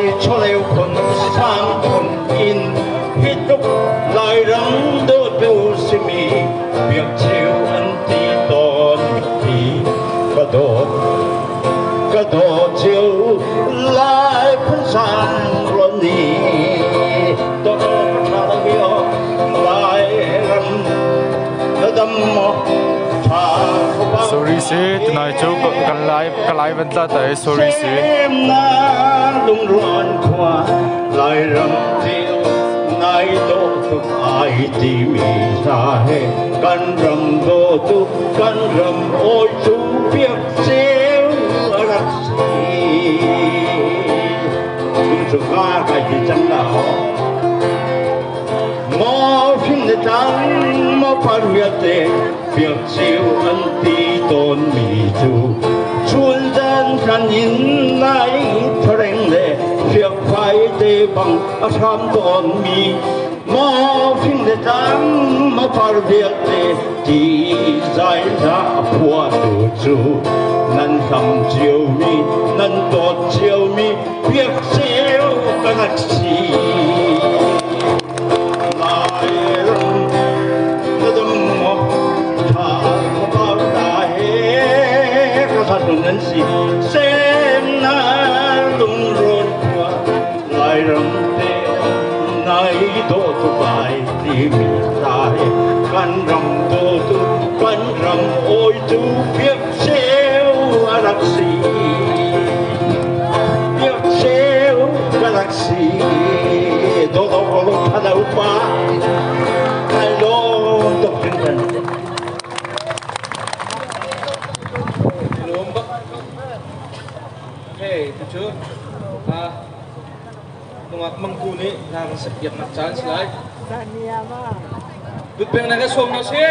Lai chawleu phun sang phun in hi tluk Lairam dawtu simi biakcheu an ti tawn ti ka dawt ka dawt cio Lai phun sang rawn ni dawt ka tha lo Lairam na dam maw tha Sorry si tunai cu kan lai ka lai van tla tai sorry si. Semnak lungruan khua Lairam ceu nai dawh tuk ai timi hla he kan ram dawtu kan ram awi cu biak ceu a rak si. Tu cu ka kai ti cang la Maw hring le tlang maw par vialte biak ceu an ti tawnmi cu chun zan hlan in nai thareng le fiakfai te bang a hram tawnmi maw hring le tlang maw par vialte ti zai hla a phuahtu cu nan hlam ciomi nan dawt ciomi biak ceu ka rak si. Lairam na dam maw tha khuapau ta he ka thatun nan si semnak lungrawn khua Lairam te nai dawh tuk ai timi hla he kan ram dawtu kan ram awitu biak ceu a rak si biak ceu ka rak si dawt awk lo tha pa kai lawm tuk hringhran. Lawm bak. Okay, tu cu nungak mangku nih hla kan sak piaknak caan si lai. Dutpeng na ka sawm na si.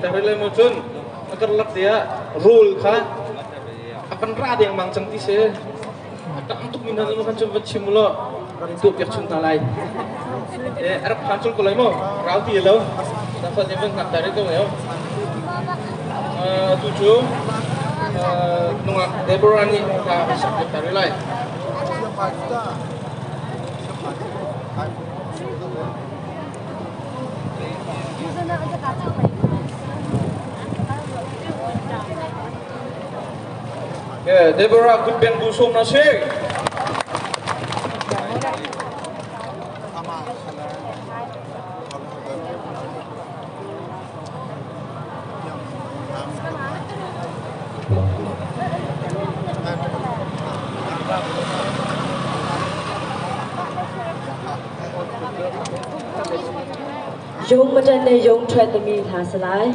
ta rih lai maw cun a karlak te ah rawl kha a van ra dengmang cang ti si. A tang tuk mi hna zong khan cun van chim u law rak in tuahpiak chung hna lai. Eh, a rak phan cul ko lai maw? Rau ti lo. Na fa te van hngak ta rih ko lai. Tu cu nungak Deborah nih hla a sak piak ta rih lai. Deborah kutbeng bu sawm na si. ရုံမတက်နဲ့ရုံထွက်သမီးထားစလိုက်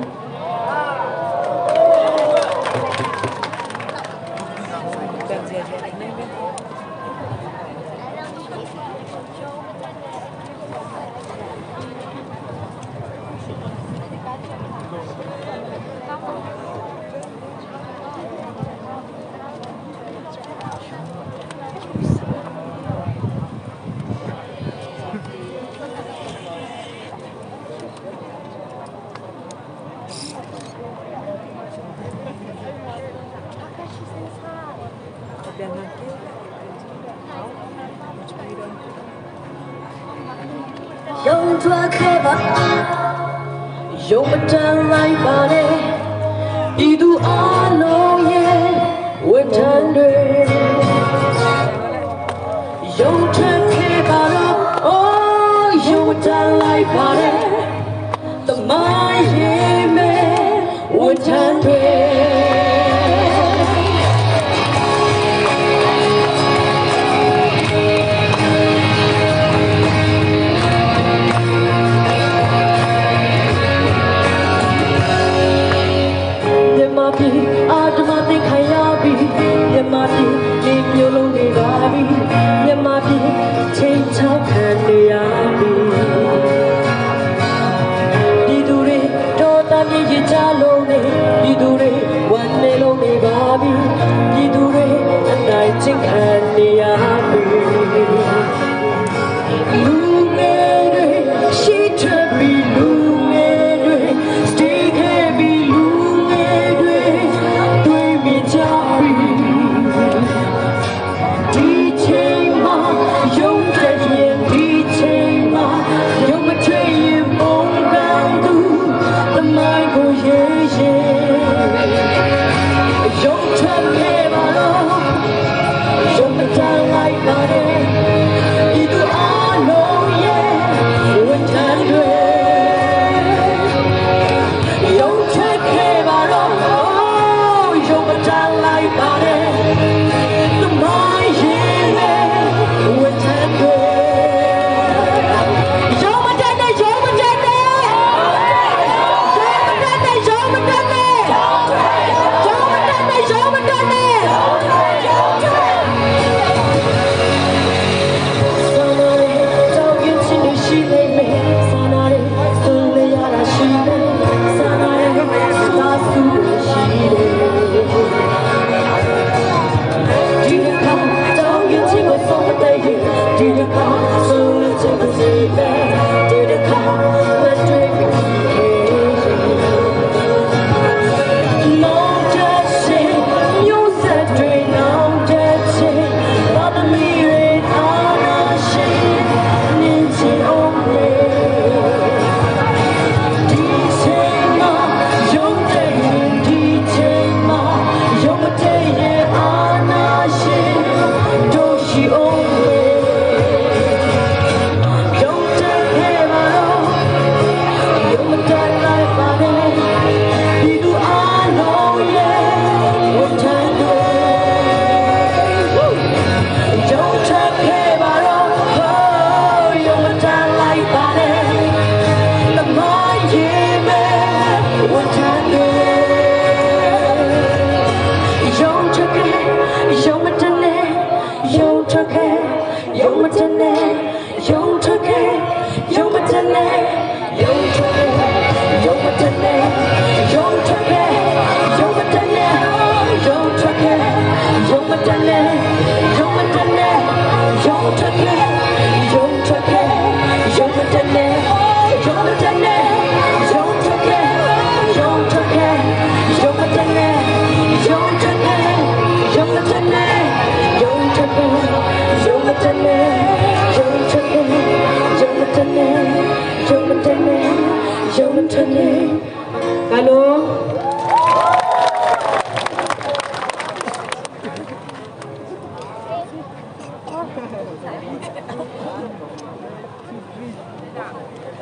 ရုံထွက်ခဲ့ပါရုံမတန်လိုက်ပါနဲ့ဤသူအလုံးရဲ့ဝန်ထမ်းတွေရုံထွက်ခဲ့ပါတော့အိုးရုံမတန်လိုက်ပါနဲ့သမိုင်းရေးမဲ့ဝန်ထမ်းတွေ မြန်မာပြည်အာတမသိခံရပြီမြန်မာပြည်ဒီမျိုးလုံးနေပါပြီမြန်မာပြည်ချင်းချောက်ခံနေရပြီပြည်သူတွေတော်တမ်းမြေကြလုံးနေပြည်သူတွေဝမ်းနေလုံးနေပါပြီပြည်သူတွေအနိုင်ကျင့်ခံနေရပြီလူငယ်တွေရှိထွက်ပြီးလူငယ်တွေ stay ခဲ့ပြီးလူငယ်တွေတွေ့မြင်ကြပြီဒီချိန်မှာရုံးတဲ့ရင်ဒီချိန်မှာရုံမထွေရင်ပုံကံသူသမိုင်းကိုရေးရင်ရုံထွက်ခဲ့ပါတော့ရုံမတန်လိုက်ပါနဲ့ဤသူအလုံးရဲ့ဝန်ထမ်းတွေ ရုံထွက်ခဲ့ပါတော့ရုံမတန်လိုက်ပါနဲ့သမိုင်းရင်နဲ့ဝန်ထမ်းတွေရုံမတန်နဲ့ရုံမတန်နဲ့ရုံမတန်နဲ့ရုံမတန်နဲ့ရုံမတန်နဲ့ရုံမတန်နဲ့စာနာတဲ့ကြောင်ရင်ချင်းတွေရှိနေမယ်စာနာတဲ့ဆွလေရတာရှိတယ်စာနာတဲ့သာစုရှိတယ်ဒီတစ်ခါကြောင်ရင်ချင်းကိုဆုံးမတဲ့ရင်ဒီတစ်ခါဆွလေချင်မစီပဲဒီတစ်ခါမတွေ့ခဲ့ နောင်တဲ့ရှင်မျိုးဆက်တွေနောင်တဲ့ချင်းဘာသမီးတွေအာနာရှင်နင်းချင်အောင်မေဒီချိန်မှာရုံးတဲ့ရင်ဒီချိန်မှာရုံးမတဲ့ရင်အာနာရှင်တို့ရှိအောင်မေရုံးတဲ့ခဲ့ပါတော့ ရုံးမတလိုက်ပါနဲ့ဒီသူအလုံးရဲ့ဝန်ထမ်းတွေရုံးထခဲ့ပါတော့ရုံးမတလိုက်ပါနဲ့သမိုင်းရေးမဲ့ဝန်ထမ်းတွေရုံးထခဲ့ရုံးမတနဲ့ရုံးထခဲ့ရုံးမတနဲ့ရုံးထခဲ့ရုံးမတနဲ့ရုံးထခဲ့ရုံးမတနဲ့ ရုံထွက်ခဲ့ရုံထွက်ခဲ့ရုံမတက်နဲ့ရုံမတက်နဲ့ရုံထွက်ခဲ့ရုံထွက်ခဲ့ရုံမတက်နဲ့ရုံထွက်ခဲ့ရုံမတက်နဲ့ရုံထွက်ခဲ့ရုံမတက်နဲ့ရုံထွက်ခဲ့ရုံမတက်နဲ့ရုံမတက်နဲ့ရုံမထွက်နဲ့ကလုံး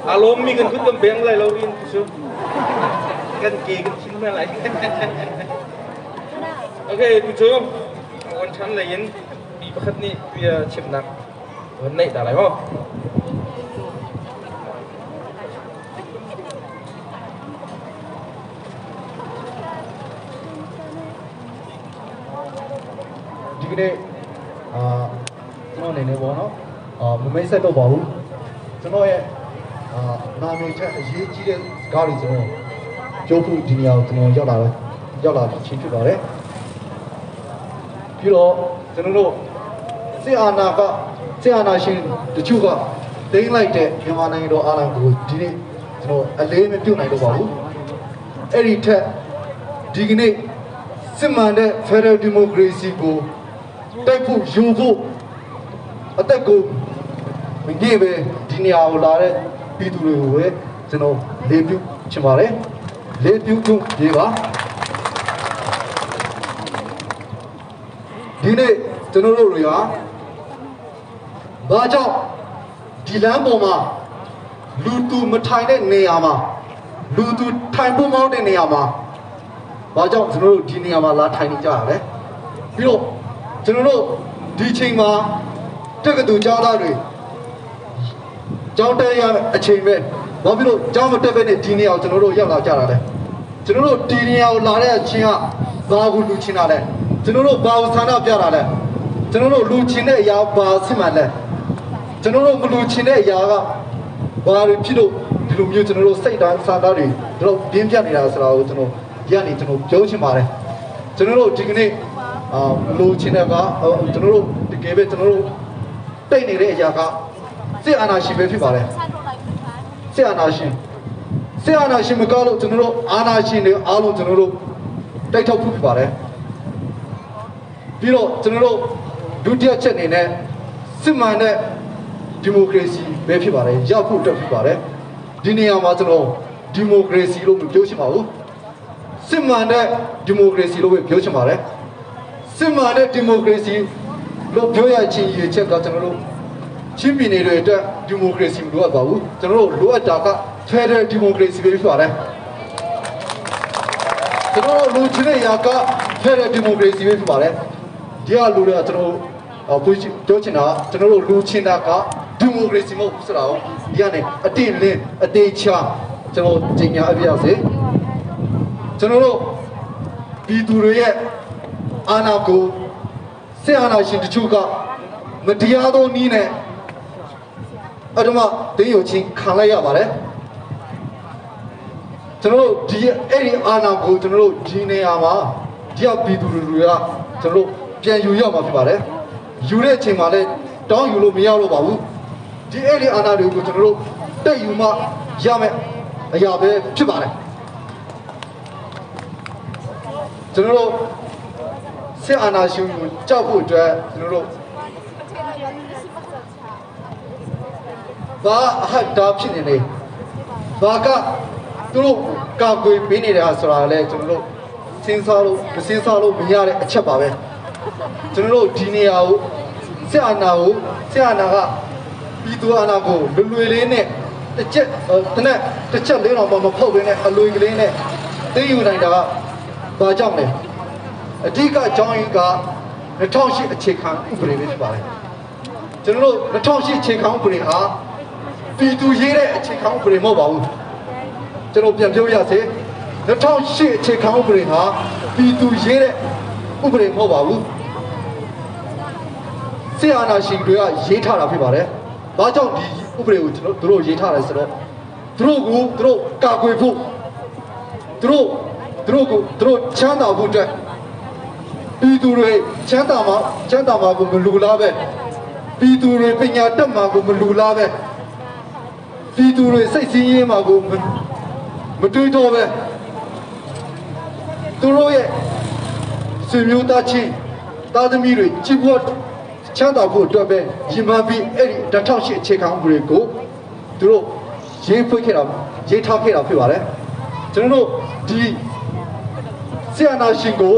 Alom mi kan kut kan beng lai lo rin tu kan ke kan thin ma lai. Okay, tu cu wan than lei in mi pakhat nih bia chimnak van neih ta lai maw? ဒီကနေ့အာကျွန်တော်အနေနဲ့ပေါ့နော်အာမမိတ်ဆက်တော့ပါဘူးကျွန်တော်ရဲ့အာနာမည်ချက်အရေးကြီးတဲ့စကားတွေကျွန်တော်ပြောဖို့ဒီနေရာကိုကျွန်တော်ရောက်လာတယ်ရောက်လာချင်းဖြစ်ပါတယ်ပြီးတော့ကျွန်တော်တို့စစ်အာဏာကစစ်အာဏာရှင်တချို့ကတိမ့်လိုက်တဲ့မြန်မာနိုင်ငံတော်အာဏာကိုဒီနေ့ကျွန်တော်အလေးမပြုတ်နိုင်တော့ပါဘူးအဲ့ဒီထက်ဒီကနေ့စစ်မှန်တဲ့ Federal Democracy ကိုတိုက်ဖို့ယူဖို့အသက်ကိုမငဲ့ပဲဒီနေရာကိုလာတဲ့ပြည်သူတွေကိုပဲကျွန်တော်လေးပြုချင်ပါတယ်လေးပြုခွင့်ပြေပါဒီနေ့ကျွန်တော်တို့တွေဟာဘာကြောင့်ဒီလမ်းပေါ်မှာလူသူမထိုင်တဲ့နေရာမှာလူသူထိုင်ဖို့မောင်းတဲ့နေရာမှာဘာကြောင့်ကျွန်တော်တို့ဒီနေရာမှာလာထိုင်နေကြရလဲပြီးတော့ကျွန်တော်တို့ဒီချိန်မှာတက္ကသိုလ်ကျောင်းသားတွေကျောင်းတက်ရအချိန်ပဲဘာဖြစ်လို့ကျောင်းမတက်ပဲနဲ့ဒီနေရာကိုကျွန်တော်တို့ရောက်လာကြတာလဲကျွန်တော်တို့ဒီနေရာကိုလာတဲ့အချင်းကဘာကိုလူချင်းတာလဲကျွန်တော်တို့ဘာကိုဆန္ဒပြတာလဲကျွန်တော်တို့လူချင်းတဲ့အရာဘာစစ်မှန်လဲကျွန်တော်တို့မလူချင်းတဲ့အရာကဘာတွေဖြစ်လို့ဒီလိုမျိုးကျွန်တော်တို့စိတ်တိုင်းစာသားတွေတို့ပြင်းပြနေတာဆိုတာကိုကျွန်တော်ဒီကနေကျွန်တော်ပြောချင်ပါတယ်ကျွန်တော်တို့ဒီကနေ့အာလူချင်းတဲ့ကကျွန်တော်တို့တကယ်ပဲကျွန်တော်တို့တိတ်နေတဲ့အရာကစစ်အာဏာရှင်ပဲဖြစ်ပါတယ်စစ်အာဏာရှင်စစ်အာဏာရှင်မကောက်လို့ကျွန်တော်တို့အာဏာရှင်တွေအားလုံးကျွန်တော်တို့တိုက်ထုတ်ဖို့ဖြစ်ပါတယ်ပြီးတော့ကျွန်တော်တို့ဒုတိယချက်အနေနဲ့စစ်မှန်တဲ့ဒီမိုကရေစီပဲဖြစ်ပါတယ်ရောက်ဖို့အတွက်ဖြစ်ပါတယ်ဒီနေရာမှာကျွန်တော်ဒီမိုကရေစီလို့မပြောချင်ပါဘူးစစ်မှန်တဲ့ဒီမိုကရေစီလို့ပဲပြောချင်ပါတယ်စစ်မှန်တဲ့ဒီမိုကရေစီလို့ပြောရချင်းရချက်ကကျွန်တော်တို့ချင်းပြည်နယ်တွေအတွက်ဒီမိုကရေစီမလိုအပ်ပါဘူးကျွန်တော်တို့လိုအပ်တာက Federal Democracy ပဲဖြစ်ပါတယ်ကျွန်တော်တို့လူချင်းတဲ့ຢာက Federal Democracy ပဲဖြစ်ပါတယ်ဒီကလူတွေကကျွန်တော်တို့ပြောချင်တာကျွန်တော်တို့လူချင်းတာကဒီမိုကရေစီမဟုတ်ဘူးဆိုတာကိုဒီကနေအတိလင်းအသေးချာကျွန်တော်ကြီးညာအပြည့်စေကျွန်တော်တို့ပြည်သူတွေရဲ့အာဏာကိုစစ်အာဏာရှင်တချို့ကမတရားသောနည်းနဲ့အတ္တမတင်းယုံချင်းခံလိုက်ရပါတယ်ကျွန်တော်တို့ဒီအဲ့ဒီအာဏာကိုကျွန်တော်တို့ဒီနေရာမှာဒီကပြည်သူတွေကကျွန်တော်တို့ပြန်ယူရမှာဖြစ်ပါတယ်ယူတဲ့အချိန်မှာလည်းတောင်းယူလို့မရတော့ပါဘူးဒီအဲ့ဒီအာဏာတွေကိုကျွန်တော်တို့တက်ယူမှရမယ်အရာပဲဖြစ်ပါတယ်ကျွန်တော်တို့စစ်အာဏာရှင်ကိုကြောက်ဖို့အတွက်ကျွန်တော်တို့ဘာအဟတ်တာဖြစ်နေလဲဘာကသူတို့ကာကွယ်ပေးနေတာဆိုတာလဲကျွန်တော်တို့စဉ်းစားလို့မစဉ်းစားလို့မရတဲ့အချက်ပါပဲကျွန်တော်တို့ဒီနေရာကိုစစ်အာဏာကိုစစ်အာဏာကပြည်သူအာဏာကိုလွယ်လွယ်လေးနဲ့တစ်ချက်တနက်တစ်ချက်လေးတော့မဖောက်ဘဲနဲ့အလွယ်ကလေးနဲ့သိယူနိုင်တာကဘာကြောင့်လဲအဓိကအကြောင်းရင်းက2008အခြေခံဥပဒေပဲဖြစ်ပါတယ်ကျွန်တော်တို့2008အခြေခံဥပဒေဟာပြည်သူရေးတဲ့အခြေခံဥပဒေမဟုတ်ပါဘူးကျွန်တော်ပြန်ပြောရစေ2008အခြေခံဥပဒေဟာပြည်သူရေးတဲ့ဥပဒေမဟုတ်ပါဘူးစစ်အာဏာရှင်တွေကရေးထားတာဖြစ်ပါတယ်။ဘာကြောင့်ဒီဥပဒေကိုကျွန်တော်တို့ရေးထားလဲဆိုတော့သူတို့ကိုသူတို့ကာကွယ်ဖို့သူတို့သူတို့ကိုသူတို့ချမ်းသာဖို့အတွက်ပြည်သူတွေချမ်းသာမှာချမ်းသာမှာကိုမလူလားပဲ ပြည်သူတွေပညာတတ်မှာကိုမလူလားပဲပြည်သူတွေစိတ်ဆင်းရဲမှာကိုမတွေးတော့ပဲသူတို့ရဲ့ဆွေမျိုးသားချင်းသားသမီးတွေကြည်ဖို့ချမ်းသာဖို့အတွက်ပဲရည်မှန်းပြီးအဲ့ဒီ2008အခြေခံဥပဒေကိုသူတို့ရေးဖွင့်ခဲ့တာရေးထားခဲ့တာဖြစ်ပါတယ်ကျွန်တော်တို့ဒီဆီယနာရှင်ကို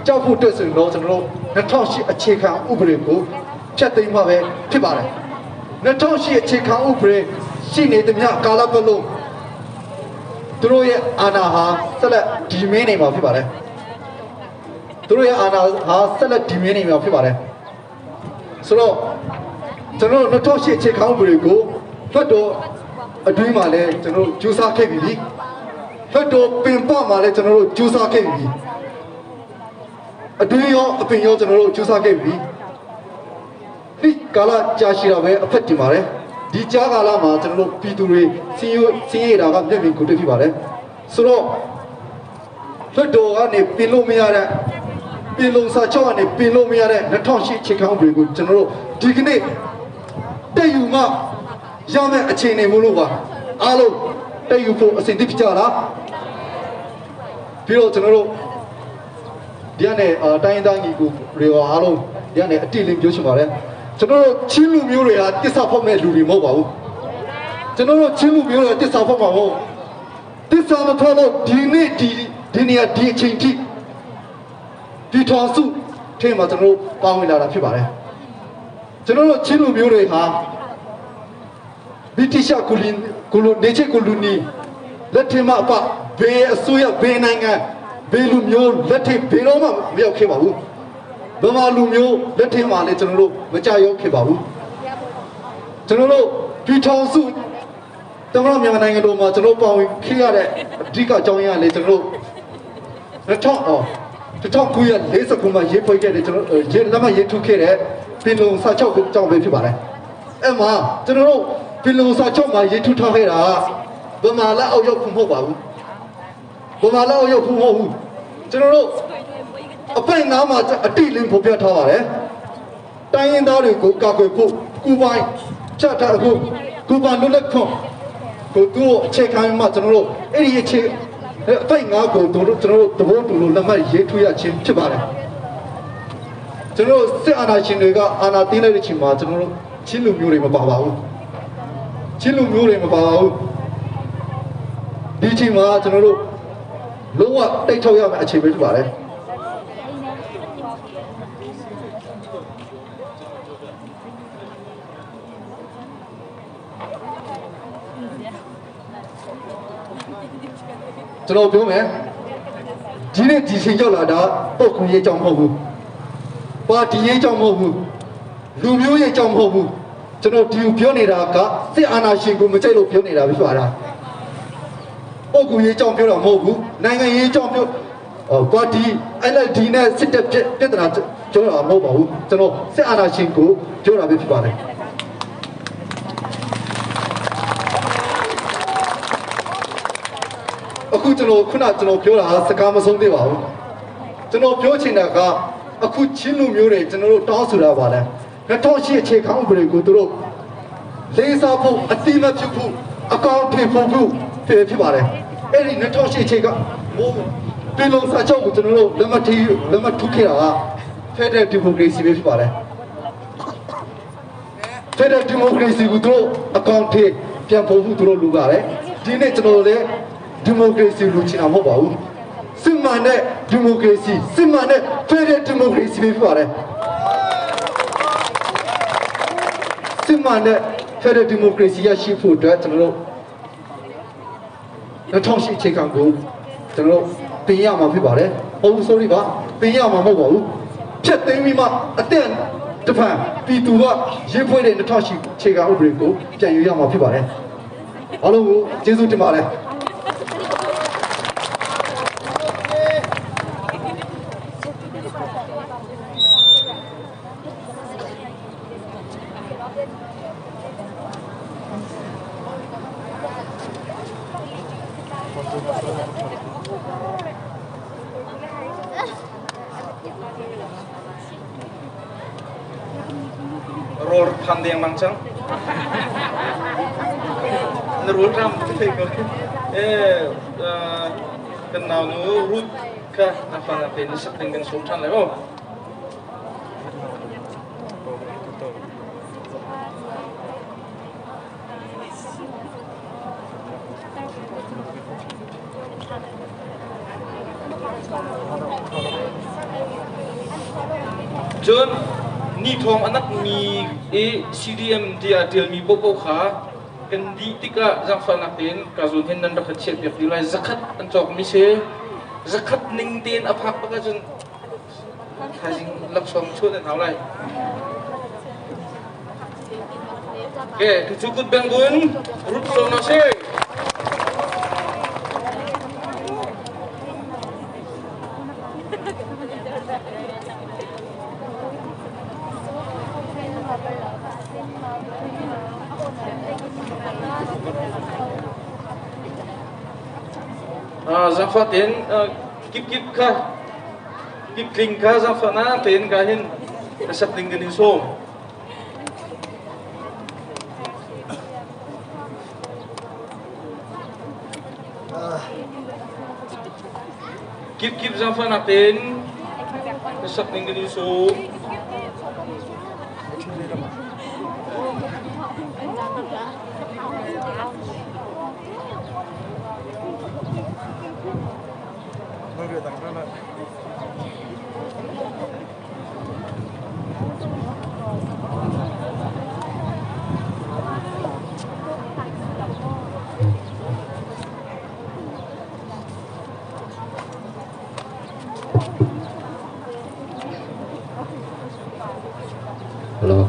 ကြောက်ဖို့အတွက်ဆိုရင်တော့ကျွန်တော်တို့2008အခြေခံဥပဒေကိုဖျက်သိမ်းမှာပဲဖြစ်ပါတယ်2008အခြေခံဥပဒေရှိနေသမျှကာလပတ်လုံးသူတို့ရဲ့အာဏာဟာဆက်လက်ဒီမင်းနေမှာဖြစ်ပါတယ်သူတို့ရဲ့အာဏာဟာဆက်လက်ဒီမင်းနေမှာဖြစ်ပါတယ်ဆိုတော့ကျွန်တော်တို့2008အခြေခံဥပဒေကိုလွတ်တော်အတွင်းမှာလည်းကျွန်တော်တို့ကြိုးစားခဲ့ပြီလွတ်တော်ပင်ပမှာလည်းကျွန်တော်တို့ကြိုးစားခဲ့ပြီအတွင်းရောအပင်ရောကျွန်တော်တို့ကြိုးစားခဲ့ပြီဒီကာလကြာရှိတာပဲအဖက်တင်ပါတယ်ဒီကြားကာလမှာကျွန်တော်တို့ပြည်သူတွေစီးစီးရတာကမျက်မြင်ကိုတွေ့ဖြစ်ပါတယ်ဆိုတော့လွတ်တော်ကနေပြင်လို့မရတဲ့ပြင်လုံးစာချုပ်ကနေပြင်လို့မရတဲ့2008အခြေခံဥပဒေကိုကျွန်တော်တို့ဒီကနေ့တက်ယူမှရမယ့်အခြေအနေမို့လို့ပါအားလုံးတက်ယူဖို့အစဉ်သင့်ဖြစ်ကြလားပြီးတော့ကျွန်တော်တို့ဒီကနေတိုင်းရင်းသားညီကိုတွေရောအားလုံးဒီကနေအတိအလင်းပြောချင်ပါတယ်ကျွန်တော်တို့ချင်းလူမျိုးတွေဟာတစ္ဆာဖောက်မဲ့လူတွေမဟုတ်ပါဘူးကျွန်တော်တို့ချင်းလူမျိုးတွေတစ္ဆာဖောက်မှာမဟုတ်တစ္ဆာမဖောက်လို့ဒီနေ့ဒီနေရာဒီအချိန်ထိဒီထောင်စုထဲမှာကျွန်တော်တို့ပါဝင်လာတာဖြစ်ပါတယ်ကျွန်တော်တို့ချင်းလူမျိုးတွေဟာဗြိတိရှကိုလီကိုလိုနေချေကိုလူနီလက်ထင်မအပဘေးအစိုးရဘေးနိုင်ငံဘေးလူမျိုးလက်ထင်ဘေးတော့မှမရောက်ခဲ့ပါဘူးဗမာလူမျိုးလက်ထင်မှလည်းကျွန်တော်တို့မကြရောက်ခဲ့ပါဘူးကျွန်တော်တို့ပြည်ထောင်စုတမန်တော်မြန်မာနိုင်ငံတော်မှာကျွန်တော်ပါဝင်ခဲ့ရတဲ့အဓိကအကြောင်းရင်းကလည်းကျွန်တော်တို့1949မှာရေးဖွဲ့ခဲ့တဲ့ကျွန်တော်ရေးလက်မှတ်ရေးထုတ်ခဲ့တဲ့ပင်လုံစာချုပ်အကြောင်းပဲဖြစ်ပါတယ်အဲ့မှာကျွန်တော်တို့ပင်လုံစာချုပ်မှာရေးထုတ်ထားခဲ့တာဗမာလက်အောက်ရောက်ဖို့မဟုတ်ပါဘူးဗမာလက်အောက်ရောက်ဖို့မဟုတ်ဘူးကျွန်တော်တို့အပိုင်နားမှာအတိလင်းဖော်ပြထားပါတယ်တိုင်းရင်းသားတွေကိုကာကွယ်ဖို့ကူပိုင်ချထားအခုကူပိုင်လွတ်လပ်ခွင့်ကိုသူ့အခြေခံမှာကျွန်တော်တို့အဲ့ဒီအခြေအပိုင်ငါကိုတို့ကျွန်တော်တို့သဘောတူလို့လက်မှတ်ရေးထိုးရခြင်းဖြစ်ပါတယ်ကျွန်တော်စစ်အာဏာရှင်တွေကအာဏာသိမ်းလိုက်တဲ့ချိန်မှာကျွန်တော်တို့ချင်းလူမျိုးတွေမပါပါဘူးချင်းလူမျိုးတွေမပါပါဘူးဒီချိန်မှာကျွန်တော်တို့လုံးဝတိတ်ထုတ်ရမယ့်အခြေပဲဖြစ်ပါတယ်ကျွန်တော်ပြောမယ်ဒီနေ့ဒီချိန်ရောက်လာတာပုတ်ခွန်ရေးကြောင့်မဟုတ်ဘူးပါတီရေးကြောင့်မဟုတ်ဘူးလူမျိုးရေးကြောင့်မဟုတ်ဘူးကျွန်တော်ဒီပြောနေတာကစစ်အာဏာရှင်ကိုမကြိုက်လို့ပြောနေတာပဲဖြစ်ပါလားပုတ်ကူရေးကြောင့်ပြောတာမဟုတ်ဘူးနိုင်ငံရေးကြောင့်ပြောပါတီ NLD နဲ့စစ်တပ်ပြဿနာပြောတာမဟုတ်ပါဘူးကျွန်တော်စစ်အာဏာရှင်ကိုပြောတာပဲဖြစ်ပါတယ်အခုကျွန်တော်ခုနကျွန်တော်ပြောတာစကားမဆုံးသေးပါဘူးကျွန်တော်ပြောချင်တာကအခုချင်းလူမျိုးတွေကျွန်တော်တို့တောင်းဆိုတာပါလဲ2008အခြေခံဥပဒေကိုသူတို့လေးစားဖို့အတိမပြုဖို့အကောင့်ထည့်ဖို့ဖြစ်ပါတယ်အဲ့ဒီ2008အခြေခံဟိုပြည်လုံးစာချုပ်ကိုကျွန်တော်တို့လက်မှတ်ထုတ်ခဲ့တာက Federal Democracy ပဲဖြစ်ပါတယ် Federal Democracy ကိုသူတို့အကောင့်ထည့်ပြန်ဖို့သူတို့လိုပါတယ်ဒီနေ့ကျွန်တော်တို့လည်း Democracy လူချင်တာမဟုတ်ပါဘူးစစ်မှန်တဲ့ Democracy စစ်မှန်တဲ့ Federal Democracy ပဲဖြစ်ပါတယ်စစ်မှန်တဲ့ Federal Democracy ရရှိဖို့အတွက်ကျွန်တော်တို့2008အခြေခံကိုကျွန်တော်တို့ပြင်ရမှာဖြစ်ပါတယ်ဟုတ် sorry ပါပြင်ရမှာမဟုတ်ပါဘူးဖြတ်သိမ်းပြီးမှအတဲ့တဖန်ပြည်သူကရေးဖွဲ့တဲ့2008အခြေခံဥပဒေကိုပြန်ယူရမှာဖြစ်ပါတယ်အားလုံးကိုကျေးဇူးတင်ပါတယ် ရို Call phan dengmang cang. Na rul ram ka thei ko. Eh kan nau nu Ruth kha na fa na te ni sak ding kan sum than lai o. Cun nithawng a nakmi i CDM tiah ṭialmi paohpaoh kha kan dih tikah zaangfahnak tein ka zawn hin nan rak ka chiahpiak dih lai. Zakhat an cawkmi si. Zakhat ning tein a phak bak ahcun thaizing laksawng chuah nan hau lai. Okay, tu kut beng bun rut song na si. Zaangfah tein kip kip kha kip tling kha zaangfah na tein ka hin ka sat ding kan in sawm. Kip kip zaangfahnak tein na sak ning kan in sawm. Hello.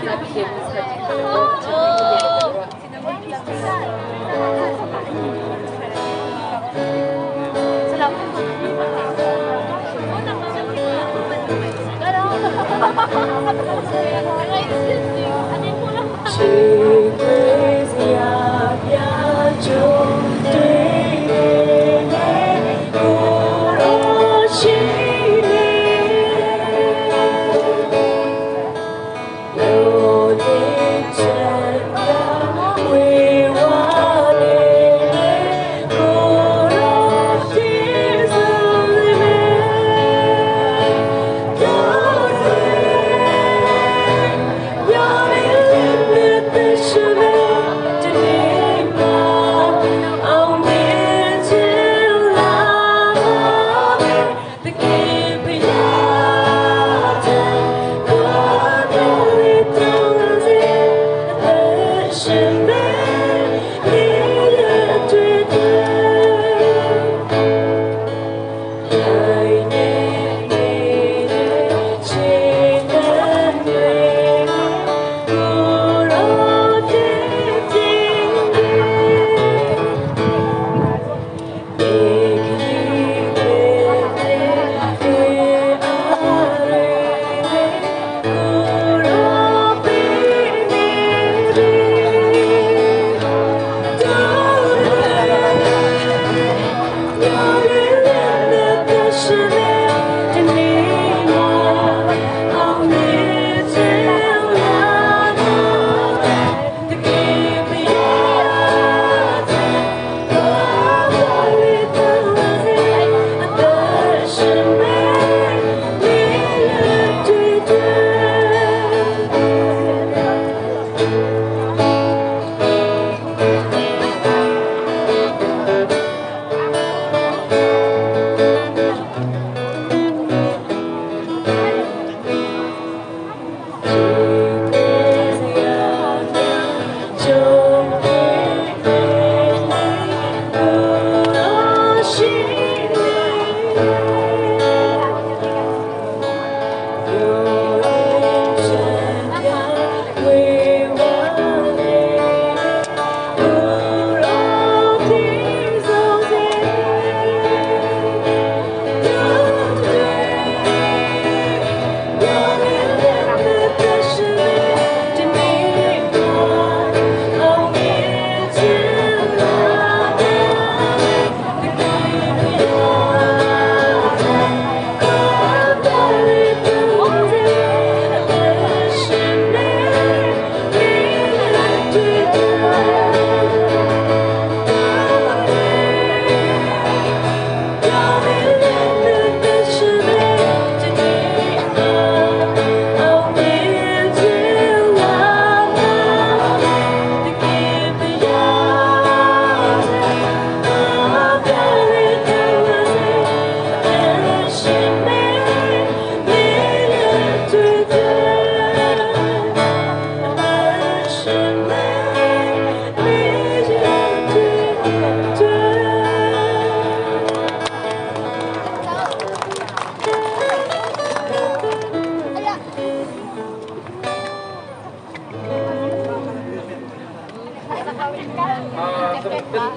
Kan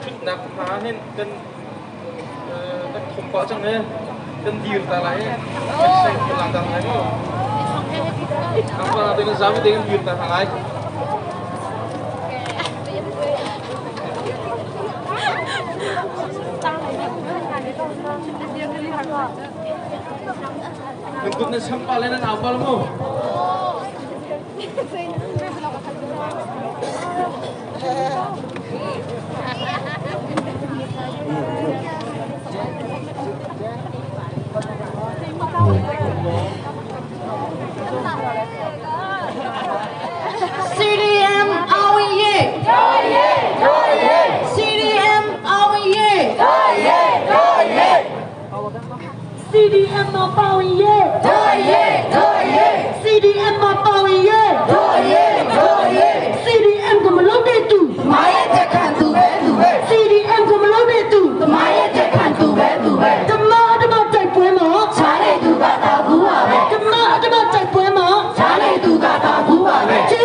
ṭhutnak hna hin kan kan thum pah cang i kan dir ta lai i kan seng kan lang dang lai mu. Nangmah te kan zapi te kan dir ta hna lai. Nan kut nan sam pa le nan au pa lo mu. CDM အောင်ရေး CDM အောင်ရေး CDM မှာပါဝင်ရေး CDM မှာပါဝင်ရေး CDM ကမလုပ်တဲ့သူ CDM ကမလုပ်တဲ့သူဓမ္မဓမ္မတိုက်ပွဲမှာဓမ္မဓမ္မတိုက်ပွဲမှာကျေး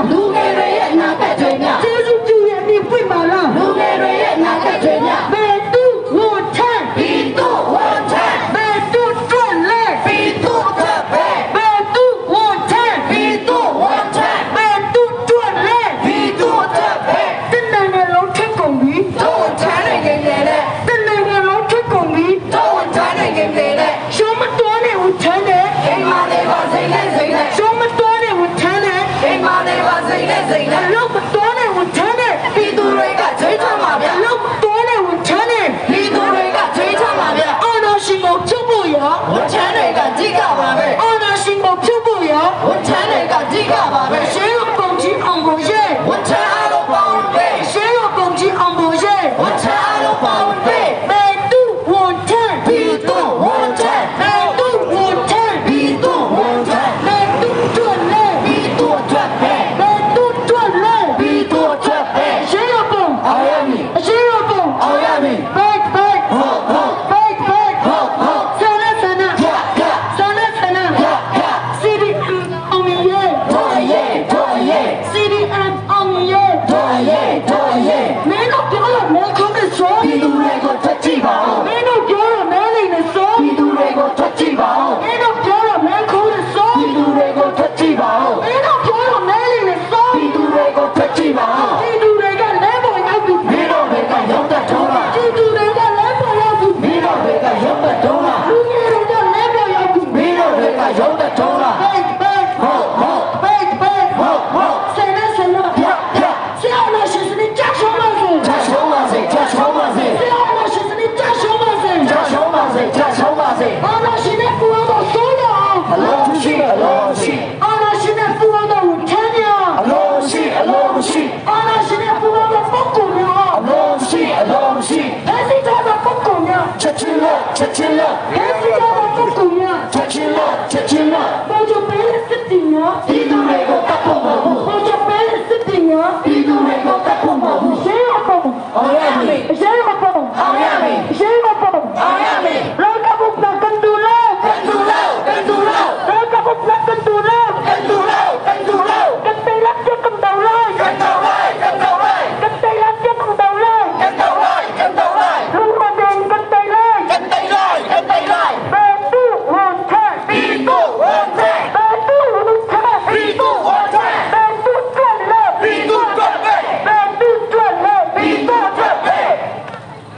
လား လူငယ်တွေရဲ့အနာဂတ်တွေများ ကျေးဇူးပြုရဲ့အမိပွင့်ပါလား လူငယ်တွေရဲ့အနာဂတ်တွေများ ဘယ်သူဝန်ထမ်း ပြည်သူဝန်ထမ်း ဘယ်သူတွန့်လဲ ပြည်သူအတွက်ပဲ ဘယ်သူဝန်ထမ်း ပြည်သူဝန်ထမ်း ဘယ်သူတွန့်လဲ ပြည်သူအတွက်ပဲ တနိုင်ငံလုံးထက်ကုန်ပြီ တို့ဝန်ထမ်းတွေငယ်ငယ်နဲ့ တနိုင်ငံလုံးထက်ကုန်ပြီ တို့ဝန်ထမ်းတွေငယ်ငယ်နဲ့ ရှုံးမတော်တဲ့ဝန်ထမ်းနဲ့ အိမ်မနေပါစိတ်နဲ့စိတ်နဲ့ ရှုံးမတော်တဲ့ဝန်ထမ်းနဲ့ အိမ်မနေပါစိတ်နဲ့စိတ် အ နဲ့ လုပ်မတော်တဲ့ဝန်ထမ်းနဲ့ ပြည်သူတွေကချွေးချမှာဗျ အလုပ်မတော်တဲ့ဝန်ထမ်းနဲ့ ပြည်သူတွေကချွေးချမှာဗျ အာနာရှင်ကိုဖြုတ်ဖို့ရ ဝန်ထမ်းတွေကကြီးကပါပဲ အာနာရှင်ကိုဖြုတ်ဖို့ရ ဝန်ထမ်းတွေကကြီးကပါပဲ ရှင်းရုံပုံကြီးအောင်ကိုရဲ့ ဝန်ထမ်းအားလုံးပါဝင်ပဲ ရှင်းရုံပုံကြီးအောင်ကိုရဲ့ ဝန်ထမ်းအားလုံးပါဝင်ပဲ ဘယ်သူဝန်ထမ်း ပြည်သူဝန်ထမ်း ဘယ်သူဝန်ထမ်း ပြည်သူဝန်ထမ်း ဘယ်သူတွန့်လဲ ပြည်သူအတွက်ပဲ ဘယ်သူတွန့်လဲ ပြည်သူအတွက်ပဲ ရှင်းရုံပုံ အောင်ရမည် ရှင်းရုံပုံ အောင်ရမည် ဘိတ်ဘိတ် ဟုတ်ဟုတ် ဘိတ်ဘိတ် ဟုတ်ဟုတ် ဆန္ဒဆန္ဒ ပြပြ ဆန္ဒဆန္ဒ ပြပြ CDM အောင်မြင်ရဲ့ တို့ရဲ့တို့ရဲ့ CDM အောင်မြင်ရဲ့ တို့ရဲ့တို့ရဲ့ မင်းတို့ပြောတော့မဲခုံးနဲ့စော ပြည်သူတွေကိုထွက်ကြည့်ပါဦး မင်းတို့ပြောတော့မဲလိမ့်နဲ့စော ပြည်သူတွေကိုထွက်ကြည့်ပါဦး မင်းတို့ပြောတော့မဲခုံးနဲ့စော ပြည်သူတွေကိုထွက်ကြည့်ပါဦး မင်းတို့ပြောတော့မဲလိမ့်နဲ့စော ပြည်သူတွေကိုထွက်ကြည့်ပါဦး ပြည်သူတွေကလဲပေါ်ရောက်ပြီ မင်းတို့တွေကရုံးတက်ထုံးလား ပြည်သူတွေကလဲပေါ်ရောက်ပြီ မင်းတို့တွေကရုံးတက်ထုံးလား လူငယ်တွေကလဲပေါ်ရောက်ပြီ မင်းတို့တွေကရုံးတက်ထုံးလား ဘိတ်ဘိတ် ဟုတ်ဟုတ် ဘိတ်ဘိတ် ဟုတ်ဟုတ် ဆန္ဒဆန္ဒ ပြပြ ဆရာနာရှင်စနစ်ကြရှုံးပါစေ ချရှုံးပါစေချရှုံးပါစေ ဆရာနာရှင်စနစ်ကြရှုံးပါစေ ချရှုံးပါစေချရှုံးပါစေ အာနာရှင်နဲ့ပူအောင်တော့စိုးရအောင် အလုံးရှိအလုံးရှိ အာနာရှင်နဲ့ပူအောင်တော့ထမ်းရ အလုံးရှိအလုံးရှိ အာနာရှင်နဲ့ပူအောင်တော့ပုဂ္ဂိုလ်များ အလုံးရှိအလုံးရှိ ဖက်စီထားတဲ့ပုဂ္ဂိုလ်များ ချက်ချင်းလို့ချက်ချင်းလို့ ဖက်စီထားတဲ့ပုဂ္ဂိုလ်များ ချက်ချင်းလို့ချက်ချင်းလို့ ဘောကြပဲစစ်တင်များ ပြည်သူတွေကိုတတ်ဖို့မဟုတ်ဘူး ဘောကြပဲစစ်တင်များ ပြည်သူတွေကိုတတ်ဖို့မဟုတ်ဘူး ရှင်းရပုံ အောင်ရမည် ရှင်းရပုံ အောင်ရမည် ရှင်းရပုံ အောင်ရမည် ရောကပုပကန်ဒူလာ ကန်တူလို့ကန်တူလို့ ရောကပုပကန်ဒူလာ ကန်တူလို့ကန်တူလို့ ကန်တေလက်ကျကန်ဒေါလိုက် ကန်တော်လိုက်ကန်တော်လိုက် ကန်တေလက်ကျကန်ဒေါလိုက် ကန်တော်လိုက်ကန်တော်လိုက် လူမဒင်ကန်တေလိုက် ကန်တိတ်လိုက်ကန်တိတ်လိုက် ဘယ်သူဝန်ထမ်း ပြည်သူဝန်ထမ်း ဘယ်သူဝန်ထမ်း ပြည်သူဝန်ထမ်း ဘယ်သူတွက်လဲ ပြည်သူအတွက်ပဲ ဘယ်သူတွက်လဲ ပြည်သူအတွက်ပဲ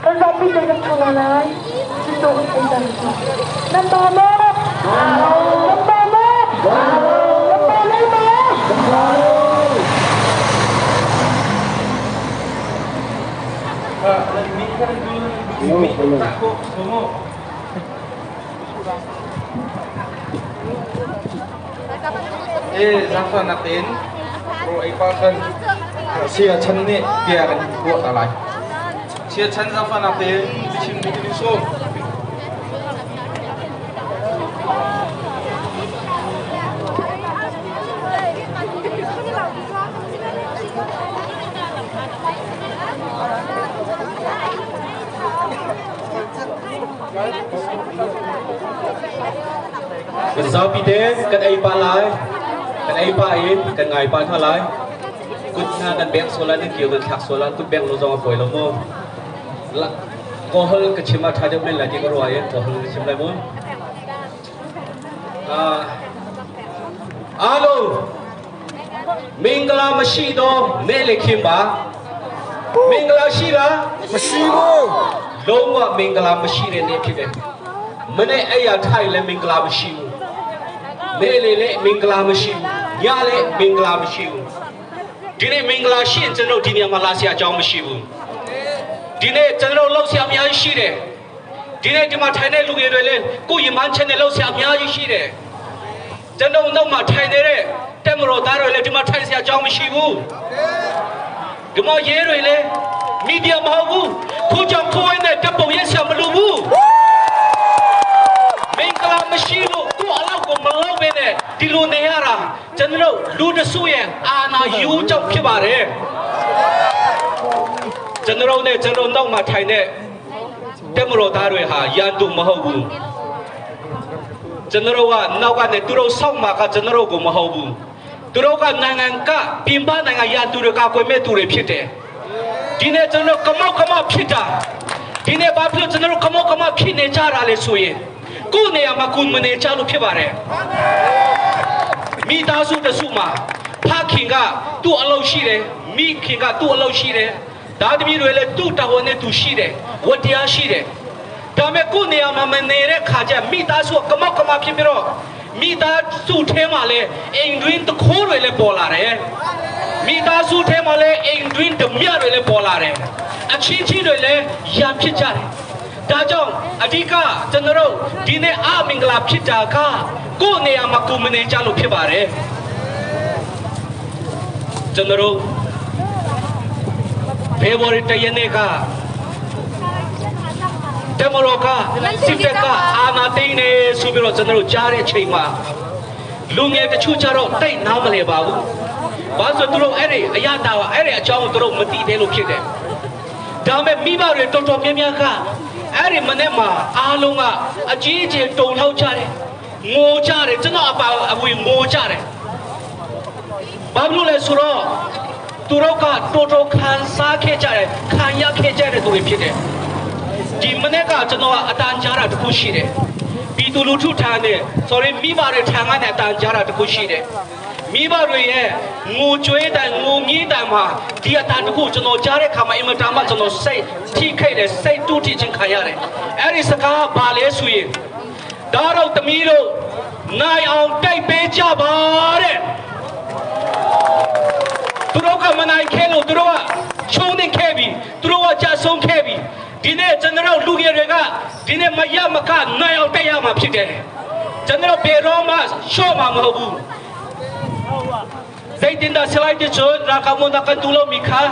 ကစားပြီးတဲ့ထလာလိုက်ဒီတော့အင်တာနံပါတ်နံပါတ်နံပါတ်နံပါတ်လေးပါ မိကိုဆိုမော เอซาฟานาเตนโรไอปาคันเชียชันนี่เบียกันพวกอะไรเชียชันซาฟานาเตนบิชิมบิกิโซ Kan zapi te kan ei pa lai kan ei pa in kan ngai pa tha lai kut na kan beng sola ni kiu kan thak sola kut beng lo zong a foi lo mo la ko hol ka chima tha de men la ti ko ro ye ko hol ka chim lai mo a alo မင်္ဂလာမရှိတော့နေလေခင်ပါမင်္ဂလာရှိလား မရှိဘူး လုံးဝမင်္ဂလာမရှိတဲ့နေ့ဖြစ်တယ်မနေ့အဲ့ရထိုင်လည်းမင်္ဂလာမရှိဘူးနေ့လေလည်းမင်္ဂလာမရှိဘူးညလည်းမင်္ဂလာမရှိဘူးဒီနေ့မင်္ဂလာရှိရင်ကျွန်တော်ဒီနေရာမှာလာဆရာအကြောင်းမရှိဘူးဒီနေ့ကျွန်တော်လှုပ်ဆရာအများကြီးရှိတယ်ဒီနေ့ဒီမှာထိုင်တဲ့လူငယ်တွေလည်းကိုယ့်ရင်မှန်းချက်နဲ့လှုပ်ဆရာအများကြီးရှိတယ်ကျွန်တော်နောက်မှာထိုင်နေတဲ့တက်မတော်သားတွေလည်းဒီမှာထိုင်ဆရာအကြောင်းမရှိဘူး ဒီမရဲတွေလည်းမီဒီယာမဟုတ်ဘူးခုကြောင့်ခိုးရတဲ့တပ်ပုံရက်ဆရာမလိုဘူးမင်္ဂလာမရှိလို့ကို့အလောက်ကိုမလုပ်ဘဲနဲ့ဒီလိုနေရတာကျွန်တော်တို့လူတစုရဲ့အာနာယူကြောင့်ဖြစ်ပါတယ်ကျွန်တော်တို့နဲ့ကျွန်တော်နောက်မှာထိုင်တဲ့တက်မတော်သားတွေဟာရန်သူမဟုတ်ဘူးကျွန်တော်တို့ကနောက်ကနေသူတို့ဆောက်မှာကကျွန်တော်တို့ကိုမဟုတ်ဘူး သူတို့ကနိုင်ငံကပြင်ပနိုင်ငံရန်သူတွေကကွယ်မဲ့သူတွေဖြစ်တယ်ဒီနေ့ကျွန်တော်ကမောက်ကမဖြစ်တာဒီနေ့ဘာဖြစ်လို့ကျွန်တော်တို့ကမောက်ကမဖြစ်နေကြတာလဲဆိုရင်ကိုယ်နေရာမှာကိုယ်မနေကြလို့ဖြစ်ပါတယ်မိသားစုတစုမှာဖခင်ကသူ့အလုပ်ရှိတယ်မိခင်ကသူ့အလုပ်ရှိတယ်ဒါသမီးတွေလည်းသူ့တာဝန်နဲ့သူရှိတယ်ဝတ္တရားရှိတယ်ဒါမဲ့ကိုယ်နေရာမှာမနေတဲ့ခါကျမိသားစုကမောက်ကမဖြစ်ပြီးတော့မိသားစုထဲမှာလည်းအိမ်တွင်းတခိုးတွေလည်းပေါ်လာတယ်မိသားစုထဲမှာလည်းအိမ်တွင်းဓမြတွေလည်းပေါ်လာတယ်အချင်းချင်းတွေလည်းရံဖြစ်ကြတယ်ဒါကြောင့်အဓိကကျွန်တော်တို့ဒီနေ့အမင်္ဂလာဖြစ်တာကကိုယ့်နေရာမှာကိုယ်မနေကြလို့ဖြစ်ပါတယ်ကျွန်တော်တို့ဖေဖော်ဝါရီတရက်နေ့ကတမတော်ကစစ်တပ်ကအာဏာသိမ်းနေဆိုပြီးတော့ကျွန်တော်တို့ကြားတဲ့အချိန်မှာလူငယ်တချို့ကြတော့တိတ်နားမလဲပါဘူး။ဘာလို့သူတို့အဲ့ဒီအရတာအဲ့ဒီအကြောင်းကိုသူတို့မသိသေးလို့ဖြစ်တယ်။ဒါမဲ့မိဘတွေတော်တော်များများကအဲ့ဒီမနေ့မှာအားလုံးကအကြီးအကျယ်တုန်လှုပ်ကြတယ်။ငိုကြတယ်ကျွန်တော်အပါအဝင်ငိုကြတယ်။ဘာလို့လဲဆိုတော့သူတို့ကတော်တော်ခံစားခဲ့ကြတယ်ခံရခဲ့ကြတဲ့သူတွေဖြစ်တယ်။ဒီမနေ့ကကျွန်တော်အတန်ကြားတာတခုရှိတယ်။ပြည်သူလူထုထံနဲ့ sorry မိဘတွေထံကနေအတန်ကြားတာတခုရှိတယ်။မိဘတွေရဲ့ငိုကြွေးတန်ငိုမြည်တန်မှာဒီအတန်တခုကျွန်တော်ကြားတဲ့ခါမှာအင်မတန်မှကျွန်တော်စိတ်ထိခိုက်တယ်စိတ်တူးထိချင်းခံရတယ်။အဲ့ဒီစကားဘာလဲဆိုရင်ဒါတော့သမီးတို့နိုင်အောင်တိုက်ပေးကြပါတဲ့။သူတို့ကမနိုင်ခဲလို့သူတို့ကချုံနေခဲ့ပြီသူတို့ကကြဆုံးခဲ့ပြီဒီနေ့ကျွန်တော်တို့လူငယ်တွေကဒီနေ့မရမကနိုင်အောင်တိုက်ရမှာဖြစ်တယ်ကျွန်တော်ဘယ်တော့မှရှော့မှာမဟုတ်ဘူး Zaitin da silai ti chun rakamu na kan tulo mi kha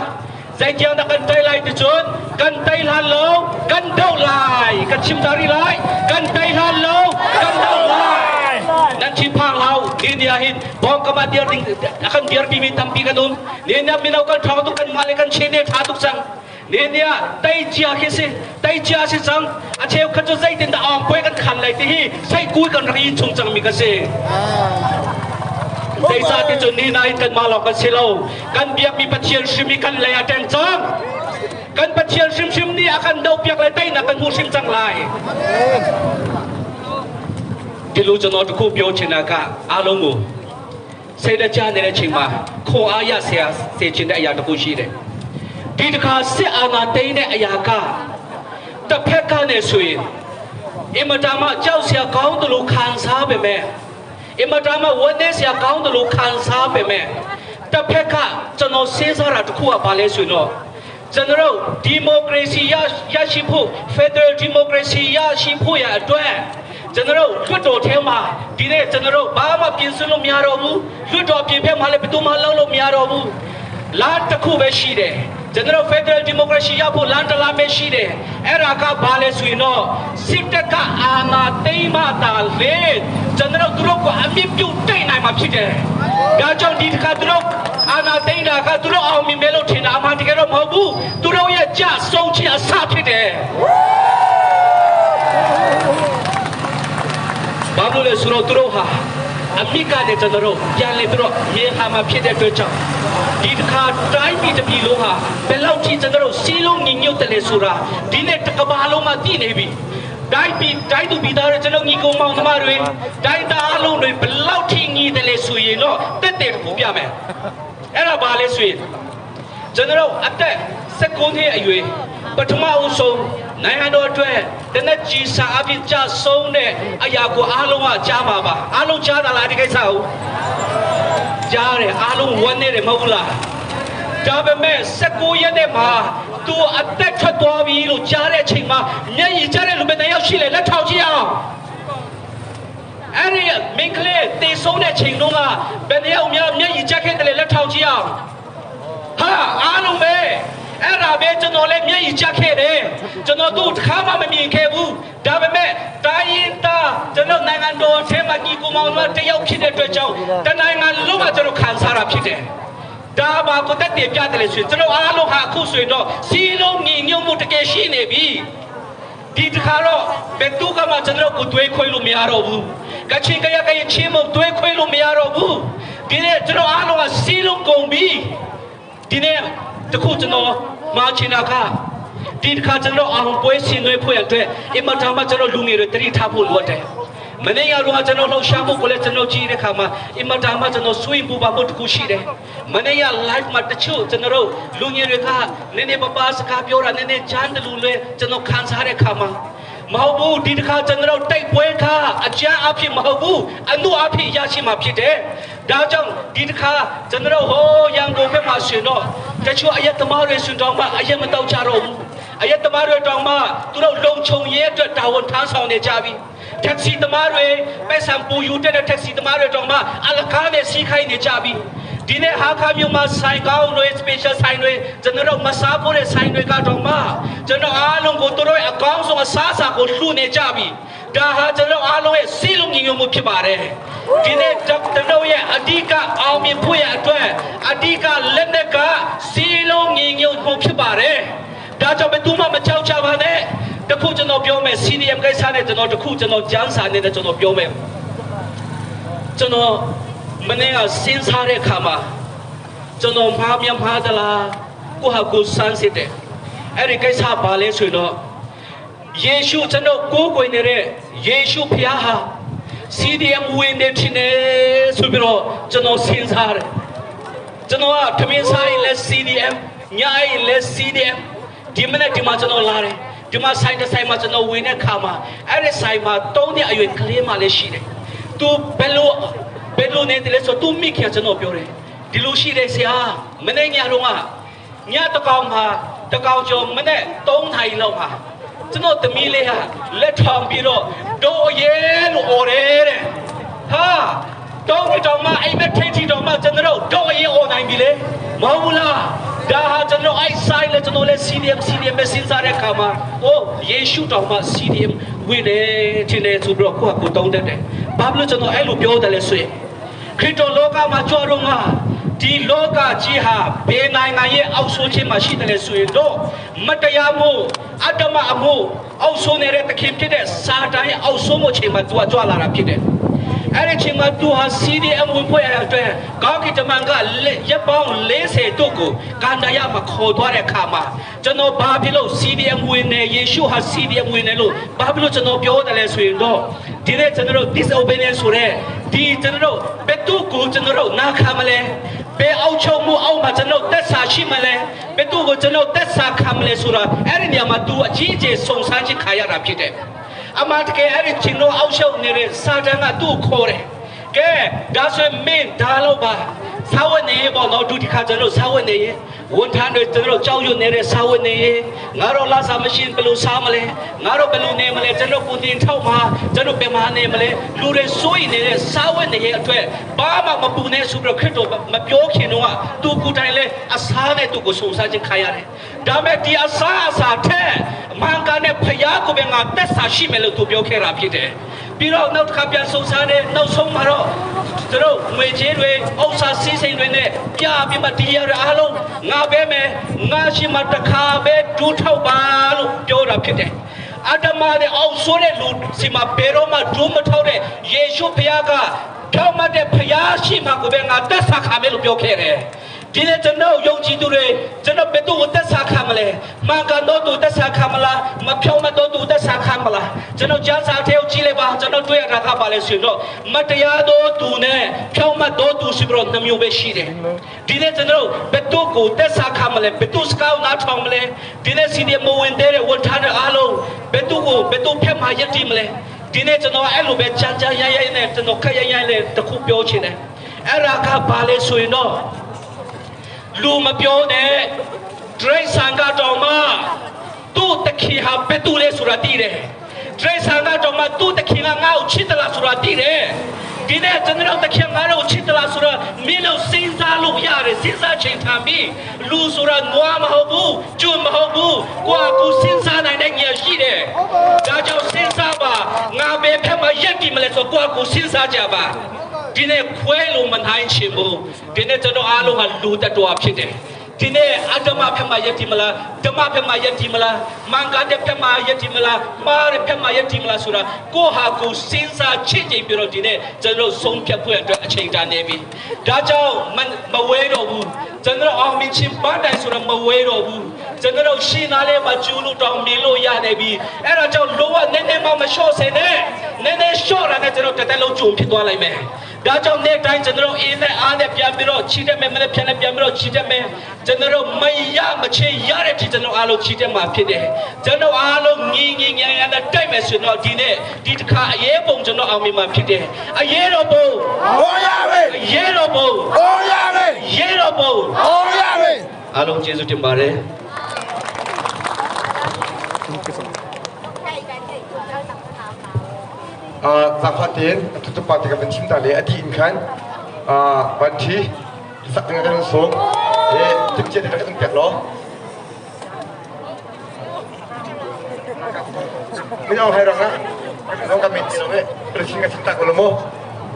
zai tiang da kan tai lai ti chun kan tai hlan lo kan do lai kan chim tari lai kan tai hlan lo kan do lai nan chi phang lau ni nia hin bong kama diar ding akan diar pi mi tampi kan um ni nia minaw kan thong tu kan male kan chene tha tuk chang ni nia tai chia khi si tai chia si chang a cheu kha chu zai tin da ong poi kan khan lai ti hi sai kui kan ri chung chang mi ka si ใจซาที่จุดนี้นายกันมาหลอกกันสิเรากันเบียกมีปะเชียนชิมีกันเลยอาจารย์จังกันปะเชียนชิมชิมนี่อากันเดาเปียกเลยใต้นักกันหูชิมจังลายဒီလိုကျွန်တော်တခုပြောချင်တာကအားလုံးကိုစိတ်တကြနေတဲ့အချိန်မှာခွန်အားရဆရာစေချင်တဲ့အရာတခုရှိတယ်ဒီတခါစစ်အာဏာသိမ်းတဲ့အရာကတစ်ဖက်ကနေဆိုရင်အင်မတန်မှကြောက်စရာကောင်းတယ်လို့ခံစားပေမဲ့အင်မတန်မှဝမ်းနည်းစရာကောင်းတယ်လို့ခံစားပေမဲ့တစ်ဖက်ကကျွန်တော်စဉ်းစားတာတခုကဘာလဲဆိုရင်တော့ကျွန်တော်တို့ဒီမိုကရေစီရရရှိဖို့ဖက်ဒရယ်ဒီမိုကရေစီရရှိဖို့ရအတွက်ကျွန်တော်တို့လွှတ်တော်ထဲမှာဒီနေ့ကျွန်တော်တို့ဘာမှပြင်ဆင်လို့မရတော့ဘူးလွှတ်တော်ပြင်ဖက်မှာလည်းဘယ်သူမှလုပ်လို့မရတော့ဘူးလမ်းတစ်ခုပဲရှိတယ်ကျွန်တော် Federal Democracy ရဖို့လမ်းတစ်လမ်းပဲရှိတယ်အဲ့ဒါကဘာလဲဆိုရင်တော့စစ်တပ်ကအာဏာသိမ်းမှသာလေကျွန်တော်တို့တို့ကအမြင့်ပြုတ်တိတ်နိုင်မှာဖြစ်တယ်ဒါကြောင့်ဒီတစ်ခါသူတို့အာဏာသိမ်းတာကသူတို့အောင်မြင်မယ်လို့ထင်တာအမှန်တကယ်တော့မဟုတ်ဘူးသူတို့ရဲ့ကြဆုံးခြင်းအစဖြစ်တယ်ဘာလို့လဲဆိုတော့သူတို့ဟာအမိကနဲ့ကျွန်တော်တို့ပြန်လေပြီးတော့မြေဟာမှာဖြစ်တဲ့အတွက်ကြောင့်ဒီတစ်ခါတိုင်းပြည်တစ်ပြည်လုံးဟာဘယ်လောက်ထိကျွန်တော်တို့စီးလုံးညီညွတ်တယ်လဲဆိုတာဒီနေ့တစ်ကမ္ဘာလုံးမှာသိနေပြီတိုင်းပြည်တိုင်းသူပြည်သားတွေကျွန်တော်ညီကောင်မောင်နှမတွေတိုင်းသားအလုံးတွေဘယ်လောက်ထိညီတယ်လဲဆိုရင်တော့တက်တဲ့တခုပြမယ်အဲ့ဒါဘာလဲဆိုရင်ကျွန်တော်တို့အသက်19နှစ်အရွယ်ပထမအဆုံးနိုင်ငံတော်အတွက်တနက်ကြီးစာအဖြစ်ကြဆုံးတဲ့အရာကိုအားလုံးကကြားပါပါအားလုံးကြားတာလားဒီကိစ္စကိုကြားတယ်အားလုံးဝမ်းနေတယ်မဟုတ်လားဒါပေမဲ့19ရက်နေ့မှာသူအသက်ထွက်သွားပြီလို့ကြားတဲ့အချိန်မှာမျက်ရည်ကျတဲ့လူပဲတယောက်ရှိလေလက်ထောက်ကြည့်အောင်အဲ့ဒီမင်းကလေးတေဆုံးတဲ့ချိန်တုန်းကဘယ်တယောက်များမျက်ရည်ကျခဲ့တယ်လေလက်ထောက်ကြည့်အောင်ဟာအားလုံးပဲအဲ့ဒါပဲကျွန်တော်လည်းမျက်ရည်ကျခဲ့တယ်ကျွန်တော်တို့တစ်ခါမှမမြင်ခဲ့ဘူးဒါပေမဲ့တိုင်းရင်သားကျွန်တော်နိုင်ငံတော်ထဲမှာညီကောင်မောင်တို့တယောက်ဖြစ်တဲ့အတွက်ကြောင့်တနိုင်ငံလုံးကကျွန်တော်ခံစားတာဖြစ်တယ်ဒါပါကိုတက်တည်ပြတယ်လေဆိုရင်ကျွန်တော်အားလုံးဟာအခုဆိုရင်တော့စီလုံးညီညွတ်မှုတကယ်ရှိနေပြီဒီတခါတော့ဘယ်သူကမှကျွန်တော်ကိုတွေးခွဲလို့မရတော့ဘူးကချင်ကရကရင်ချင်းမတွေးခွဲလို့မရတော့ဘူး ဒီနေ့ကျွန်တော်အားလုံးကစီလုံးကုန်ပြီဒီနေ့တခုကျွန်တော်မှာချင်တာကဒီတစ်ခါကျွန်တော်အောင်ပွဲရှင်တွေဖွဲ့အတွက်အင်မတန်မှကျွန်တော်လူငယ်တွေတတိထားဖို့လိုအပ်တယ်မနေ့ကတော့ကျွန်တော်လှောက်ရှားမှုကိုလည်းကျွန်တော်ကြည့်တဲ့ခါမှာအင်မတန်မှကျွန်တော်ဆွေးပူပါမှုတခုရှိတယ်မနေ့က live မှာတချို့ကျွန်တော်တို့လူငယ်တွေကနည်းနည်းပပစကားပြောတာနည်းနည်းချမ်းတယ်လို့လည်းကျွန်တော်ခံစားတဲ့ခါမှာမဟုတ်ဘူးဒီတစ်ခါကျွန်တော်တိုက်ပွဲခါအကြမ်းအဖြစ်မဟုတ်ဘူးအနုအဖြစ်ရရှိမှာဖြစ်တယ်ဒါကြောင့်ဒီတစ်ခါကျွန်တော်ဟိုရန်ကုန်ဘက်မှာရှင်တော့တချို့အရက်သမားတွေရှင်တော့မှအရက်မတော့ကြတော့ဘူးအရက်သမားတွေတောင်မှသူတို့လုံခြုံရေးအတွက်တာဝန်ထမ်းဆောင်နေကြပြီတက္ကစီသမားတွေပိုက်ဆံပူယူတဲ့တက္ကစီသမားတွေတောင်မှအလကားနဲ့စီးခိုင်းနေကြပြီဒီနေ့ဟာခါမျိုးမှာဆိုင်ကောင်းတွေ special ဆိုင်တွေကျွန်တော်တို့မစားဖို့တဲ့ဆိုင်တွေကတော့မှကျွန်တော်အားလုံးကိုတို့ရဲ့အကောင်းဆုံးအစားအစာကိုလှူနေကြပြီဒါဟာကျွန်တော်အားလုံးရဲ့စီးလုံးညီညွတ်မှုဖြစ်ပါတယ်ဒီနေ့ကျွန်တော်ရဲ့အဓိကအောင်မြင်ဖို့ရဲ့အတွက်အဓိကလက်နက်ကစီးလုံးညီညွတ်မှုဖြစ်ပါတယ်ဒါကြောင့်ဘယ်သူမှမကြောက်ကြပါနဲ့တခုကျွန်တော်ပြောမယ် CDM ကိစ္စနဲ့ကျွန်တော်တခုကျွန်တော်ကျန်းစာနေတဲ့ကျွန်တော်ပြောမယ်ကျွန်တော်မနေ့ကစဉ်းစားတဲ့အခါမှာကျွန်တော်မှားမြန်မှားသလားကိုဟာကိုစမ်းစစ်တယ်အဲ့ဒီကိစ္စဘာလဲဆိုတော့ယေရှုကျွန်တော်ကိုးကွယ်နေတဲ့ယေရှုဖခင်ဟာ CDM ဝင်နေတယ်ဆိုပြီးတော့ကျွန်တော်စဉ်းစားတယ်ကျွန်တော်ကထမင်းစားရင်လည်း CDM ညရင်လည်း CDM ဒီမနေ့ဒီမှာကျွန်တော်လာတယ်ဒီမှာဆိုင်တစ်ဆိုင်မှာကျွန်တော်ဝင်တဲ့ခါမှာအဲ့ဒီဆိုင်မှာတုံးတဲ့အရွယ်ကလေးမှလည်းရှိတယ်။ तू ဘယ်လိုဘယ်လိုနေတယ်လဲဆို तू မိခင်ကျွန်တော်ပြောတယ်ဒီလိုရှိတယ်ဆရာမနေ့ညတော့ကညတကောင်မှာတကောင်ကျော်မနေ့3နာရီလောက်မှာကျွန်တော်သမီးလေးဟာလက်ထောင်ပြီးတော့ဒိုးရဲလို့អော်တယ်တဲ့ဟာတောင်းတောင်မှအိမ်မက်ထိတ်ထီတောင်မှကျွန်တော်တို့ဒိုးရဲអော်နိုင်ပြီလေမဟုတ်ဘူးလားဒါဟာကျွန်တော်အိုက်ဆိုင်လေကျွန်တော်လဲ CDM CDM ပဲစဉ်းစားတဲ့အခါမှာအိုးယေရှုတောင်မှ CDM ဝင်တယ်ထင်တယ်ဆိုပြီးတော့ကိုယ့်ဟာကိုယ်တောင်းတတ်တယ်ဘာဖြစ်လို့ကျွန်တော်အဲ့လိုပြောတယ်လဲဆိုရင်ခရစ်တော်လောကမှာကြွတော့ငါဒီလောကကြီးဟာဘယ်နိုင်ငံရဲ့အောက်ဆိုးခြင်းမှာရှိတယ်လဲဆိုရင်တော့မတရားမှုအတ္တမအမှုအောက်ဆိုးနေတဲ့တခင်ဖြစ်တဲ့စာတန်ရဲ့အောက်ဆိုးမှုချိန်မှာသူကကြွလာတာဖြစ်တယ်အဲ့ဒီချိန်မှာသူဟာ CDM ဝင်ဖွဲ့ရတဲ့အတွက်ကောင်းကင်တမန်ကရက်ပေါင်း40တို့ကိုကန်တရမှာခေါ်သွားတဲ့အခါမှာကျွန်တော်ဘာဖြစ်လို့ CDM ဝင်နေယေရှုဟာ CDM ဝင်နေလို့ဘာဖြစ်လို့ကျွန်တော်ပြောတယ်လဲဆိုရင်တော့ဒီနေ့ကျွန်တော်တို့ disobedience ဆိုတဲ့ဒီကျွန်တော်တို့ဘယ်သူကိုကျွန်တော်တို့နာခံမလဲဘယ်အောက်ချုပ်မှုအောက်မှာကျွန်တော်တက်ဆာရှိမလဲဘယ်သူကိုကျွန်တော်တက်ဆာခံမလဲဆိုတာအဲ့ဒီနေရာမှာ तू အကြီးအကျယ်စုံစမ်းခြင်းခါရတာဖြစ်တယ်အမှန်တကယ်အဲ့ဒီချင်းတော့အောက်ရှုပ်နေတဲ့စာတန်ကသူ့ကိုခေါ်တယ်ကဲဒါဆိုရင်မင်းဒါလို့ပါသာဝနေပေါ့နော်ဒုတိခါကျွန်တော်သာဝနေဝန်ထမ်းတွေကျွန်တော်ကြောက်ရွံ့နေတဲ့သာဝနေငါတို့လာစားမရှိဘယ်လိုစားမလဲငါတို့ဘယ်လိုနေမလဲကျွန်တော်ကိုတင်ထောက်မှာကျွန်တော်ပြန်မနေမလဲလူတွေစိုးရိမ်နေတဲ့သာဝနေရဲ့အတွက်ဘာမှမပူနဲ့ဆိုပြီးတော့ခရစ်တော်မပြောခင်တော့သူကိုယ်တိုင်လဲအစားနဲ့သူကိုဆုံစားခြင်းခါရတယ်ဒါမဲ့ဒီအစားအစာထက်မန်ကန်နဲ့ဖျားကိုပဲငါတက်ဆာရှိမယ်လို့သူပြောခဲ့တာဖြစ်တယ်ပြီးတော့နောက်တစ်ခါပြန်ဆုံစားတယ်နောက်ဆုံးမှာတော့သူတို့ငွေကြေးတွေဥစ္စာစည်းစိမ်တွေနဲ့ပြပြီးမှဒီရရအားလုံးငါပဲမယ်ငါရှိမှတစ်ခါပဲဒူးထောက်ပါလို့ပြောတာဖြစ်တယ်အတ္တမတဲ့အောင်ဆိုးတဲ့လူစီမှာဘယ်တော့မှဒူးမထောက်တဲ့ယေရှုဖခင်ကထောက်မှတ်တဲ့ဖခင်ရှိမှကိုပဲငါတက်ဆာခါမယ်လို့ပြောခဲ့တယ်ဒီနေ့ကျွန်တော်ယုံကြည်သူတွေကျွန်တော်ဘယ်သူကိုတက်ဆာခံမလဲမန်ကန်တော့သူတက်ဆာခံမလားမဖြောင်းမတော့သူတက်ဆာခံမလားကျွန်တော်ကျမ်းစာထဲကိုကြည့်လိုက်ပါကျွန်တော်တွေ့ရတာကပါလဲဆိုတော့မတရားတော့သူနဲ့ဖြောင်းမတော့သူဆိုပြီးတော့နှမျိုးပဲရှိတယ်ဒီနေ့ကျွန်တော်ဘယ်သူကိုတက်ဆာခံမလဲဘယ်သူစကောင်းနားထောင်မလဲဒီနေ့စီဒီမဝင်တဲ့ဝန်ထားတဲ့အားလုံးဘယ်သူကိုဘယ်သူဖက်မှာယက်တည်မလဲဒီနေ့ကျွန်တော်အဲ့လိုပဲကြမ်းကြမ်းရိုက်ရိုက်နဲ့ကျွန်တော်ခက်ရိုက်ရိုက်နဲ့တခုပြောချင်တယ်အဲ့ဒါကဘာလဲဆိုရင်တော့လူမပြောနဲ့ဒရိဆန်ကတော့မှသူ့တခင်ဟာဘယ်သူလဲဆိုတာသိတယ်ဒရိဆန်ကတော့မှသူ့တခင်ကငါ့ကိုချစ်တယ်လားဆိုတာသိတယ်ဒီနေ့ကျွန်တော်တခင်ငါ့ကိုချစ်တယ်လားဆိုတာမင်းတို့စဉ်းစားလို့ရတယ်စဉ်းစားချိန်ထားပြီးလူဆိုတာနွားမဟုတ်ဘူးကျွမဟုတ်ဘူးကိုယ့်ကိုစဉ်းစားနိုင်တဲ့ဉာဏ်ရှိတယ်ဒါကြောင့်စဉ်းစားပါငါပဲဖက်မှာရက်တည်မလဲဆိုကိုယ့်ကိုစဉ်းစားကြပါဒီနေ့ခွဲလို့မနိုင်ချင်ဘူးဒီနေ့ကျွန်တော်အားလုံးဟာလူတတော်ဖြစ်တယ် ဒီနေ့အဓမ္မဖက်မှာယက်တီမလားဓမ္မဖက်မှာယက်တီမလားမင်္ဂတဲ့ဖက်မှာယက်တီမလားမှားတဲ့ဖက်မှာယက်တီမလားဆိုတာကိုဟာကိုစဉ်းစားချင့်ချိန်ပြီးတော့ဒီနေ့ကျွန်တော်ဆုံးဖြတ်ဖို့အတွက်အချိန်တန်နေပြီ။ဒါကြောင့်မဝဲတော့ဘူး။ကျွန်တော်အောင်မြင်ခြင်းပန်းတိုင်ဆိုတာမဝဲတော့ဘူး။ကျွန်တော်ရှင်းသားလေးမှာကျူးလို့တောင်းမြင်လို့ရနေပြီ။အဲ့ဒါကြောင့်လောကနည်းနည်းမှမလျှော့စင်နဲ့နည်းနည်းလျှော့တာနဲ့ကျွန်တော်တသက်လုံးကြုံဖြစ်သွားလိုက်မယ်။ဒါကြောင့်နေ့တိုင်းကျွန်တော်အင်းနဲ့အားနဲ့ပြန်ပြီးတော့ချီတက်မယ်မနေ့ပြန်လည်းပြန်ပြီးတော့ချီတက်မယ်ကျွန်တော်မရမချေရတဲ့ဒီကျွန်တော်အားလုံးချီတက်မှာဖြစ်တယ်ကျွန်တော်အားလုံးညီညီညာညာနဲ့တိုက်မယ်ဆိုတော့ဒီနေ့ဒီတစ်ခါအရေးပုံကျွန်တော်အောင်မြင်မှာဖြစ်တယ်အရေးတော်ပုံ အောင်ရပြီ အရေးတော်ပုံ အောင်ရပြီ ရေးတော်ပုံ အောင်ရပြီ အားလုံးကျေးဇူးတင်ပါတယ် Zafatin tutupa ti ka van chim ta le ati in khan van thi sak nga kan song e tim che ta kan pek lo mi au hai rong na rong ka mit lo e pre chin ka chin ta ko lo mo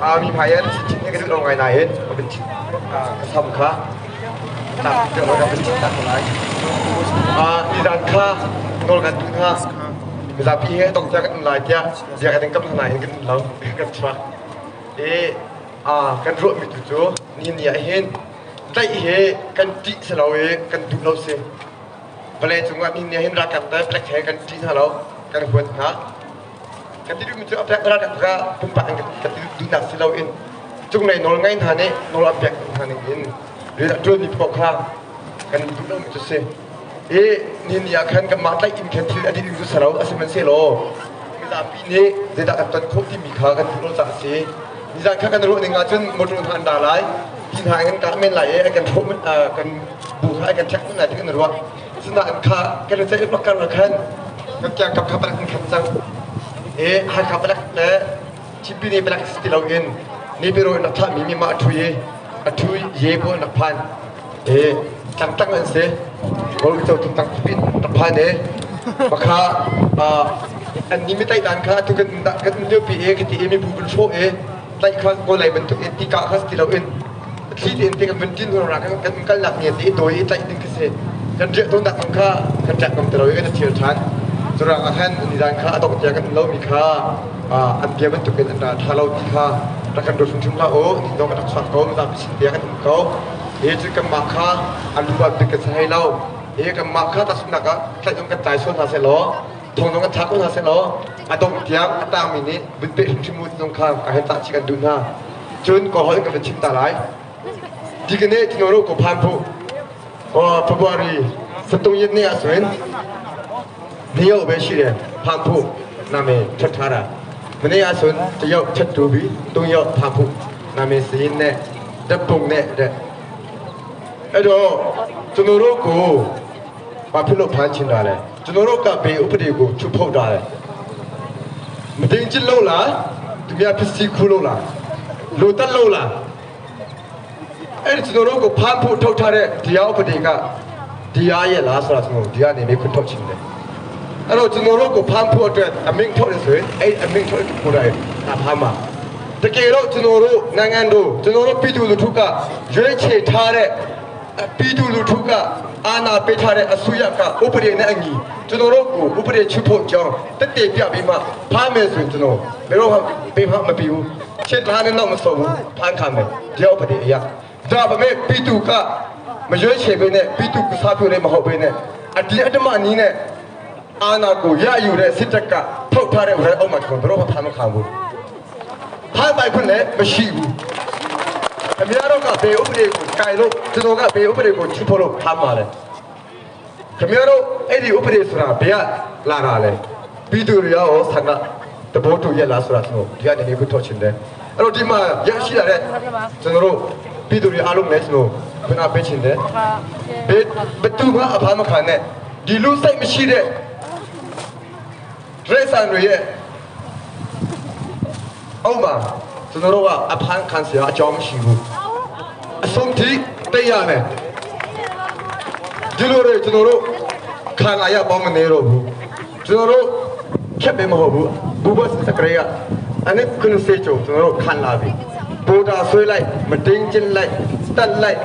a mi phai an chin ni ka du ngai na hen ka ben chin ka sam kha ta te lo ka ben chin ta ko lai a ni dan kha nol kan tu kha mizapi he tong tia kan lai tia zia kan kam na hin kan lo kan chwa e a kan ru mi tu chu ni ni a hin dai he kan ti se lo e kan du lo se pale chunga ni ni hin ra kap ta plek he kan ti na lo kan huat na kan ti du mi chu a plek ra kap ka pum pa kan ti du na se lo in chung nei nol ngai na ne nol a plek na ne in re da ni pok kha kan du lo mi chu se เอนี่นี่คันกับมาไล่อินแค่ที่อดีตยุสเราอาศัยมันเสลอมิลาปีนี้จะได้ตัดโคที่มีขากันทุกจากสีนี่จากข้ากันรู้ในงานจนหมดรุ่นทันดาไลที่ทางกันกะเม่นไหลไอ้กันทุบมันกันบูข้ากันชักมันไหลที่กันรู้สนานข้ากันจะเอ็กซ์กันละคันกันแกกับข้าปลักกันจังเอหาข้าปลักและชิปีนี้ปลักสติเราเอ็นนี่ไปรู้นักท่ามีมีมาทุยทุยเย่บัวนักพันเอตั้งตั้งอันเสบอลเจ้าตุ้งตั้งปินตับพานเอบักฮะอันนี้ไม่ไต่ดันค่ะทุกกันกันเลี้ยวปีเอกิติเอมีผู้เป็นโชเอไต่ข้าก็ไหลมันทุกเอติกาข้าสติเราเอ็นที่เอ็นติกันเป็นจินหัวรักกันกันหลักเนี่ยตีโดยไต่ดึงเกษตรกันเรียกต้นดักของข้ากันจักกันแต่เราเอ็นเทียร์ชันสุรังอาหารนิรันข้าตกเจียกันเรามีข้าอันเดียมันทุกเป็นอันดาทาเราที่ข้ารักกันโดยชุมละโอ้ที่น้องกันรักษาเขาตามสินเดียกันเขาเอจุกันมาข้าอันดูว่าเป็นกันให้เราเอกันมาข้าตัดสุนัขใส่ตรงกันใจส่วนหาเสลอทองตรงกันทักคนหาเสลออาตงเทียงอาตางมินิบุญเปรชิมุตงข้ามอาเห็นตาชิกันดูหน้าจนก็หอยกันเป็นชิมตาไหลดีกันเนี่ยที่โนรุก็พันผู้อ๋อฟบรีสตุงยินเนี่ยสวนนี่เอาไปชิเดพันผู้นาเมชัดทาระมันนี่อาสวนจะยกชัดดูบีตรงยกพันผู้นาเมสีเนี่ยดับปุ่งเนี่ยเด็ดไอ้ดอကျွန်တော်တို့ကိုဘာဖြစ်လို့ဖမ်းချင်တာလဲကျွန်တော်တို့ကဘေးဥပဒေကိုချုပ်ဖောက်တာလဲမတင်ချစ်လို့လားသူများပစ္စည်းခူးလို့လားလူတက်လို့လားအဲ့ဒီကျွန်တော်တို့ကိုဖမ်းဖို့ထုတ်ထားတဲ့တရားဥပဒေကတရားရဲ့လားဆိုတာကျွန်တော်ဒီကနေမေးခွန်းထုတ်ချင်တယ်အဲ့တော့ကျွန်တော်တို့ကိုဖမ်းဖို့အတွက်အမိန့်ထုတ်တယ်ဆိုရင်အဲ့အမိန့်ထုတ်တဲ့ကိုယ်တိုင်ဒါဖမ်းမှာတကယ်တော့ကျွန်တော်တို့နိုင်ငံတို့ကျွန်တော်တို့ပြည်သူလူထုကရွေးချယ်ထားတဲ့ပြည်သူလူထုကအာဏာပေးထားတဲ့အစိုးရကဥပဒေနဲ့အညီကျွန်တော်တို့ကိုဥပဒေချွတ်ဖို့ကြောင်းတက်တည်ပြပြီးမှဖမ်းမယ်ဆိုရင်ကျွန်တော်ဘယ်တော့မှပေးဖမ်းမပြီးဘူးရှင်းထားနေတော့မဆုံးဘူးဖမ်းခံမယ်တရားဥပဒေအရဒါပေမဲ့ပြည်သူကမရွေးချယ်ပေးနဲ့ပြည်သူကစားပြလည်းမဟုတ်ပေးနဲ့အဒီအတ္တမနီးနဲ့အာဏာကိုရယူတဲ့စစ်တပ်ကထုတ်ထားတဲ့ဥပဒေအောက်မှာကျွန်တော်ဘယ်တော့မှဖမ်းမခံဘူးဖမ်းပိုင်ခွင့်လည်းမရှိဘူးအများတော့ကဘေဥပဒေကိုကြိုင်လို့ကျွန်တော်ကဘေဥပဒေကိုချွတ်ဖို့လို့ဖမ်းပါတယ်ခင်ဗျားတို့အဲ့ဒီဥပဒေဆိုတာဘယ်ကလာတာလဲပြည်သူတွေရောဆန္ဒတဘောတူရလားဆိုတာကျွန်တော်ဒီကနေခုထုတ်ချင်တယ်အဲ့တော့ဒီမှာရရှိလာတဲ့ကျွန်တော်တို့ပြည်သူတွေအားလုံးလည်းကျွန်တော်ခဏပေးချင်တယ်ဘယ်ဘသူကအဖားမခံနဲ့ဒီလူစိတ်မရှိတဲ့ရဲဆန်တွေရဲ့အောက်မှာကျွန်တော်တို့ကအဖမ်းခံစရာအကြောင်းမရှိဘူးအဆုံးထိတိတ်ရမယ်ဒီလိုတွေကျွန်တော်တို့ခံလာရပေါင်းမနေတော့ဘူးကျွန်တော်တို့ခက်ပဲမဟုတ်ဘူးဘူဘတ်စကရေကအနည်းခုနစေချိုကျွန်တော်တို့ခံလာပြီဘူတာဆွဲလိုက်မတင်းကျင်လိုက်တတ်လိုက်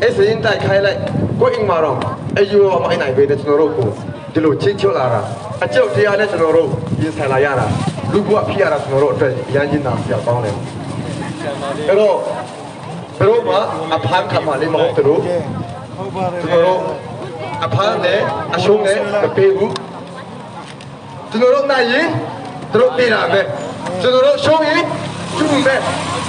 အဲ့စရင်တိုက်ခိုင်းလိုက် ကိုအိမ်မှာတော့အယူမအိနိုင်ပဲနဲ့ကျွန်တော်တို့ကိုဒီလိုချင်းချလာတာအကြောက်တရားနဲ့ကျွန်တော်တို့ရင်ဆိုင်လာရတာလူကဖြစ်ရတာကျွန်တော်တို့အတွက်ရမ်းကျင်တာဆရာကောင်းတယ်အဲ့တော့ဘယ်တော့မှအဖမ်းခံမှလည်းမဟုတ်တို့ကျွန်တော်တို့အဖမ်းနဲ့အရှုံးနဲ့မပေးဘူးကျွန်တော်တို့နိုင်ရင်တို့ပေးတာပဲကျွန်တော်တို့ရှုံးရင်ကျွန်းပဲ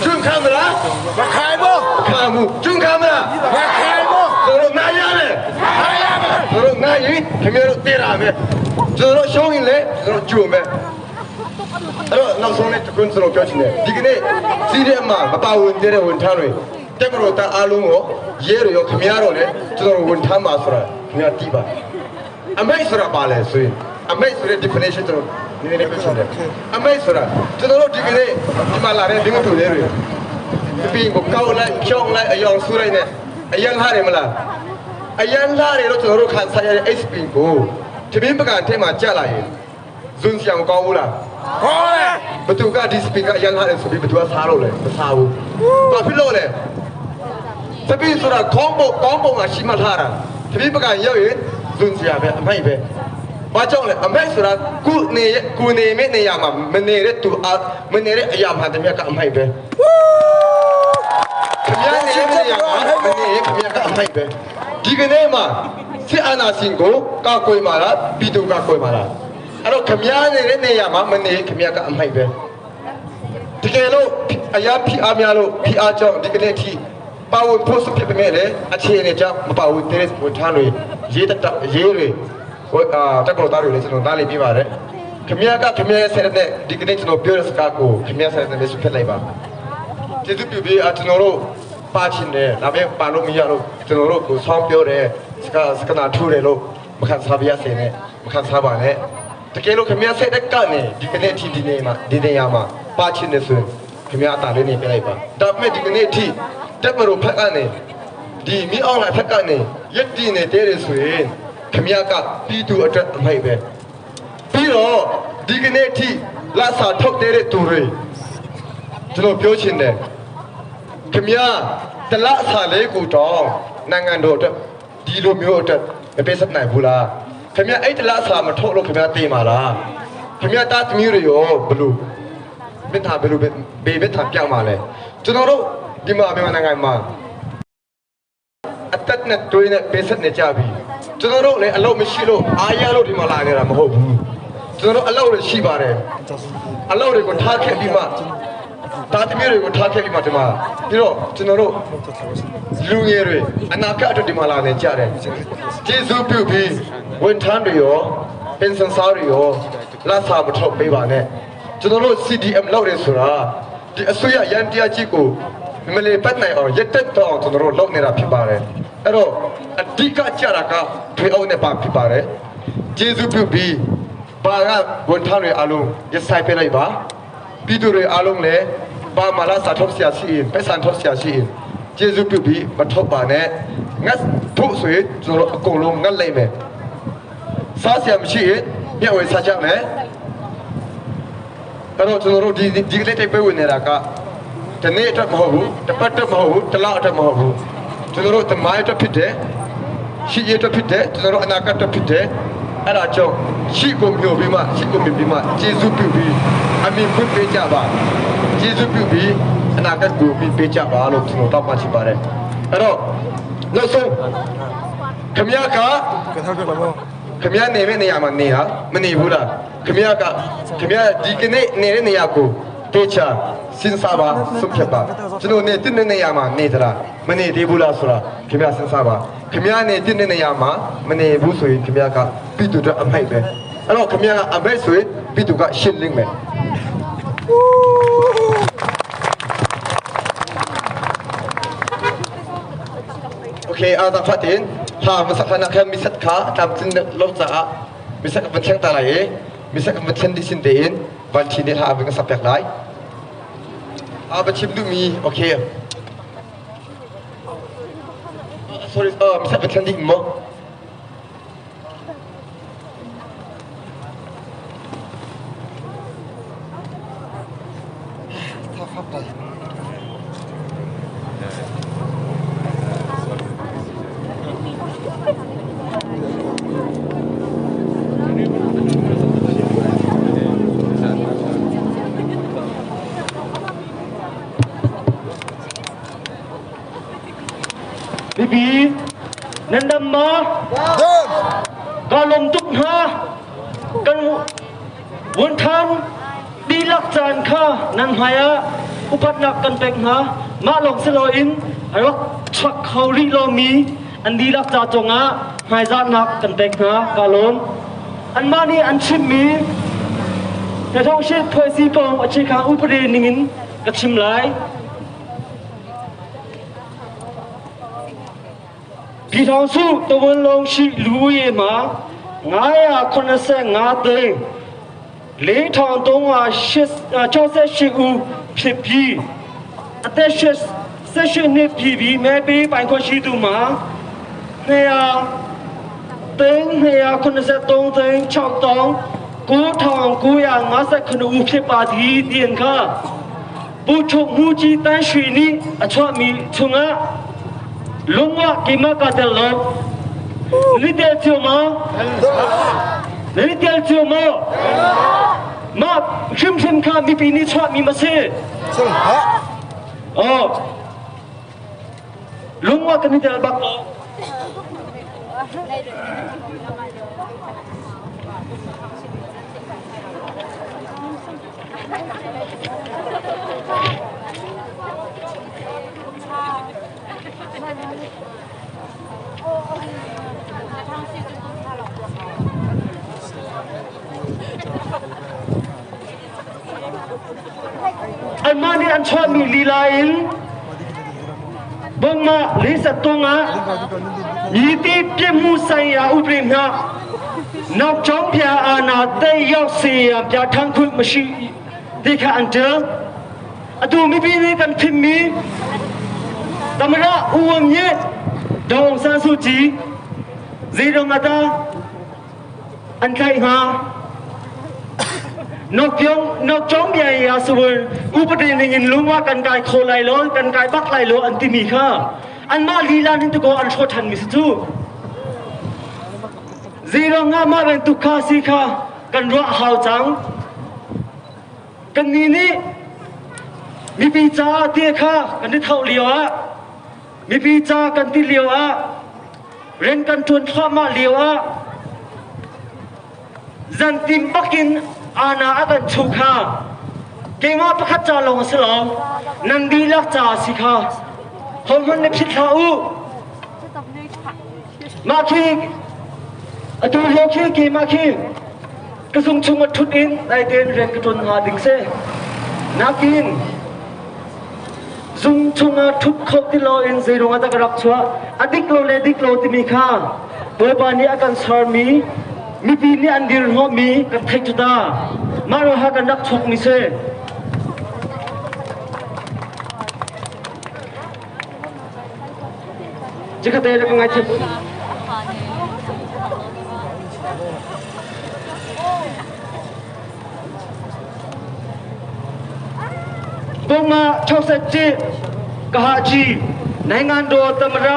ကျွန်းခံမလား မခိုင်ဘူး ခံဘူးကျွန်းခံမလား မခိုင်ဘူး ကျွန်တော်တို့နိုင်ရမယ် နိုင်ရမယ် ကျွန်တော်တို့နိုင်ရင်ခင်ဗျားတို့ပေးတာပဲကျွန်တော်တို့ရှုံးရင်လည်းကျွန်တော်ကျွန်းပဲအဲ့တော့နောက်ဆုံးလေးတကွန်းကျွန်တော်ပြောချင်တယ်ဒီကနေ့စီးတဲ့မှာမပါဝင်တဲ့ဝန်ထမ်းတွေတက်မလို့တအားလုံးကိုရဲတွေရောခင်ဗျားတို့လည်းကျွန်တော်တို့ဝန်ထမ်းပါဆိုတာခင်ဗျားတီးပါအမိတ်ဆိုတာပါလဲဆိုရင်အမိတ်ဆိုတဲ့ definition ကျွန်တော်နည်းနည်းလေးပြောချင်တယ်အမိတ်ဆိုတာကျွန်တော်တို့ဒီကနေ့ဒီမှာလာတဲ့ဒီမတူလေးတွေပြီးကိုကောက်လိုက်ဖြောင်းလိုက်အယောင်ဆူလိုက်နဲ့အယံလှတယ်မလားအယံလှတယ်လို့ကျွန်တော်တို့ခံစားရတဲ့ SP ကိုတပင်းပကံထဲမှာကြာလာရင်ဇွန်စီအောင်ကောင်းဘူးလား ကောင်းတယ် ဘသူကဒီစပီကအရန်လာတယ်ဆိုပြီးဘသူကစားလို့လဲမစားဘူး။ဘာဖြစ်လို့လဲ။တပည့်ဆိုတာခေါင်းပုံကောင်းပုံကရှိမှထားတာ။တပည့်ပကရောက်ရင်ဇွန်စရာပဲအမိုက်ပဲ။ဘာကြောင့်လဲအမိုက်ဆိုတာကုနေကုနေမဲ့နေရမှာမနေတဲ့သူအမနေတဲ့အရာမှတမက်ကအမိုက်ပဲ။ခမရနေတဲ့နေရာမှာမနေခမရကအမိုက်ပဲ။ဒီကနေ့မှာစစ်အာဏာရှင်ကိုကောက်ွယ်မှာလားပြည်သူကကွယ်မှာလားအဲ့တော့ခမရနေတဲ့နေရာမှာမနေခမရကအမိုက်ပဲ။တကယ်လို့အရာဖိအားများလို့ဖိအားကြောင့်ဒီကနေ့ထိပါဝင်ဖို့စဖြစ်ပေမဲ့လည်းအခြေအနေကြောင့်မပါဝင်တဲ့ဝန်ထမ်းတွေရေးတရေးတွေဟိုအာတက်ကောသားတွေလည်းကျွန်တော်နားလည်ပြပါတယ်ခမရကခမရဆက်တဲ့ဒီကနေ့ကျွန်တော်ပြောတဲ့စကားကိုခမရဆက်တဲ့လက်ဖြစ်လိုက်ပါကျေးဇူးပြုပြီးအကျွန်တော်တို့ပါချင်တယ်ဒါပေမဲ့ပါလို့မရလို့ကျွန်တော်တို့ကိုဆောင်းပြောတယ်စကားစကနာထူတယ်လို့မခံစားပြရစေနဲ့မခံစားပါနဲ့တကယ်လို့ခမရဆက်တဲ့ကနေဒီကနေ့ထိဒီနေ့မှာဒီနေရာမှာပါချင်တယ်ဆိုရင်ခင်ဗျားအတားလေးနေပြလိုက်ပါဒါပေမဲ့ဒီကနေ့ထိတက်မလို့ဖက်ကနေဒီမိအောင်လာဖက်ကနေရက်တည်နေတဲတယ်ဆိုရင်ခင်ဗျားကပြီးသူအတွက်အမိုက်ပဲပြီးတော့ဒီကနေ့ထိလာစာထုတ်တဲ့သူတွေကျွန်တော်ပြောချင်တယ်ခင်ဗျားတလအစာလေးကိုတော့နိုင်ငံတော်အတွက်ဒီလိုမျိုးအတွက်မပေးစနိုင်ဘူးလားခင်ဗျားအဲ့တလအစာမထုတ်လို့ခင်ဗျားတေးမှာလားခင်ဗျားတာသမီးတွေရောဘလို့မင်းသားဘယ်လိုဘေးဘက်ထားပြောင်းมาလဲကျွန်တော်တို့ဒီမှာမြန်မာနိုင်ငံမှာအသက်နဲ့တွေးနဲ့ပေးဆက်နေကြပြီကျွန်တော်တို့လည်းအလုပ်မရှိလို့အားရလို့ဒီမှာလာနေတာမဟုတ်ဘူးကျွန်တော်တို့အလုပ်တွေရှိပါတယ်အလုပ်တွေကိုထားခဲ့ပြီးမှတာသမီးတွေကိုထားခဲ့ပြီးမှဒီမှာပြီးတော့ကျွန်တော်တို့လူငယ်တွေအနာဂတ်အတွက်ဒီမှာလာနေကြတယ်ကျေးဇူးပြုပြီးဝန်ထမ်းတွေရောပင်စင်စားတွေရောလက်စာမထုတ်ပေးပါနဲ့ကျွန်တော်တို့ CDM လောက်တယ်ဆိုတာဒီအစိုးရရန်တရားကြီးကိုမလေပတ်နိုင်အောင်ရက်တက်တော့အောင်ကျွန်တော်တို့လုပ်နေတာဖြစ်ပါတယ်အဲ့တော့အဓိကကြတာကထွေအုပ်နဲ့ပါဖြစ်ပါတယ်ကျေးဇူးပြုပြီးဘာကဝန်ထမ်းတွေအားလုံးရဆိုင်ပေးလိုက်ပါပြည်သူတွေအားလုံးလည်းဘာမလာစာထုတ်ဆရာရှိရင်ပက်ဆန်ထုတ်ဆရာရှိရင်ကျေးဇူးပြုပြီးမထုတ်ပါနဲ့ငတ်ဖို့ဆိုရင်ကျွန်တော်တို့အကုန်လုံးငတ်လိုက်မယ်စားဆရာမရှိရင်မျက်ဝေစားကြမယ်အဲ့တော့ကျွန်တော်တို့ဒီဒီကလေးတိုက်ပွဲဝင်နေတာကဒီနေ့အတွက်မဟုတ်ဘူးတပတ်အတွက်မဟုတ်ဘူးတစ်လအတွက်မဟုတ်ဘူးကျွန်တော်တို့တမိုင်းအတွက်ဖြစ်တယ်ရှိရအတွက်ဖြစ်တယ်ကျွန်တော်တို့အနာဂတ်အတွက်ဖြစ်တယ်အဲ့ဒါကြောင့်ရှိကိုမျိုးပြီးမှရှိကိုမျိုးပြီးမှကျေးဇူးပြုပြီးအမိဖွင့်ပေးကြပါကျေးဇူးပြုပြီးအနာဂတ်ကိုမြင်ပေးကြပါလို့ကျွန်တော်တောင်းပန်ချင်ပါတယ်အဲ့တော့နောက်ဆုံးခမရကခမရနေမဲ့နေရာမှာနေဟာမနေဘူးလားခမရကခမရဒီကနေ့နေတဲ့နေရာကိုတေချာစဉ်းစားပါဆုံးဖြတ်ပါကျွန်တော်နေတဲ့နေရာမှာနေသလားမနေသေးဘူးလားဆိုတာခမရစဉ်းစားပါခမရနေတဲ့နေရာမှာမနေဘူးဆိုရင်ခမရကပြည်သူတို့အမိုက်ပဲအဲ့တော့ခမရကအမိုက်ဆိုရင်ပြည်သူကရှင်းလင်းမယ်โอเคอาตาฟัตินพามาสักนะแค่มิสักขาตามจินลบจ้ามิสักมันเชียงตาไหลมิสักมันเชียงดิสินเดนวันที่นี่ฮาเป็นก็สับแปลกหลายอาไปชิมดูมีโอเค sorry เออมิสักมันเชียงดิมั้ง Nan dam ma? Ka lawm tuk hna. Kan vunthan dihlak caan kha nan hmai ah upatnak kan pek hna. Mah lawng si loin a rak chuak kho rih lomi an dihlak ca cungah hmaizahnak kan pek hna. Ka lawm. Anmah nih an chimmi Hnathawngshit phuaisi kong a chikhang upade ningin ka chim lai. Pyidaungsu tawunlong shi lu ye ma ngaya khonase nga te le thong tong a shis chose shi u phit pyi ate shis se shi ni phi bi me pi pai kho shi tu ma hne a teng hne a khonase tong teng chok tong ku thong ku ya nga se khonu u phit pa thi tien kha Pu Chuk Mu Ci Tan Shui nih a chuahmi chungah lungwah keimah kaa tel lo. Nan i tel cio maw? Nan i tel cio maw? Mah hrimhrim kha mipi nih chuahmi ma si? Oh. Lungwah kan i tel bak lo. Anmah nih an chuahmi lila in bongmah leisatung ah niti pimu sai ah upri hna nok chong phia ana te yok si pya thang khut mashi ti kha an ṭil. Atu mipi nih kan thimmi Tamara U Win Myint Daw Aung San Suu Kyi zeidong ah dah an tlaih hnga? Nokchong bia ya suwun upadi ning in lungwa kan kai kho lai lo kan kai bak lai lo an timi kha anmah lila nin tuko an hrawh ṭhan mi si cu. Zeirong ah mah bantuk kha si kha kan ruah hau cang. Kannih nih mipi ca ti kha kan i tho lio ah mipi ca kan ti lio ah rian kan ṭuan thluahmah lio ah zantim bakin ana a kan chuh kha keimah pakhat ca lawng a si lo nan dihlak ca a si kha hohmanh na phit hlah u mah khi atu lio khi keimah khi ka zung chung a ṭhut in dai tein rian ka ṭuan hnga ding si. Nakin zung chungah ṭhut kho ti loin zeiruang ah dah ka rak chuah a dik lo le dik lo timi kha Bawipa nih a kan sermi mipi nih an dirhnawhmi kan theih cu ta mah ruangah kan rak chuakmi si. Cikate le ka ngaithiam. Boma 61 kahaci နိုင်ငံတော်သမ္မတ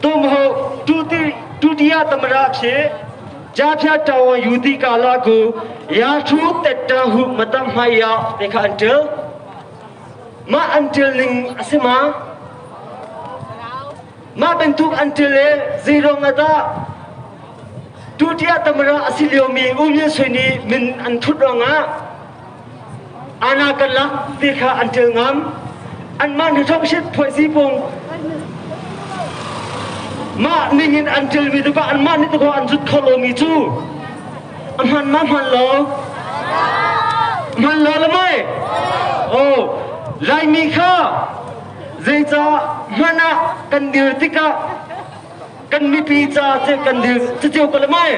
သို့မဟုတ်ဒုတိဒုတိယသမ္မတဖြစ်ကြားဖြတ်တာဝန်ယူသည့်ကာလကိုရာထူးတက်တန်းဟုမတတ်မှတ်ရတဲ့ခန့်တယ်မအန်တယ်လင်းအစမ Mah bantuk an ṭil le zeiruang ah dah Dutiah Tamara a si liomi U Myint Swe nih min an thut ruangah ana kan lak ti kha an ṭil ngam. Anmah hnathawk phuaisi pung mah ningin an ṭilmi tukah anmah nih tukah an zut kho lomi cu a hman ma hman lo hman lo le mai oh Laimi kha Zeicah hmanh ah kan dir tikah kan mipi ca cu kan dir cio ko le mai.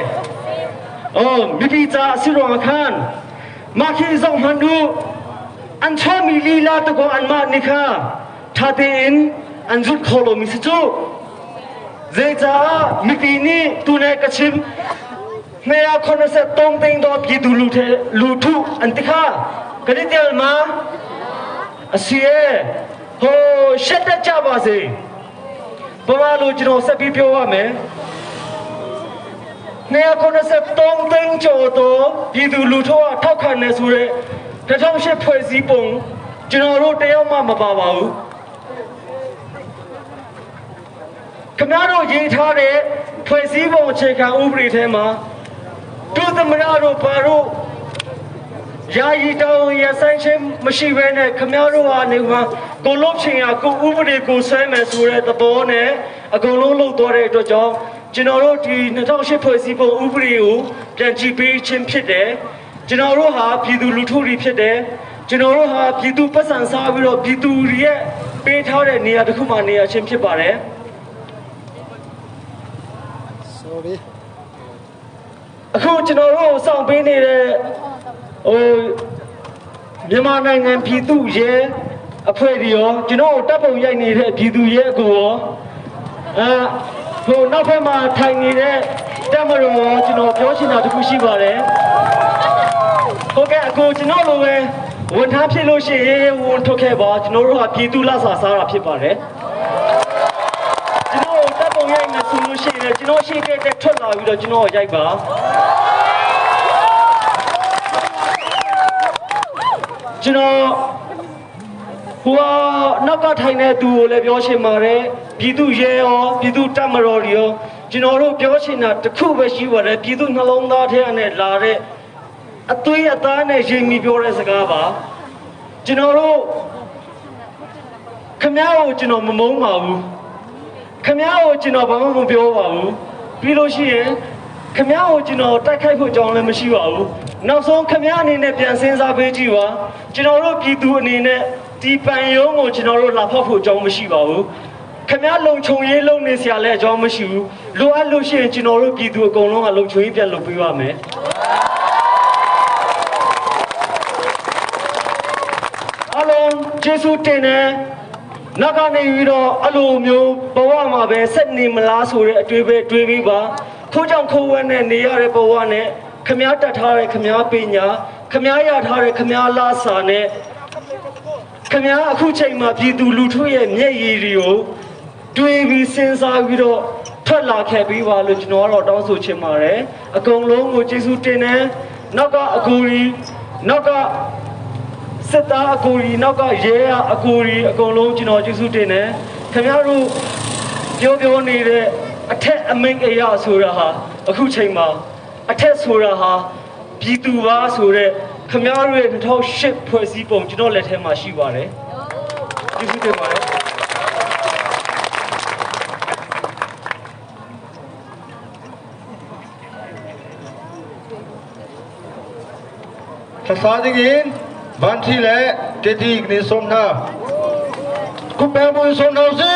Oh, mipi ca si ruangah khan mah khi zoh hmanh u an chuahmi lila tukaw anmah nih kha ṭha tein an zulh kho lomi si cu. Zeicah mipi nih tune ka chim hme ah khon a set tong teng dawt ki tu lu thu an ti kha kan i tel ma အစီရဲ့ဟိုရှက်တက်ကြပါစေပမာလို့ကျွန်တော်ဆက်ပြီးပြောရမယ်293သိန်းကျော်သောပြည်သူလူထုကထောက်ခံနေဆိုတဲ့2008ဖွဲ့စည်းပုံကျွန်တော်တို့တယောက်မှမပါပါဘူး။ ခင်ဗျားတို့ရေးထားတဲ့ဖွဲ့စည်းပုံအခြေခံဥပဒေထဲမှာဒုသမရတို့ပါတို့ယာယီတောင်းရဆိုင်ချင်းမရှိဘဲနဲ့ခင်ဗျားတို့ဟာနေမှာကိုလုတ်ချင်ရကိုဥပဒေကိုဆွဲမယ်ဆိုတဲ့သဘောနဲ့အကုန်လုံးလုပ်သွားတဲ့အတွက်ကြောင့်ကျွန်တော်တို့ဒီ2008ဖွဲ့စည်းပုံဥပဒေကိုပြန်ကြည့်ပေးခြင်းဖြစ်တယ်။ကျွန်တော်တို့ဟာပြည်သူလူထုတွေဖြစ်တယ်။ကျွန်တော်တို့ဟာပြည်သူပတ်စံစားပြီးတော့ပြည်သူတွေရဲ့ပေးထားတဲ့နေရာတစ်ခုမှနေရာချင်းဖြစ်ပါတယ်။ Sorry အခုကျွန်တော်တို့စောင့်ပေးနေတဲ့ဟိုမြန်မာနိုင်ငံပြည်သူရဲအဖွဲ့တွေရောကျွန်တော်တို့တပ်ပုံရိုက်နေတဲ့ပြည်သူရဲအကူရောအဲဟိုနောက်ဖက်မှာထိုင်နေတဲ့တပ်မတော်ရောကျွန်တော်ပြောချင်တာတစ်ခုရှိပါတယ်ဟုတ်ကဲ့အကူကျွန်တော်လိုပဲဝန်ထမ်းဖြစ်လို့ရှိရင်ဝန်ထုတ်ခဲ့ပါကျွန်တော်တို့ဟာပြည်သူလဆာစားတာဖြစ်ပါတယ်ကျွန်တော်တပ်ပုံရိုက်နေဆိုလို့ရှိရင်ကျွန်တော်ရှိတဲ့တက်ထွက်လာပြီးတော့ကျွန်တော်ရိုက်ပါကျွန်တော်ဟိုကနောက်ကထိုင်တဲ့သူကိုလည်းပြောချင်ပါတယ်ပြည်သူရဲရောပြည်သူတပ်မတော်တွေရောကျွန်တော်တို့ပြောချင်တာတစ်ခုပဲရှိပါတယ်ပြည်သူနှလုံးသားထဲကနေလာတဲ့အသွေးအသားနဲ့ရင်မိပြောတဲ့စကားပါကျွန်တော်တို့ခမ ्या ကိုကျွန်တော်မမုန်းပါဘူးခမ ्या ကိုကျွန်တော်ဘာမှမပြောပါဘူးပြီးလို့ရှိရင်ခမ ्या ကိုကျွန်တော်တိုက်ခိုက်ဖို့အကြောင်းလည်းမရှိပါဘူးနောက်ဆုံးခမ ्या အနေနဲ့ပြန်စဉ်းစားပေးကြည့်ပါကျွန်တော်တို့ပြည်သူအနေနဲ့ဒီပန်ယုံကိုကျွန်တော်တို့လာဖောက်ဖို့အကြောင်းမရှိပါဘူးခမ ्या လုံခြုံရေးလုံနေစရာလည်းအကြောင်းမရှိဘူးလိုအပ်လို့ရှိရင်ကျွန်တော်တို့ပြည်သူအကုန်လုံးကလုံခြုံရေးပြန်လုပ်ပေးပါမယ်အလုံးကျေးဇူးတင်တယ်နောက်ကနေပြီးတော့အလိုမျိုးဘဝမှာပဲဆက်နေမလားဆိုတဲ့အတွေးပဲတွေးပြီးပါခိုးကြောင်ခိုးဝဲနဲ့နေရတဲ့ဘဝနဲ့ခမားတတ်ထားတဲ့ခမားပညာခမားရထားတဲ့ခမားလာစာနဲ့ခမားအခုချိန်မှာပြည်သူလူထုရဲ့မျက်ရည်တွေကိုတွေးပြီးစဉ်းစားပြီးတော့ထွက်လာခဲ့ပြီးပါလို့ကျွန်တော်ကတော့တောင်းဆိုချင်ပါတယ်အကုန်လုံးကိုကျေးဇူးတင်တယ်နောက်ကအကူကြီးနောက်ကစစ်သားအကူကြီးနောက်ကရဲအကူကြီးအကုန်လုံးကျွန်တော်ကျေးဇူးတင်တယ်ခင်ဗျားတို့ပြောပြောနေတဲ့အထက်အမိန့်အရဆိုတာဟာအခုချိန်မှာအထက်ဆိုတာဟာပြည်သူပါဆိုတဲ့ခင်ဗျားတို့ရဲ့2008ဖွဲ့စည်းပုံကျွန်တော်လက်ထဲမှာရှိပါတယ်ကျေးဇူးတင်ပါတယ် Thasa dingin vanthi le teti ni somna ku pe bu somna si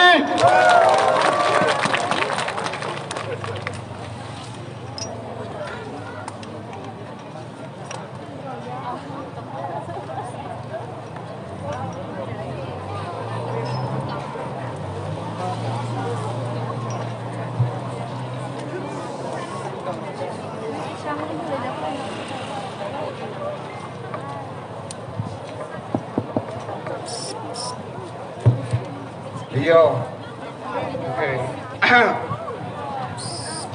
Leo. Okay.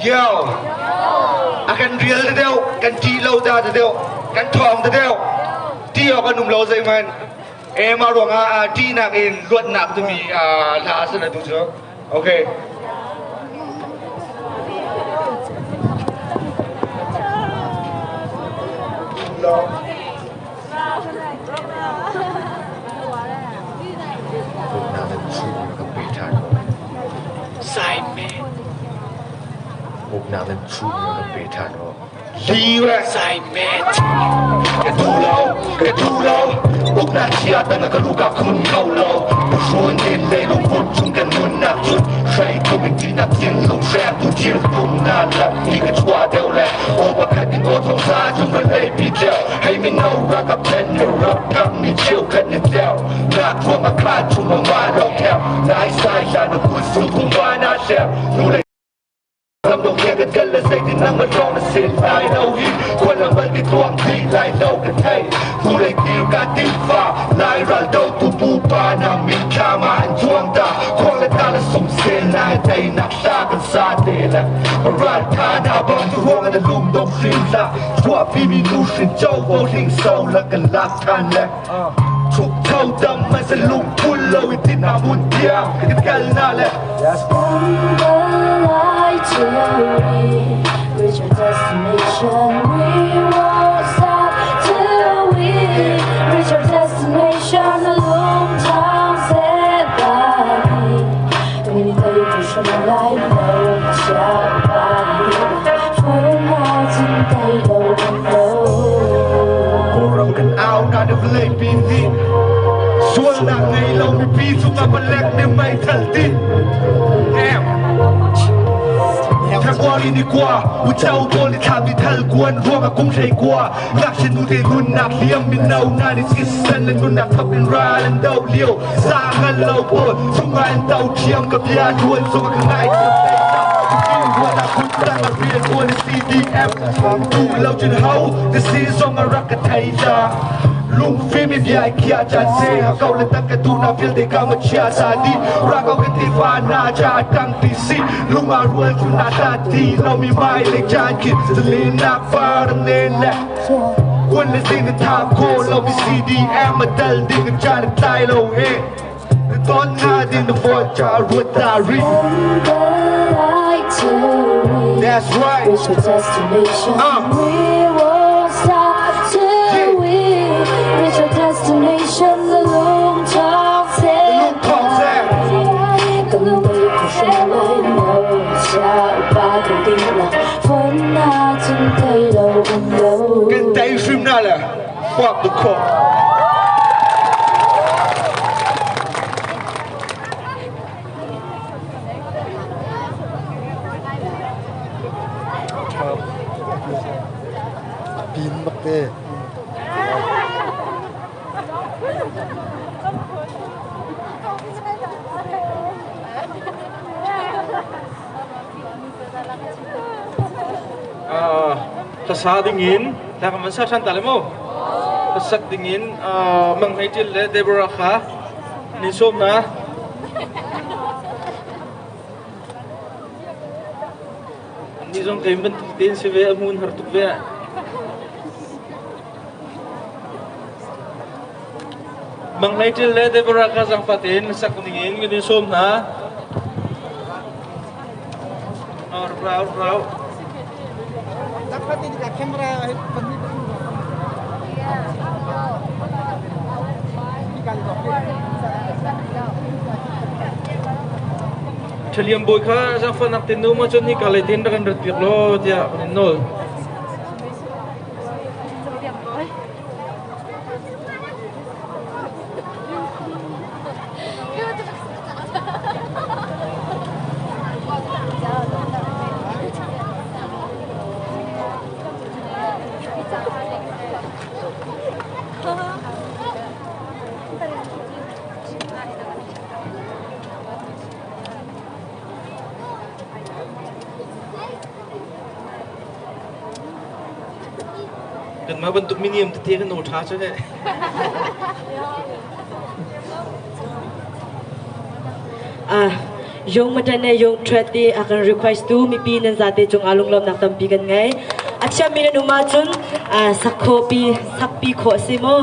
Yo. Akan real te deu, kan ti lo ta te deu, kan thong te deu. Ti yo kan um lo zai man. E ma ruang a ti nak in luat nak tu mi a la sa na tu chu. Okay. Lo. Ho dam ma se lung phul lo i tin na mun tiang kan kal na le. The light till we reach our destination. We won't stop till we reach our destination. A long time said by me. 你的不是来楼下把你风啊真带楼楼。 Orang kan au na de vlei pi ni sual na ngai lo mi pi chu ma balek ne mai thal tin em February ni kwa u chau bol ni tham ni thal kuan ruang a kum thei kwa nak shin nu te nun nak liam min nau na ni sis san le nun nak thap in ra lan dau liu sa ngan lo po chung an tau thiam ka bia thuan so ka ngai thiam dai ta wa na kun ta ka rian tuan CDF tu lo chun hau the season a rak ka thai ta lung phim mi bia kia cha se ha kau le tak ka tu na feel de ka ma chia sa di ra kau ka ti fa na cha tang ti si lung a rual chu na ta ti lo mi mai le cha ki le na fa ne le quân le sin tha ko lo mi CDM ma dal ding cha na tai lo he ton na din the boy cha ruat ta ri. The light till we That's right. reach our destination. We won't stop till we reach our destination. The long talk said 更对不上来楼下把头顶了，风啊真对楼楼。 Kan tay phim na le fuck the cop. Pin bak te. Sa dingin ta kan sa than ta le mo sak dingin mang hei til le Deborah kha ni som na ni zong kai ban tin se ve amun har tuk ve mang hei til le Deborah kha jang fatin sak dingin ni som na or rau rau. Thaliam boy kha jang fa nak tin nu ma chon ni ka le tin ran rat piak lo tia kan nol. Kan ma bentuk minium te kan no tha che. Yung matane yung threat ti akan request tu mi pi nan zate chung alung lom nak tampi kan ngai acha mi nan uma chun sakho pi sakpi kho se mo.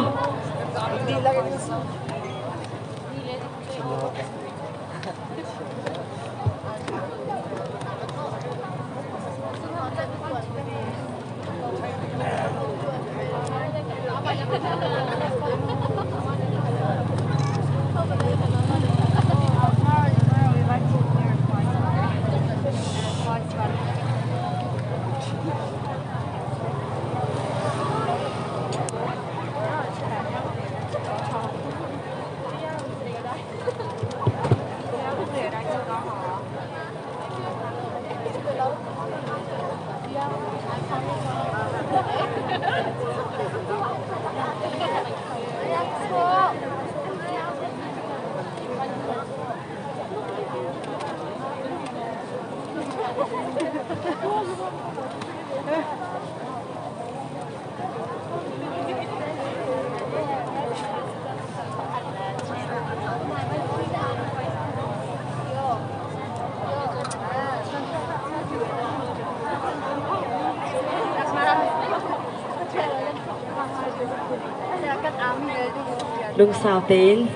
Lungsau tein.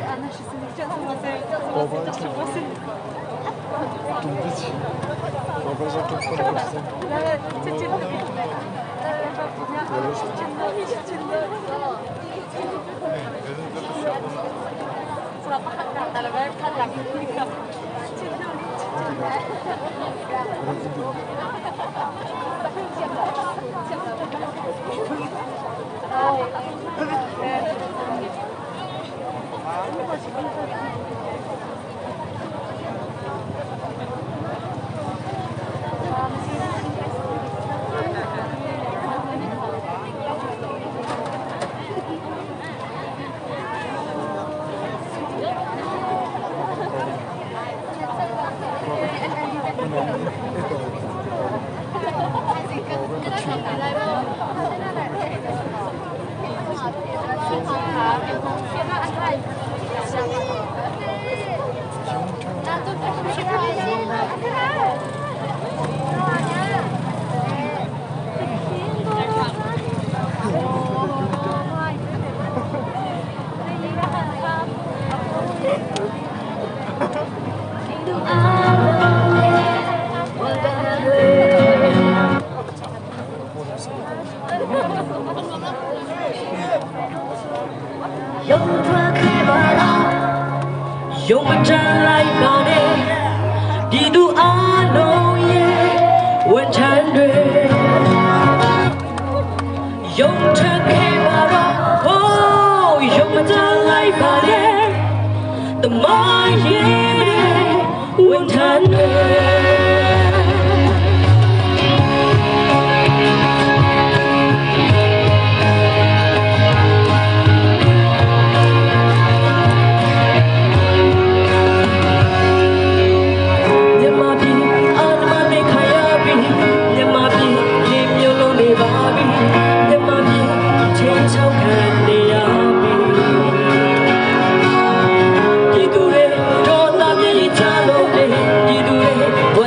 ရုံထွက်ခဲ့ပါလားရုံမတန်လိုက်ပါနဲ့ဒီသူအလုံးရဲ့ဝန်ထမ်းတွေရုံထွက်ခဲ့ပါတော့ဟိုးရုံမတန်လိုက်ပါနဲ့တမိုင်းရဲ့ဝန်ထမ်းတွေ မြန်မာပြည်အာနမနေခရပြီမြန်မာပြည်ရေမြုပ်လုံးနေပါပြီမြန်မာပြည်ချင်းချောက်ခံနေရပြီပြည်သူတွေတော်သားမြေချလို့လေပြည်သူတွေဝန်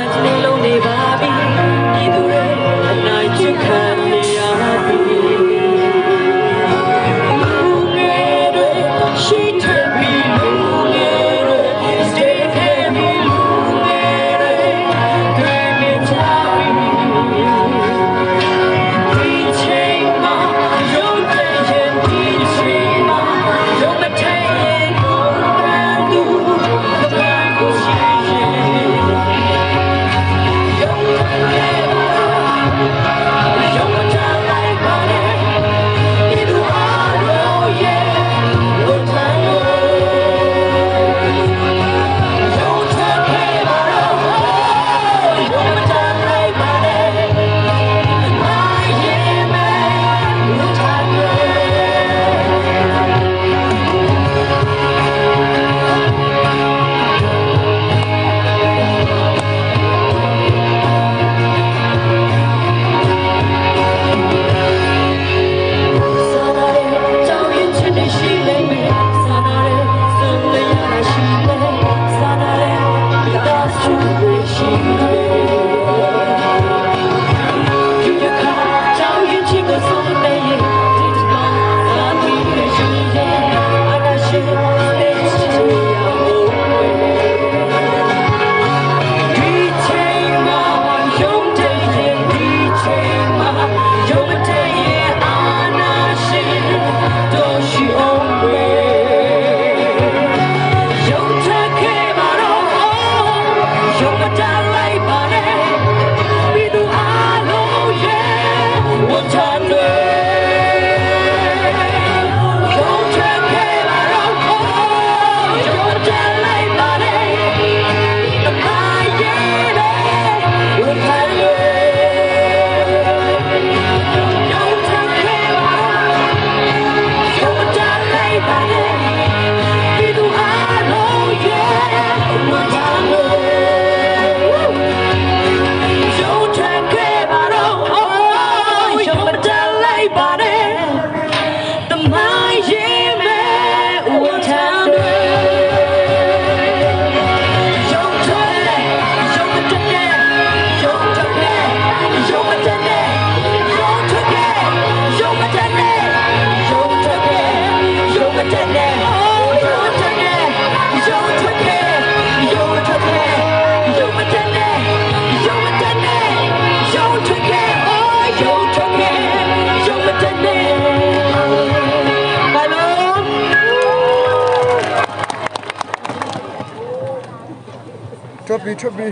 Chopi chopi.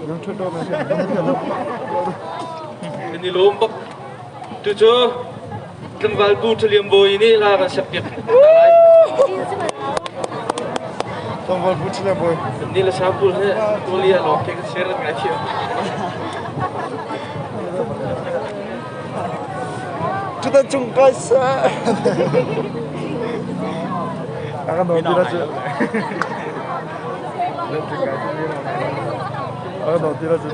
Nang chot do ma. Kan i lawm bak. Tu cu tlangval bu Thaliam Bawi nih la kan sak piak lai. Tlangval bu Thaliam Bawi. Ni le sa pul he Kolia lawng ke kan share ngai thiam. Tutan cung kai sa. Akan naw tira chu. Akan naw tira chu.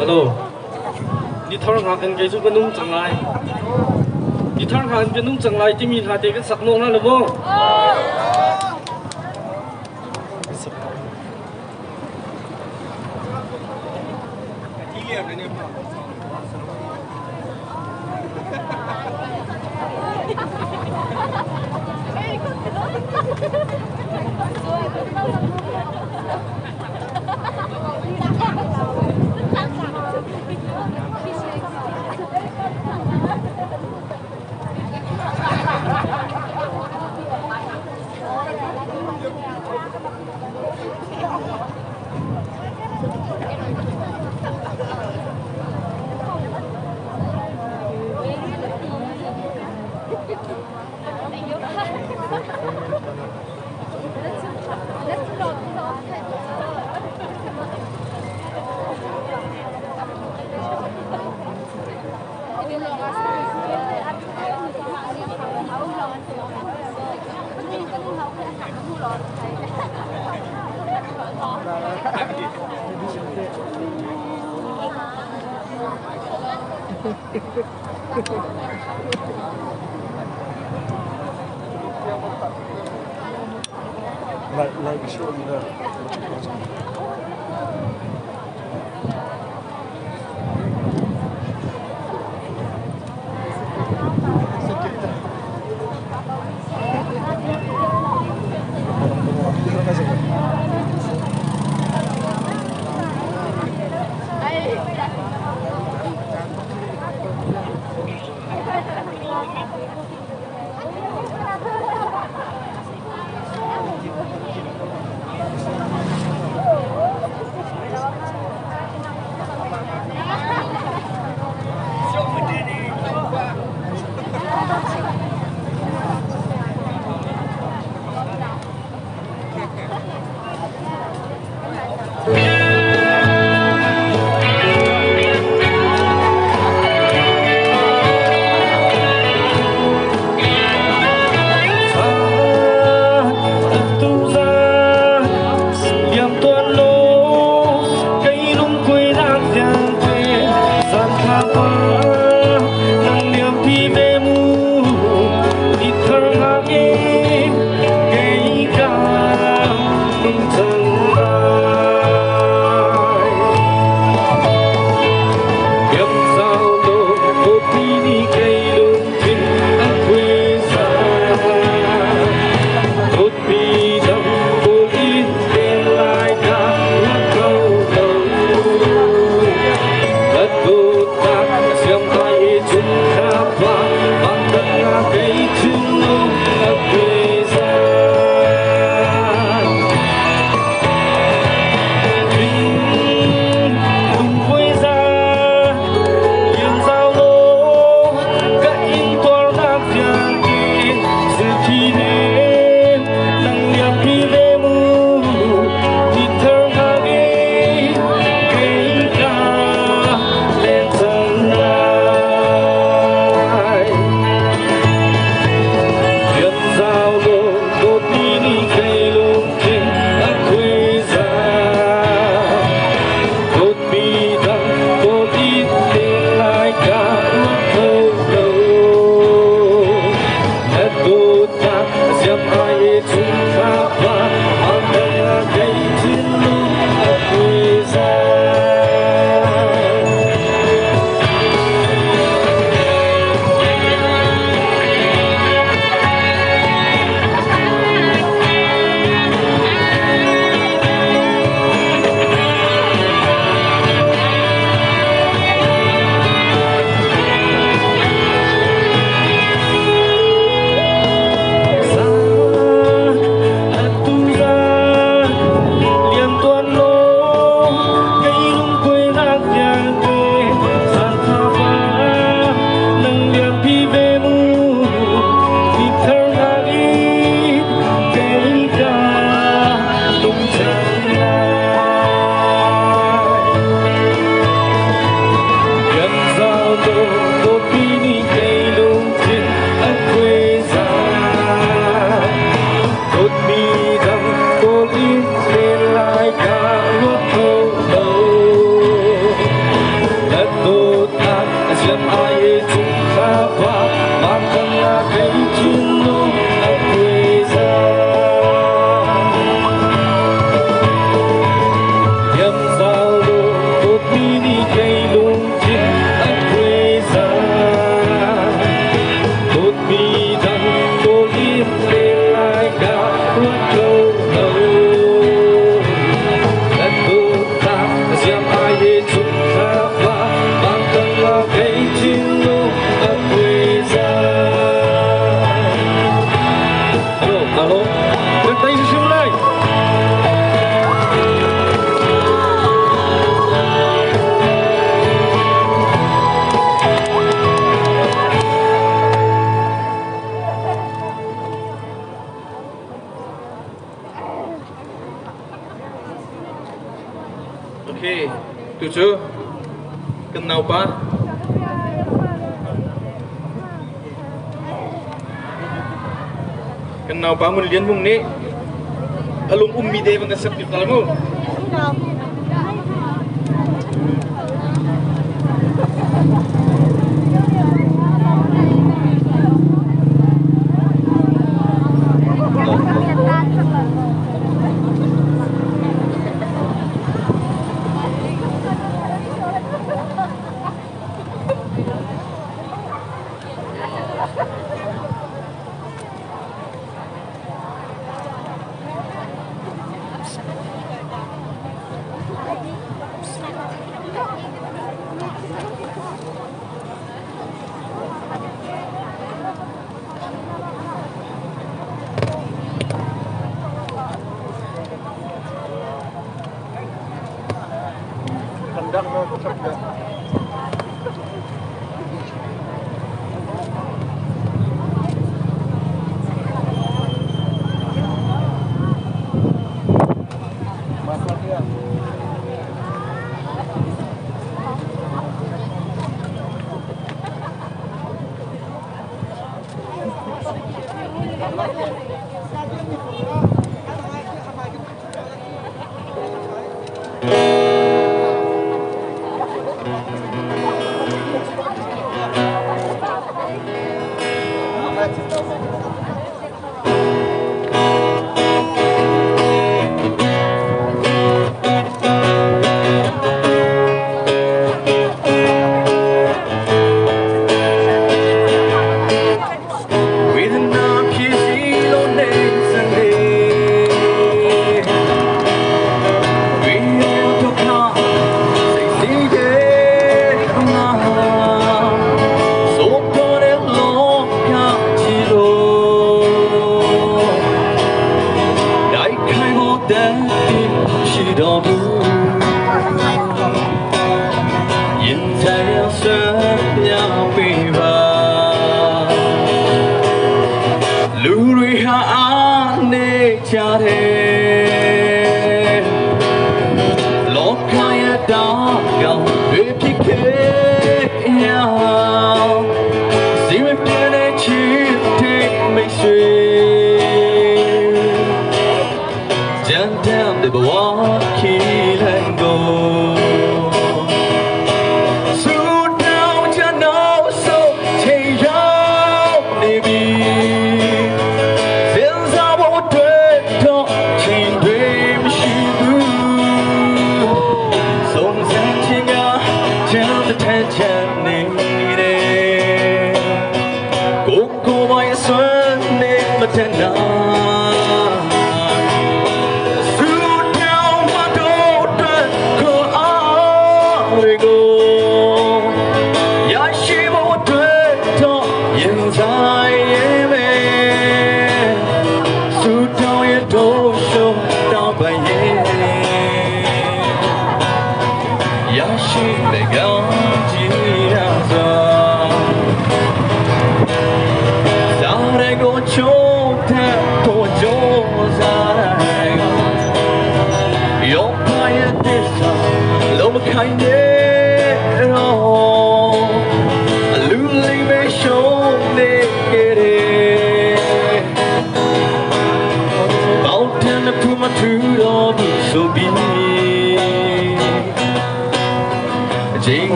Hello. Ni thar nga kan kei cu ka nung cang lai. Ni thar nga kan nung cang lai timi hla te kan sak nawk na lo maw? Like sure you know. Siam aye chung kha pa mang kan la kai chin lung a kweza Yam zau lo dawt mi ni kai lung thin a kweza Dawt mi dang kawl in le lai ka ruat kho lo Kan dawt ta siam aye chung kha pa mang kan la kai chin lung a kweza Alo, alo, kan tai hrim lai. Okay, tu cu kan naupa kan naupa Ngun Lian Hmung nih a lung ummi te van kan sak piak ta mu. ဝေဒနာဖြည့်စည်းလို့နေစနေဝိညာဉ်ဒုက္ခစိတ်စီးတဲ့ငါဆိုပေါ်တဲ့လောကကြီးလို့တိုက်ခိုင်ဖို့တန်ရှိတော်မူရင်ဆိုင်ဆွမ်းမြပေးပါလူတွေဟာအားနေကြတယ်လောကရဲ့တောင်းကောင်တွေဖြစ်ခဲ့ရအောင်စီမပြေတဲ့ချစ်တဲ့မိတ်ဆွေကြမ်းတမ်းတဲ့ဘဝခီးလန်းကိုစူတောင်းချတော့ဆိုချိန်ရောက်နေပြီစဉ်းစားဖို့အတွက်တော့ချိန်တွေမရှိဘူးဆုံးစမ်းခြင်းကချမ်းတဲ့ချမ်းနေတယ်ကိုကိုပိုင်ဆွမ်းနေမတနာစူတောင်းမတော့တဲ့ခေါ်အားတွေကိုရရှိဖို့အတွက်တော့ရင်ဆိုင်ရမယ်စူတောင်းရတော့ရှုံးတောင်းပန်ရဲ့ရရှိတဲ့ကောင်းကြီးရစွာစားရကိုချုံးတဲ့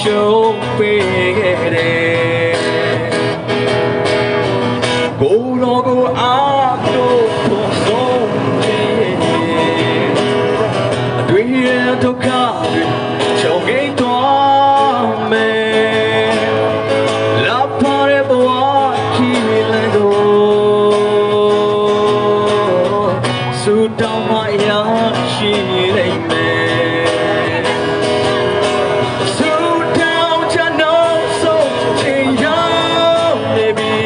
ရှုံးပေးခဲ့တယ်ကိုတော်ကိုအားကိုဖို့ဆုံးခြင်းအတွေ့ရဒုက္ခတွေချုပ်ငိမ့်သွားမယ်လာပါတဲ့ဘဝခီးလန်းကိုစူတောင်းမရရှိလိမ့်မယ်စူတောင်းချတော့ဆုံးချင်ရောက်နေပြီ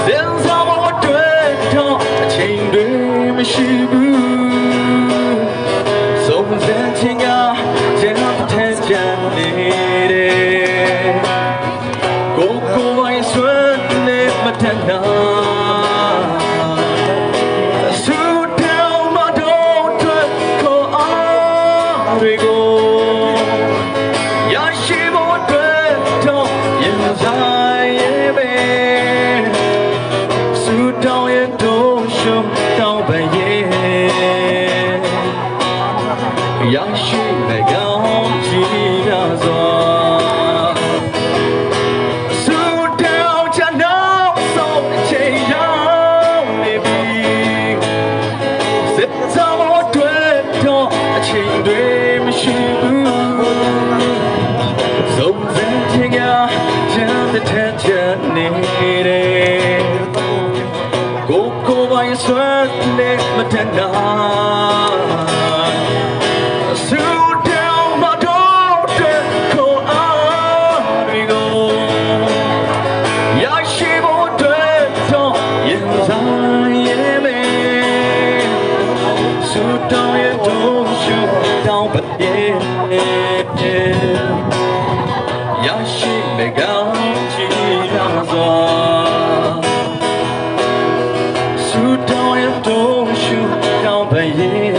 စင်စားဖို့အတွက်တော့အချိန်တွေမရှိဘူးဆုံးစမ်းခြင်းကကျန်တဲ့ချန်နေတယ်ကိုကိုပိုင်ဆွမ်းနေမတန်တာစူတောင်းမတော့ထွက်ခေါ်အားတွေကိုရရှိဖို့အတွက်တော့ရင်ဆိုင်ရဲ့ပဲစူတောင်းရဲ့တော့ရှုံတောင်းပါရဲ့ရရှိမဲ့ကောင်းချီများစွာစူတောင်းချတော့ဆုံးအချိန်ရောက်နေပြီစစ်စားဖို့အတွက်တော့အချိန်တွေမရှိဘူးဆုံးစမ်းခြင်းကချမ်းတဲ့ထက်ချနေတယ်ကိုကိုပိုင်ဆွမ်းနဲ့မတန်တာစူတောင်းမတော့တဲ့ခေါ်အားတွေကိုရရှိဖို့အတွက်တော့ရင်ဆိုင်ရဲ့မယ်စူတောင်းရဲ့တော့ရှူတောင်းပါရဲ့ရရှိမဲ့ကောင်းချီလာစွာစူတောင်းရဲ့တော့ရှူတောင်းပါရဲ့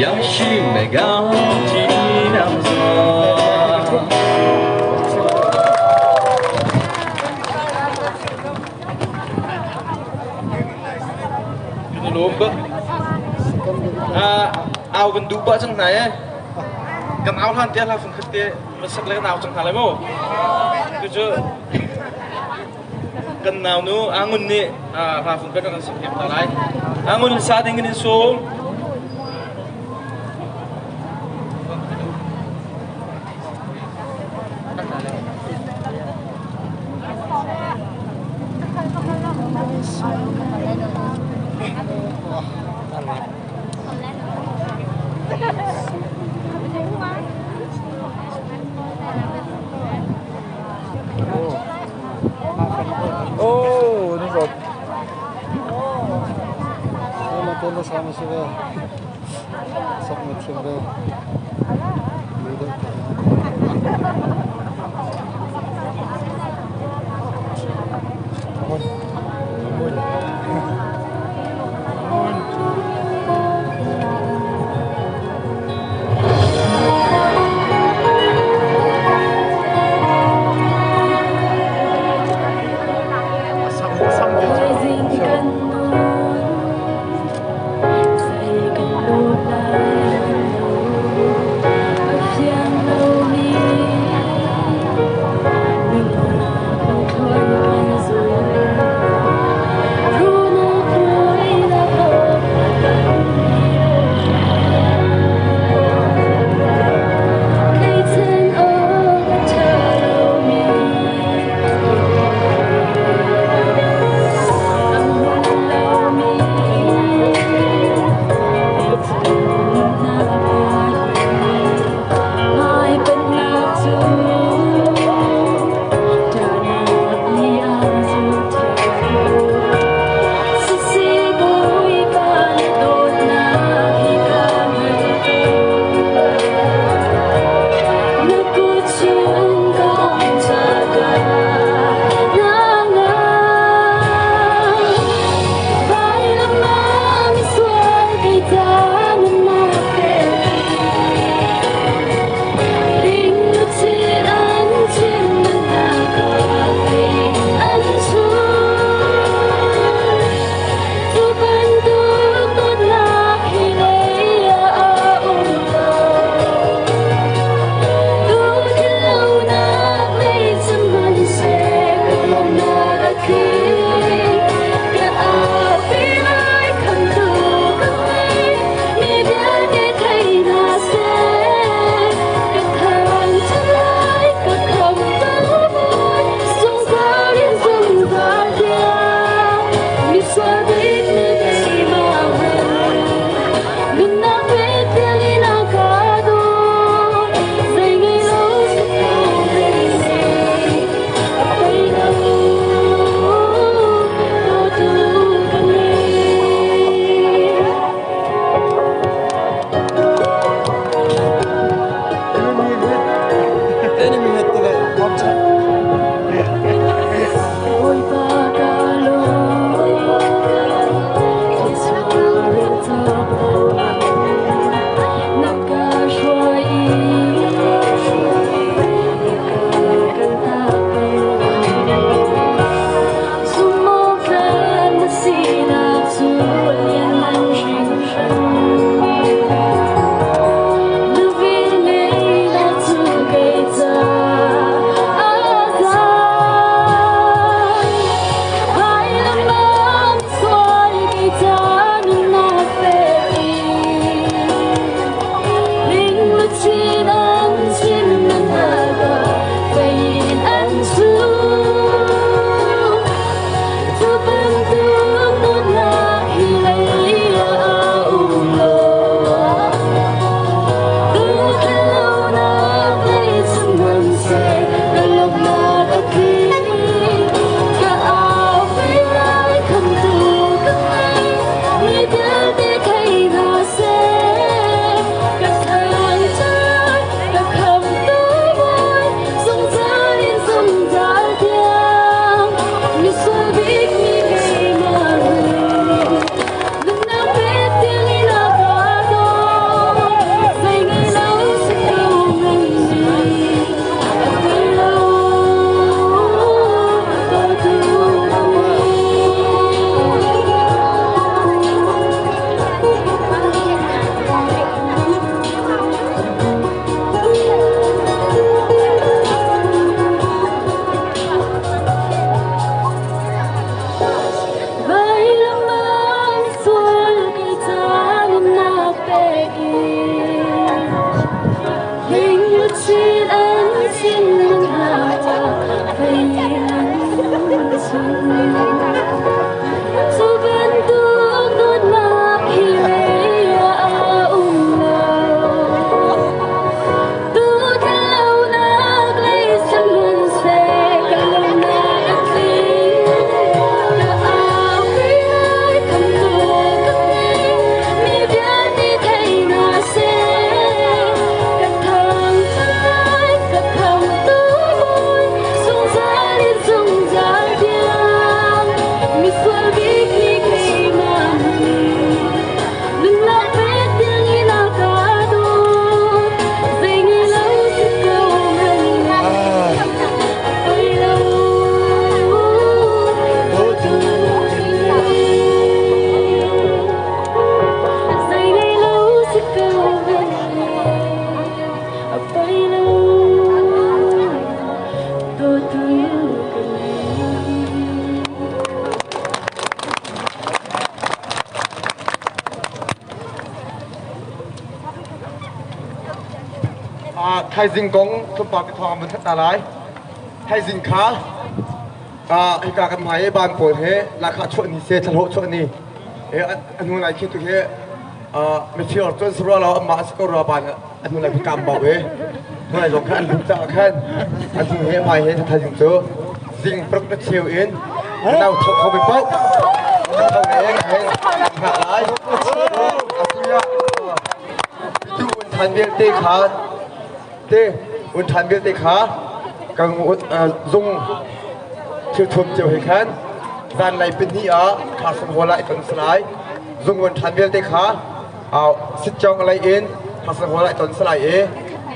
ရရှိမဲ့ကောင်းချီလာစွာ Lom ba au kan du ba chang nai eh kan au hlan te la phun khat te van sak le kan au chang hna lai mo tu chu kan nau nu angun ni hla phun khat kan sak piak ta lai angun sa ding in som. Oh, ni so. Ma te la sa ma se ve. Sak ma thiam ve. Rising kan nun, say kan lo lai. Thaizing kong tlawmpal te thawng an vun ta lai. Thaizing kha hika kan hmai i ban pawl he lahkhah chuah ni se thlahlawh chuah ni a hnu lai khi tu hi mifir cun si rua lo amah a si ko rua ban a hnu lai khi kam bau i hnu lai zong khan an luh caah khan a hnu he hmai he thaizing cu zing paruk na cheu in nau tho kho mi paoh tho le he hngak lai tu un than vialte kha te un than vialte kha kan zung thil thum cio he khan zanlei pahnih ah Carson Hall ah i ton salai zung un than vialte kha sitcong lei in Carson Hall ah i ton salai i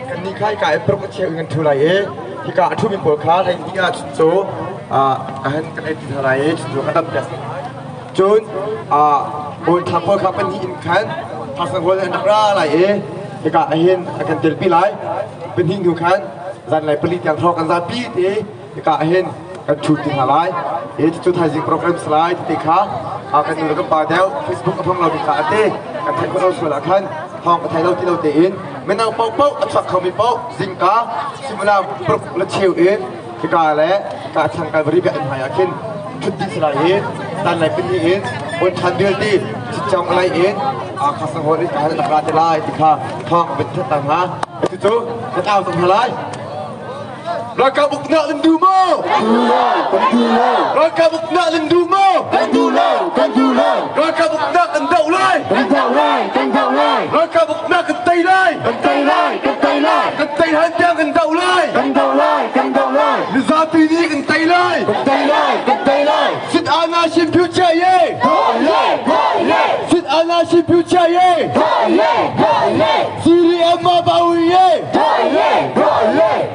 kan nih kha hika in paruk a cheu in kan thu lai i hika a thumi pawl kha hlei hnih ah cu ahan kan ei ti hna lai i cu kan dam piak cun un tha pawl kha pahnih in khan Carson Hall an rak ra lai i hika ahhin a kan telpi lai pahnih hnu khan zanlei pali tiang hrawng kan zapi te hika ahhin kan ṭhu ti hna lai i cucu thaizing program salai ti kha kan nu le kan pa deuh Facebook a hmang lomi kha ate kan theih khawh lo sual ah khan thawng ka thei lo ti lo tein minang paohpaoh a chuak khomi paoh zingka suimilam paruk le cheu in hika le ka thlang Calvary biakinn hmai ah khin ṭhut dih salai i zanlei pahnih in on ṭhan vialte chitcong alai in khasang hall in ka hal ra te lai ti kha thawng ka vun that hna cucu kan au cang hna lai Ralkap uknak nan duh maw? Kan duh lo, kan duh lo. Ralkap uknak nan duh maw? Kan duh lo, kan duh lo. Ralkap uknak kan doh lai. Kan doh lai, kan doh lai. Ralkap uknak kan tei lai. Kan tei lai, kan tei lai. Kan tei han tiang kan doh lai. Kan doh lai, kan doh lai. Mizapi nih kan tei lai. Kan tei lai, kan tei lai. Sit ana shin phu che ye. Ye, ye. Sit ana shin phu che ye. Ye, ye. CDM မှာပါဝင်ရေး ရေးရေး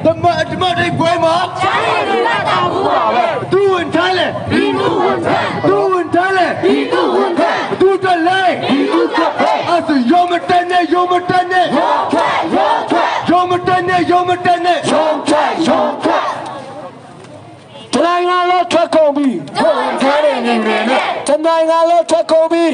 တမအတမတိတ်ပွဲမှာ ချမ်းရည်လာတာဘူးပါပဲ သူဝင်ထားလဲ ဒီသူဝန်ထမ်း သူဝင်ထားလဲ ဒီသူဝန်ထမ်း သူတက်လဲ ဒီသူတက်ပဲ အဲ့ဆိုရုံမတက်နဲ့ရုံမတက်နဲ့ ရုံထွက်ရုံထွက် ရုံမတက်နဲ့ရုံမတက်နဲ့ ရုံထွက်ရုံထွက် တနိုင်ငံလုံးထွက်ကုန်ပြီ ဝန်ထမ်းတွေနေနေနဲ့ တနိုင်ငံလုံးထွက်ကုန်ပြီ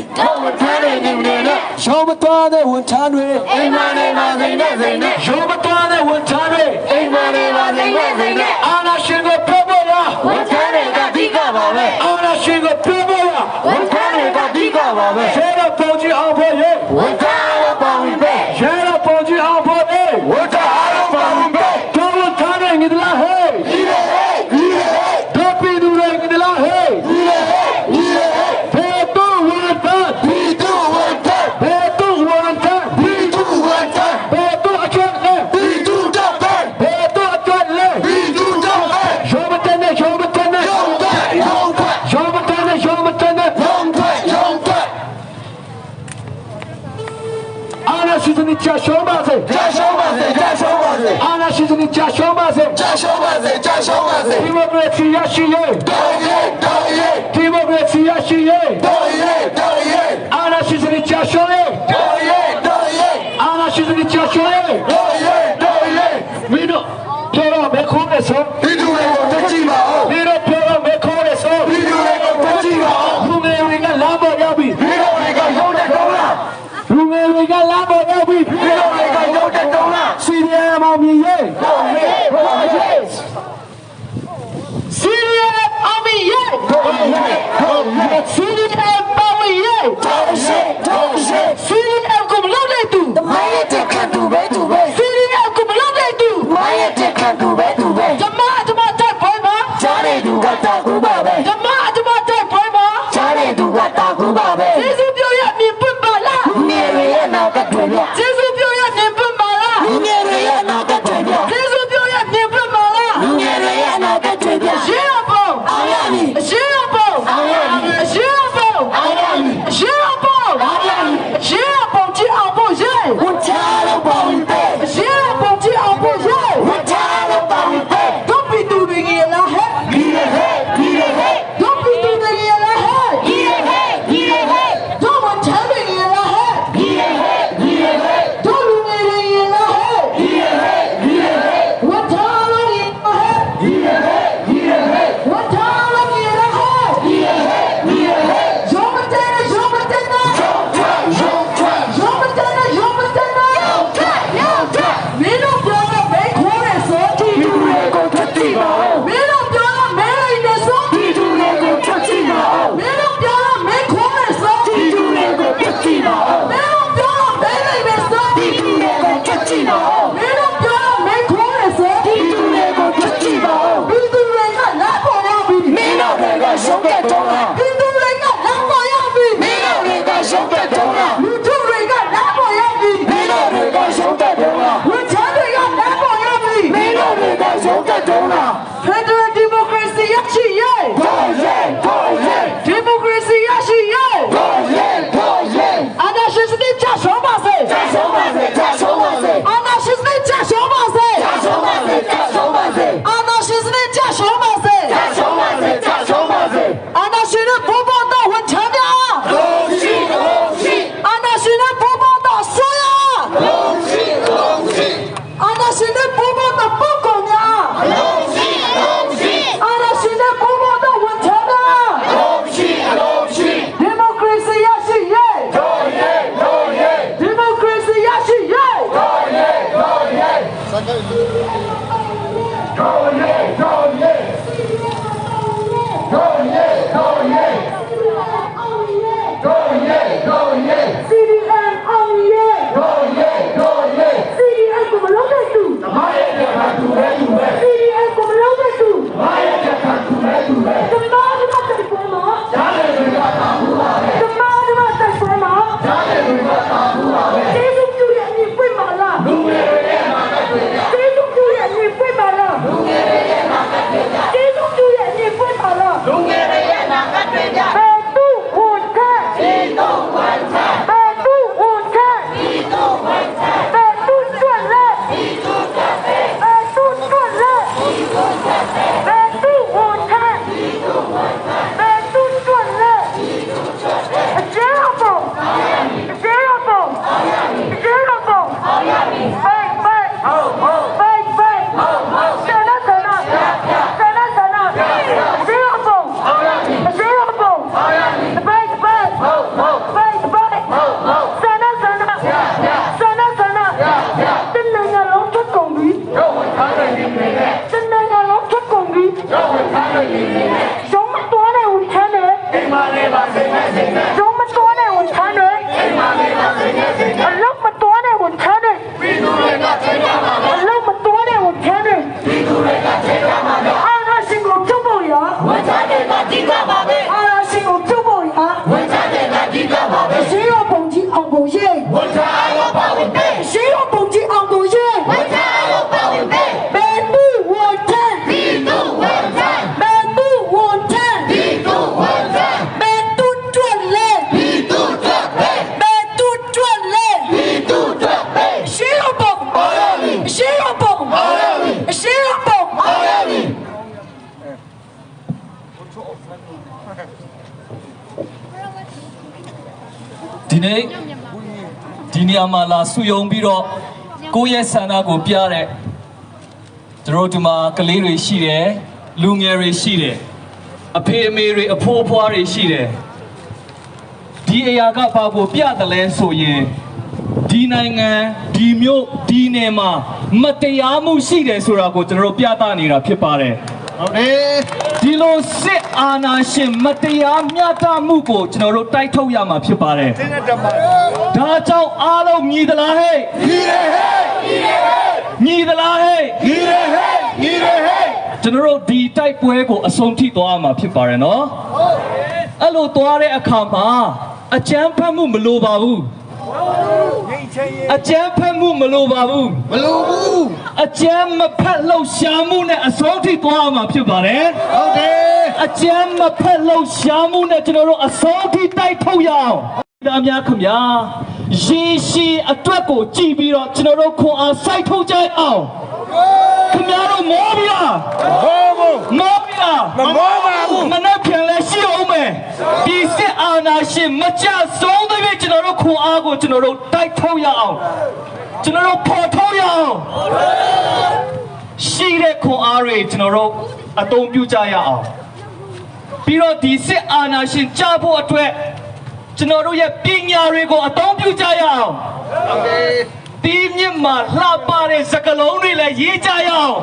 ဝန်ထမ်းတွေနေနေနဲ့ ရုံမသွားတဲ့ဝန်ထမ်းတွေ အိမ်မနေပါစိနဲ့စိနဲ့ ရုံမသွားတဲ့ဝန်ထမ်းတွေ အိမ်မနေပါစိနဲ့စိနဲ့ အာနာရှင်ကိုပြောဖို့လား ဝန်ထမ်းတွေကအဓိကပါပဲ အာနာရှင်ကိုပြောဖို့လား ဝန်ထမ်းတွေကအဓိကပါပဲ ရဲတော့ပုံကြီးအောင်ဖို့ရေ ဝန်ထမ်းအားပါဝင်ပဲ ရဲတော့ပုံကြီးအောင်ဖို့ရေ ဝန်ထမ်းအားပါဝင်ပဲ တို့ဝန်ထမ်းတွေငစ်လားဟေး ဒီလေဟေးဒီလေဟေး တို့ပြည်သူတွေငစ်လားဟေး ဒီလေဟေးဒီလေဟေး ဘယ်တော့ဝန်ထမ်း ဒီသူဝန်ထမ်း ဘယ်တော့ဝန်ထမ်း ဒီသူဝန်ထမ်း ဘယ်တော့အချက်လဲ ဒီသူတော့ပဲ ဘယ်တော့အတွက်လဲ ဒီသူတော့ပဲ ရုံမတက်နဲ့ရုံမတက်နဲ့ ရုံထွက်ရုံထွက် ရုံမတက်နဲ့ရုံမတက်နဲ့ ရုံထွက်ရုံထွက် အာနာရှိစနစ်ချရှုံးပါစေ 加ရှုံးပါစေ加ရှုံးပါစေ အာနာရှိစနစ်ချရှုံးပါစေ 加ရှုံးပါစေ加ရှုံးပါစေ ဒီမိုကရေစီရရှိရေး တော်ရဲတော်ရဲ ဒီမိုကရေစီရရှိရေး တော်ရဲတော်ရဲ အာနာရှိစနစ်ချရှုံးရေး တော်ရဲတော်ရဲ အာနာရှိစနစ်ချရှုံးရေး တော်ရဲတော်ရဲ မင်းတို့ပြောတော့မေခိုးနေဆို ဒီလူတွေကိုတက်ကြည့်ပါဦး မင်းတို့ပြောတော့မေခိုးနေဆို ဒီလူတွေကိုတက်ကြည့်ပါဦး လူငယ်တွေကလမ်းပေါ်ရောက်ပြီ ဒီလူတွေကရုံးတဲ့တုံးလား လူငယ်တွေကလမ်းပေါ်ရောက်ပြီ ဒီလူတွေကရုံးတဲ့တုံးလား စီရီယမ်အောင်မြင်ရေး တော်ရဲတော်ရဲ စီရီယမ်အောင်မြင်ရေး တော်ရဲတော်ရဲ စီရီယမ်ပါဝင်ရေး တော်ရဲတော်ရဲ စီရီယမ်ကိုမလုပ်တဲ့သူ မိုင်းရဲ့တက်ခံသူပဲသူပဲ စီရီယမ်ကိုမလုပ်တဲ့သူ မိုင်းရဲ့တက်ခံသူပဲသူပဲ ကျမကျမတိုက်ပွဲမှာ ကြားတဲ့သူကတာကူပါပဲ ကျမကျမတိုက်ပွဲမှာ ကြားတဲ့သူကတာကူပါပဲ ကျေးဇူးပြုရမြင်ပွင့်ပါလား ငယ်တွေရဲ့နောက်ကတွေ့ပြ ကျေးဇူးပြုရမြင်ပွင့်ပါလား ငယ်တွေရဲ့နောက်ကတွေ့ပြ ကျေးဇူးပြုရမြင်ပွင့်ပါလား ငယ်တွေရဲ့နောက်ကတွေ့ပြ ရှင်းတော့ပုံ အောင်ရမည် ရှင်းတော့ပုံ အောင်ရမည် ရှင်းတော့ပုံ အောင်ရမည် ရှင်းတော့ပုံ အောင်ရမည် ရှင်းတော့ပုံကြည့်အောင်ဖို့ရဲ ဝန်ချလို့ပေါ့ဝင်ပဲ ရှင်းတော့ပုံကြည့်အောင်ဖို့ရဲ ဝန်ချလို့ပေါ့ဝင်ပဲ တို့ပြည်သူတွေကြီးလားဟဲ့ ဒီရဟဲ့ဒီရဟဲ့ တို့ပြည်သူတွေကြီးလားဟဲ့ ဒီရဟဲ့ဒီရဟဲ့ တို့ဝန်ထမ်းတွေကြီးလားဟဲ့ ဒီရဟဲ့ဒီရဟဲ့ တို့လူငယ်တွေကြီးလားဟဲ့ ဒီရဟဲ့ဒီရဟဲ့ ဝန်ထမ်းတွေကြီးလားဟဲ့ ဒီရဟဲ့ဒီရဟဲ့ ဝန်ထမ်းတွေကြီးလားဟဲ့ ဒီရဟဲ့ဒီရဟဲ့ ရုံးမတဲ့ရုံးမတဲ့ ရုံထွက်ရုံထွက် ရုံးမတဲ့ရုံးမတဲ့ ရုံထွက်ရုံထွက် မင်းတို့ပြော CDM အောင်ရဲ့တို့ရဲ့တို့ရဲ့ CDM ကိုမလုပ်တဲ့သူတမရဲ့တခါသူပဲသူပဲ CDM ကိုမလုပ်တဲ့သူတမရဲ့တခါသူပဲသူပဲတမတို့တိုက်ပွဲမှာကြားတယ်တွေကတာဘူးပါပဲတမတို့တိုက်ပွဲမှာကြားတယ်တွေကတာဘူးပါပဲကျေးဇူးပြုရဲ့အမြင်ပွင့်ပါလားလူငယ်တွေရဲ့မှာတိုက်တွေကျေးဇူးပြုရဲ့အမြင်ပွင့်ပါလားလူငယ်တွေရဲ့မှာတိုက်တွေကျေးဇူးပြုရဲ့အမြင်ပွင့်ပါလားလူငယ်တွေရဲ့နာကတွေကြဘယ်သူဝန်ခံဒီသူဝန်ခံဘယ်သူဝန်ခံဒီသူဝန်ခံဘယ်သူတွက်လဲဒီသူတွက်ပဲဘယ်သူတွက်လဲဒီသူတွက်ပဲဘယ်သူဝန်ခံဒီသူဝန်ခံဘယ်သူတွက်လဲဒီသူတွက်ပဲအကျဉ်းပုံအကျဉ်းပုံအကျဉ်းပုံပိုက်ပိုက်ဟုတ်ဟုတ်ပိုက်ပိုက်ဟုတ်ဟုတ်ဆန္ဒဆန္ဒဆန္ဒဆန္ဒအကျဉ်းပုံအကျဉ်းပုံပိုက်ပိုက်ဟုတ်ဟုတ်ပိုက်ပိုက်ဟုတ်ဟုတ်ဆန္ဒဆန္ဒဆန္ဒဆန္ဒတနိုင်ငံလုံးထွက်ကုန်ပြီတနိုင်ငံလုံးထွက်ကုန်ပြီရုံးမတော်တဲ့ဝန်ထမ်းတွေရုံးမတော်တဲ့ဝန်ထမ်းတွေအလုံးမတော်တဲ့ဝန်ထမ်းတွေအလုံးမတော်တဲ့ဝန်ထမ်းတွေအာနာရှင်ကိုပြုတ်ဖို့ရဝန်ထမ်းတွေကဒီကပါပဲအာနာရှင်ကိုပြုတ်ဖို့ရဝန်ထမ်းတွေကဒီကပါပဲရှင်းရောပုံကြီးအောင်ပုံရေးဝန်ထမ်းအားလုံးပါဝင်ပဲရှင်းရောပုံကြီးအောင်ပုံရေးဝန်ထမ်းအားလုံးပါဝင်ပဲဘယ်သူဝန်ထမ်းဒီသူဝန်ထမ်းဘယ်သူဝန်ထမ်းဒီသူဝန်ထမ်းဘယ်သူတွက်လဲဒီသူတွက်ပဲဘယ်သူတွက်လဲဒီသူတွက်ပဲရှင်းရောပုံအောင်ရမည်ရှင်းရောပုံအောင်ရမည်ရှင်းရောပုံအောင်ရမည် ဒီနေ့ဒီနေရာမှာလာစုယုံပြီးတော့ကိုယ့်ရဲ့ဆန္ဒကိုပြတဲ့တို့တို့ဒီမှာကလေးတွေရှိတယ်လူငယ်တွေရှိတယ်အဖေအမေတွေအဖိုးအဖွားတွေရှိတယ်ဒီအရာကဘာကိုပြတယ်လဲဆိုရင်ဒီနိုင်ငံဒီမြို့ဒီနယ်မှာမတရားမှုရှိတယ်ဆိုတာကိုကျွန်တော်တို့ပြသနေတာဖြစ်ပါတယ်ဟုတ်တယ်ဒီလိုစစ်အာဏာရှင်မတရားမျှတမှုကိုကျွန်တော်တို့တိုက်ထုတ်ရမှာဖြစ်ပါတယ်ဒါကြောင့်အားလုံးညီသလားဟဲ့ညီတယ်ဟဲ့ညီတယ်ဟဲ့ညီသလားဟဲ့ညီတယ်ဟဲ့ညီတယ်ဟဲ့ကျွန်တော်တို့ဒီတိုက်ပွဲကိုအဆုံးထိသွားမှာဖြစ်ပါတယ်နော်ဟုတ်အဲ့လိုသွားတဲ့အခါမှာအကြမ်းဖက်မှုမလိုပါဘူးအကြမ်းဖက်မှုမလိုပါဘူးမလိုဘူးအကြမ်းမဖက်လှုပ်ရှားမှုနဲ့အဆုံးထိသွားမှာဖြစ်ပါတယ်ဟုတ်တယ်အကြမ်းမဖက်လှုပ်ရှားမှုနဲ့ကျွန်တော်တို့အဆုံးထိတိုက်ထုတ်ရအောင်ဒါများခင်ဗျာရေရှည်အတွက်ကိုကြည်ပြီးတော့ကျွန်တော်တို့ခွန်အားစိုက်ထုတ်ကြအောင်ခင်ဗျားတို့မောပြီလားမောဘူးမောပြီလားမမောပါဘူးမနှက်ပြန်လဲရှိအောင်မယ်ဒီစစ်အာဏာရှင်မကြဆုံးတဲ့ကျွန်တော်တို့ခွန်အားကိုကျွန်တော်တို့တိုက်ထုတ်ရအောင်ကျွန်တော်တို့ဖော်ထုတ်ရအောင်ရှိတဲ့ခွန်အားတွေကျွန်တော်တို့အသုံးပြုကြရအောင်ပြီးတော့ဒီစစ်အာဏာရှင်ကြဖို့အတွက်ကျွန်တော်တို့ရဲ့ပညာတွေကိုအသုံးပြုကြရအောင်ဟုတ်တယ်ဒီမြင့်မှာလှပတဲ့စကလုံးတွေလည်းရေးကြရအောင်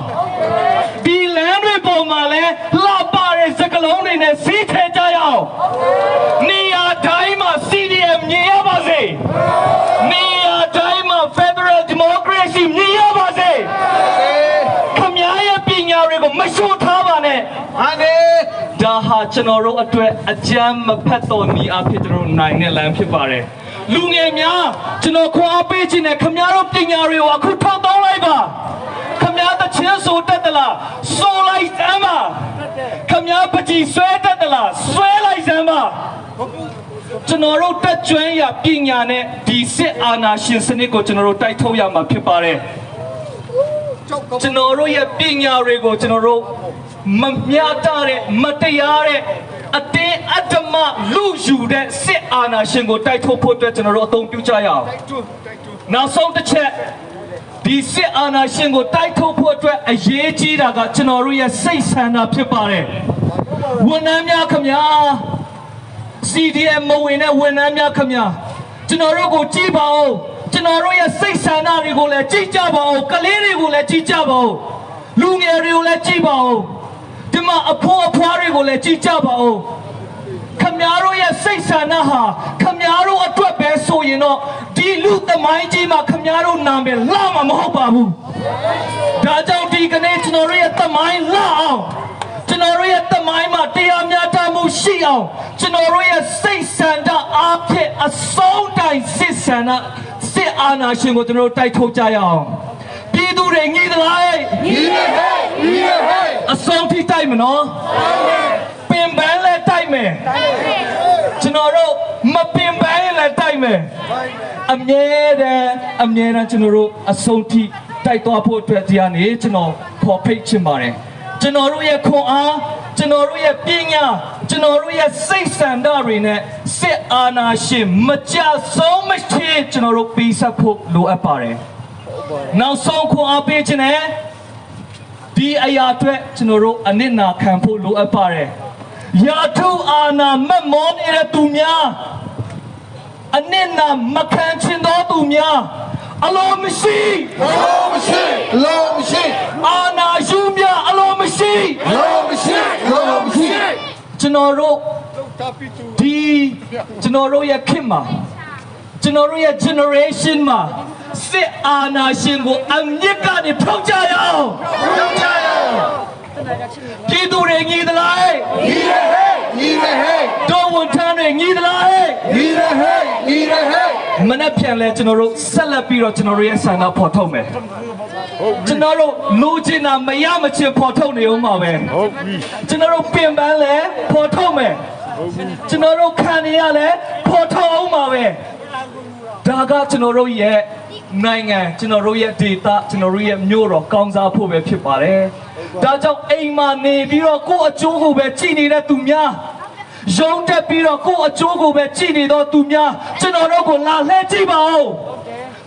ဒီလမ်းတွေပေါ်မှာလည်းလှပတဲ့စကလုံးတွေနဲ့စီးထဲကြရအောင်နေရာတိုင်းမှာ CDM မြင်ရပါစေနေရာတိုင်းမှာ Federal Democracy မြင်ရပါစေခင်ဗျားရဲ့ပညာတွေကိုမလျှော့ထားပါနဲ့ဟာနေဒါဟာကျွန်တော်တို့အတွက်အကြမ်းမဖက်တော်နီးအဖြစ်ကျွန်တော်တို့နိုင်တဲ့လမ်းဖြစ်ပါတယ်လူငယ်များကျွန်တော်ခွန်အားပေးခြင်းနဲ့ခင်ဗျားတို့ပညာတွေကိုအခုထောက်တောင်းလိုက်ပါခင်ဗျားတချင်းဆိုတတ်သလားဆိုလိုက်စမ်းပါခင်ဗျားပကြီးဆွဲတတ်သလားဆွဲလိုက်စမ်းပါကျွန်တော်တို့တက်ကြွရပညာနဲ့ဒီစစ်အာဏာရှင်စနစ်ကိုကျွန်တော်တို့တိုက်ထုတ်ရမှာဖြစ်ပါတယ်ကျွန်တော်တို့ရဲ့ပညာတွေကိုကျွန်တော်တို့မမျှတတဲ့မတရားတဲ့အတင်းအဓမ္မလူယူတဲ့စစ်အာဏာရှင်ကိုတိုက်ထုတ်ဖို့အတွက်ကျွန်တော်တို့အသုံးပြုကြရအောင်နောက်ဆုံးတစ်ချက်ဒီစစ်အာဏာရှင်ကိုတိုက်ထုတ်ဖို့အတွက်အရေးကြီးတာကကျွန်တော်တို့ရဲ့စိတ်ဆန္ဒဖြစ်ပါတယ်ဝန်ထမ်းများခင်ဗျာ CDM မဝင်တဲ့ဝန်ထမ်းများခင်ဗျာကျွန်တော်တို့ကိုကြည့်ပါဦး ကျွန်တော်တို့ရဲ့စိတ်ဆန္ဒတွေကိုလည်းကြည့်ကြပါဦးကလေးတွေကိုလည်းကြည့်ကြပါဦးလူငယ်တွေကိုလည်းကြည့်ပါဦးဒီမှာအဖိုးအဖွားတွေကိုလည်းကြည့်ကြပါဦးခမည်းတော်ရဲ့စိတ်ဆန္ဒဟာခမည်းတော်အတွက်ပဲဆိုရင်တော့ဒီလူသမိုင်းကြီးမှာခမည်းတော်နာမည်လှမှာမဟုတ်ပါဘူးဒါကြောင့်ဒီကနေ့ကျွန်တော်တို့ရဲ့သမိုင်းလှအောင်ကျွန်တော်တို့ရဲ့သမိုင်းမှာတရားမျှတမှုရှိအောင်ကျွန်တော်တို့ရဲ့စိတ်ဆန္ဒအားဖြင့်အဆုံးတိုင်စစ်ဆန္ဒစစ်အာဏာရှင်ကိုကျွန်တော်တို့တိုက်ထုတ်ကြရအောင်ပြည်သူတွေညီသလား ညီတယ်ဟဲ့ညီတယ်ဟဲ့ အဆုံးထိတိုက်မနော်ပင်ပန်းလဲတိုက်မယ်ကျွန်တော်တို့မပင်ပန်းရင်လည်းတိုက်မယ်အမြဲတမ်းအမြဲတမ်းကျွန်တော်တို့အဆုံးထိတိုက်သွားဖို့အတွက်ဒီကနေကျွန်တော်ခေါ်ဖိတ်ချင်ပါတယ်ကျွန်တော်တို့ရဲ့ခွန်အားကျွန်တော်တို့ရဲ့ပညာကျွန်တော်တို့ရဲ့စိတ်ဆန္ဒတွေနဲ့စစ်အာဏာရှင်မကြဆုံးမရှိကျွန်တော်တို့ပြီးဆက်ဖို့လိုအပ်ပါတယ်နောက်ဆုံးခွန်အားပေးခြင်းနဲ့ဒီအရာအတွက်ကျွန်တော်တို့အနစ်နာခံဖို့လိုအပ်ပါတယ်ယာထုအာနာမတ်မောနေတဲ့သူများအနစ်နာမခံချင်သောသူများအလိုမရှိ အလိုမရှိအလိုမရှိ အာနာယူများအလိုမရှိ အလိုမရှိအလိုမရှိ ကျွန်တော်တို့ဒီကျွန်တော်တို့ရဲ့ခေတ်မှာကျွန်တော်တို့ရဲ့ generation မှာစစ်အာဏာရှင်ကိုအမြင့်ကနေဖြုတ်ကြရအောင် ဖြုတ်ကြရအောင် ပြည်သူတွေညီသလား ညီတယ်ဟဲ့ညီတယ်ဟဲ့ တော်ဝန်ထမ်းတွေညီသလား ညီတယ်ဟဲ့ညီတယ်ဟဲ့ မနေ့ပြန်လဲကျွန်တော်တို့ဆက်လက်ပြီးတော့ကျွန်တော်တို့ရဲ့ဆန္ဒဖော်ထုတ်မယ်ကျွန်တော်တို့လိုချင်တာမရမချင်းဖော်ထုတ်နေအောင်ပါပဲ ဟုတ်ပြီ ကျွန်တော်တို့ပင်ပန်းလဲဖော်ထုတ်မယ်ကျွန်တော်တို့ခံနေရလဲဖော်ထုတ်အောင်ပါပဲဒါကကျွန်တော်တို့ရဲ့နိုင်ငံကျွန်တော်တို့ရဲ့ဒေသကျွန်တော်တို့ရဲ့မြို့တော်ကောင်းစားဖို့ပဲဖြစ်ပါတယ်ဒါကြောင့်အိမ်မှာနေပြီးတော့ကိုယ့်အကျိုးကိုပဲကြည်နေတဲ့သူများရုံတက်ပြီးတော့ကိုယ့်အကျိုးကိုပဲကြည်နေတော့သူများကျွန်တော်တို့ကိုလာလှည့်ကြည့်ပါဦး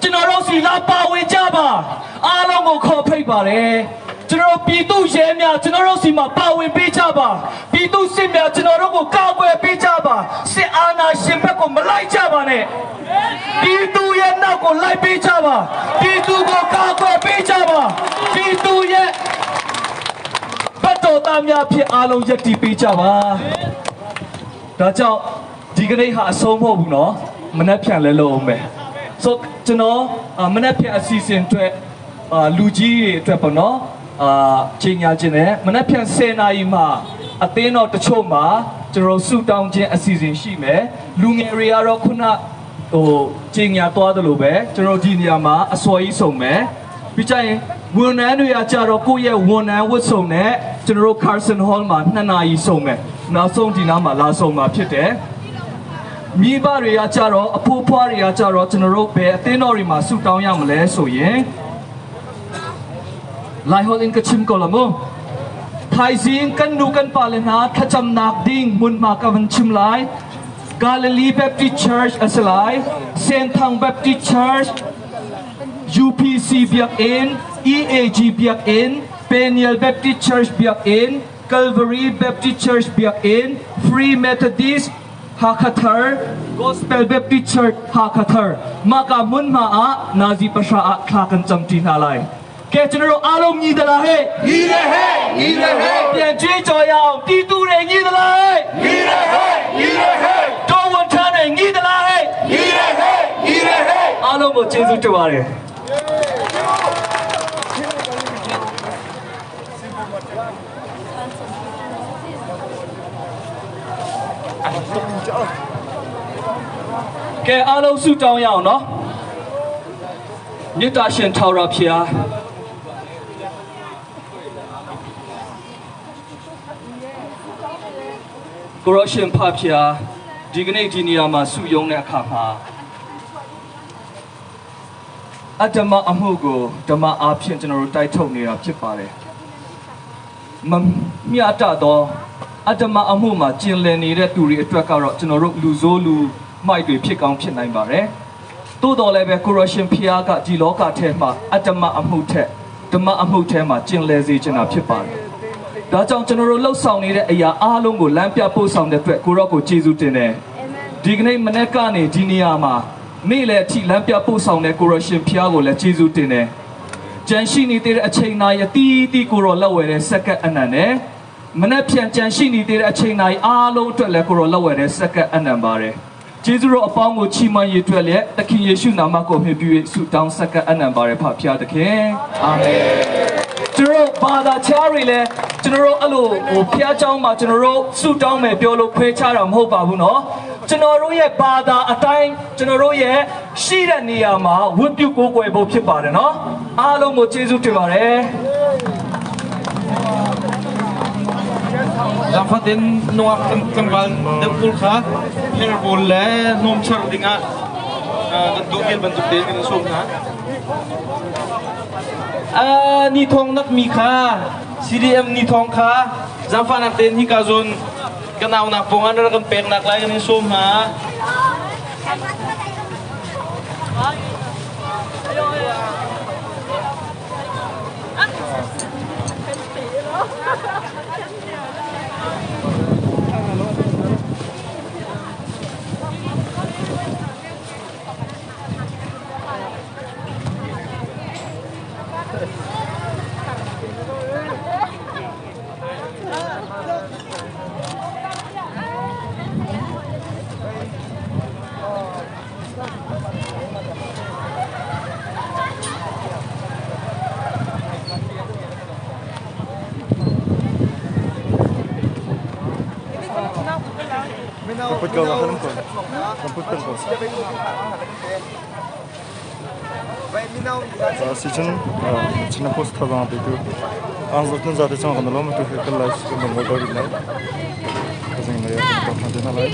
ကျွန်တော်တို့စီလာပါဝင်ကြပါအားလုံးကိုခေါ်ဖိတ်ပါတယ်ကျွန်တော်ပြည်သူရဲများကျွန်တော်တို့စီမှာပါဝင်ပေးကြပါပြည်သူစစ်များကျွန်တော်တို့ကိုကာကွယ်ပေးကြပါစစ်အာဏာရှင်ဘက်ကိုမလိုက်ကြပါနဲ့ပြည်သူရဲ့နောက်ကိုလိုက်ပေးကြပါပြည်သူကိုကာကွယ်ပေးကြပါပြည်သူရဲ့ဘတ်တော်သားများဖြစ်အားလုံးယက်တီပေးကြပါဒါကြောင့်ဒီကနေ့ဟာအဆုံးမဟုတ်ဘူးเนาะမနှက်ဖြန်လဲလို့အောင်မယ်ဆိုကျွန်တော်မနှက်ဖြန်အစီအစဉ်အတွက်အာလူကြီးတွေအတွက်ပေါ့နော်အာချိန်ညာခြင်းနဲ့မနှက်ဖြန်10နာရီမှာအသင်းတော်တချို့မှာကျွန်တော်ဆူတောင်းခြင်းအစီအစဉ်ရှိမယ်လူငယ်တွေကတော့ခုနဟိုချိန်ညာသွားတယ်လို့ပဲကျွန်တော်ဒီနေရာမှာအစော်ကြီးစုံမယ်ပြီးကြရင်ဝန်ထမ်းတွေကကြတော့ကိုယ့်ရဲ့ဝန်ထမ်းဝတ်စုံနဲ့ကျွန်တော်တို့ Carson Hall မှာ2နာရီစုံမယ်နောက်ဆုံးဒီနားမှာလာစုံမှာဖြစ်တယ်မိဘတွေကကြတော့အဖိုးဖွားတွေကကြတော့ကျွန်တော်တို့ဘယ်အသင်းတော်တွေမှာဆူတောင်းရမလဲဆိုရင် Lai hol in kachim ko lamo Thaizing kan nu kan pa le na thacham nak ding mun ma ka van chim lai Galilee Baptist Church asalai Senthang Baptist Church UPC Biak In EAG Biak In Peniel Baptist Church Biak In Calvary Baptist Church Biak In Free Methodist Hakathar Gospel Baptist Church Hakathar Maka mun ma a Nazi pasha a thla kan cham ti hna lai ကဲကျွန်တော်တို့အားလုံးညီသလားဟဲ့ ညီတယ်ဟဲ့ညီတယ်ဟဲ့ ပြန်ကြွေးကြော်ရအောင်တီးတူတွေညီသလားဟဲ့ ညီတယ်ဟဲ့ညီတယ်ဟဲ့ တော်ဝန်ထမ်းတွေညီသလားဟဲ့ ညီတယ်ဟဲ့ညီတယ်ဟဲ့ အားလုံးကိုကျေးဇူးတင်ပါတယ်ကဲအားလုံးဆုတောင်းရအောင်နော်မေတ္တာရှင်ထာဝရဘုရားကိုရောရှင်ဖဖျားဒီကနေ့ဒီနေရာမှာဆုယုံတဲ့အခါမှာအတ္တမအမှုကိုဓမ္မအားဖြင့်ကျွန်တော်တို့တိုက်ထုတ်နေတာဖြစ်ပါတယ်မမျှတသောအတ္တမအမှုမှာကျင်လည်နေတဲ့သူတွေအတွက်ကတော့ကျွန်တော်တို့လူဆိုးလူမိုက်တွေဖြစ်ကောင်းဖြစ်နိုင်ပါတယ်သို့တော်လည်းပဲကိုရရှင်ဖျားကဒီလောကထဲမှာအတ္တမအမှုထက်ဓမ္မအမှုထဲမှာကျင်လည်စေချင်တာဖြစ်ပါတယ်ဒါကြောင့်ကျွန်တော်တို့လှုပ်ဆောင်နေတဲ့အရာအားလုံးကိုလမ်းပြပို့ဆောင်တဲ့အတွက်ကိုရော့ကိုကျေးဇူးတင်တယ်ဒီကနေ့မနေ့ကနေဒီနေရာမှာ နေ့လည်းအထိလမ်းပြပို့ဆောင်တဲ့ကိုရရှင်ဖျားကိုလည်းကျေးဇူးတင်တယ်။ကြံရှိနေတဲ့အချိန်နာရီအတီးတီးကိုရောလက်ဝဲတဲ့စက္ကန့်အနံနဲ့မနေ့ပြန်ကြံရှိနေတဲ့အချိန်နာရီအားလုံးအတွက်လည်းကိုရောလက်ဝဲတဲ့စက္ကန့်အနံပါတယ်။ကျေးဇူးတော်အပေါင်းကိုချီးမွမ်းရအတွက်လည်းသခင်ယေရှုနာမကိုမြှင့်ပြု၍ဆုတောင်းစက္ကန့်အနံပါတယ်ဖဖျားသခင်။အာမင်။ကျွန်တော်ဘာသာခြားတွေလည်းကျွန်တော်တို့အဲ့လိုဟိုဖျားเจ้าမှာကျွန်တော်တို့ဆုတောင်းမယ်ပြောလို့ခွဲခြားတာမဟုတ်ပါဘူးနော်။ကျွန်တော်တို့ရဲ့ဘာသာအတိုင်းကျွန်တော်တို့ရဲ့ရှိတဲ့နေရာမှာဝတ်ပြုကိုးကွယ်ဖို့ဖြစ်ပါတယ်နော်။အားလုံးကိုကျေးဇူးတင်ပါတယ်။ Zafatin nuak tlangval deuh kha herbal le nom char dingah kan tuah kel bantuk tein kan sawm hna. Ni thong nak mi kha CDM ni thong kha zaangfahnak tein hika zawn kan aunak pawng ah kan peknak lai kan in sawm hna. Kamput ko ka ko. Kamput ko. Si chun china post tha bang tu. Ang zot za te chang kan lo ma tu ke lai ko bang ko ri lai. Ka jing lai ko khan na lai.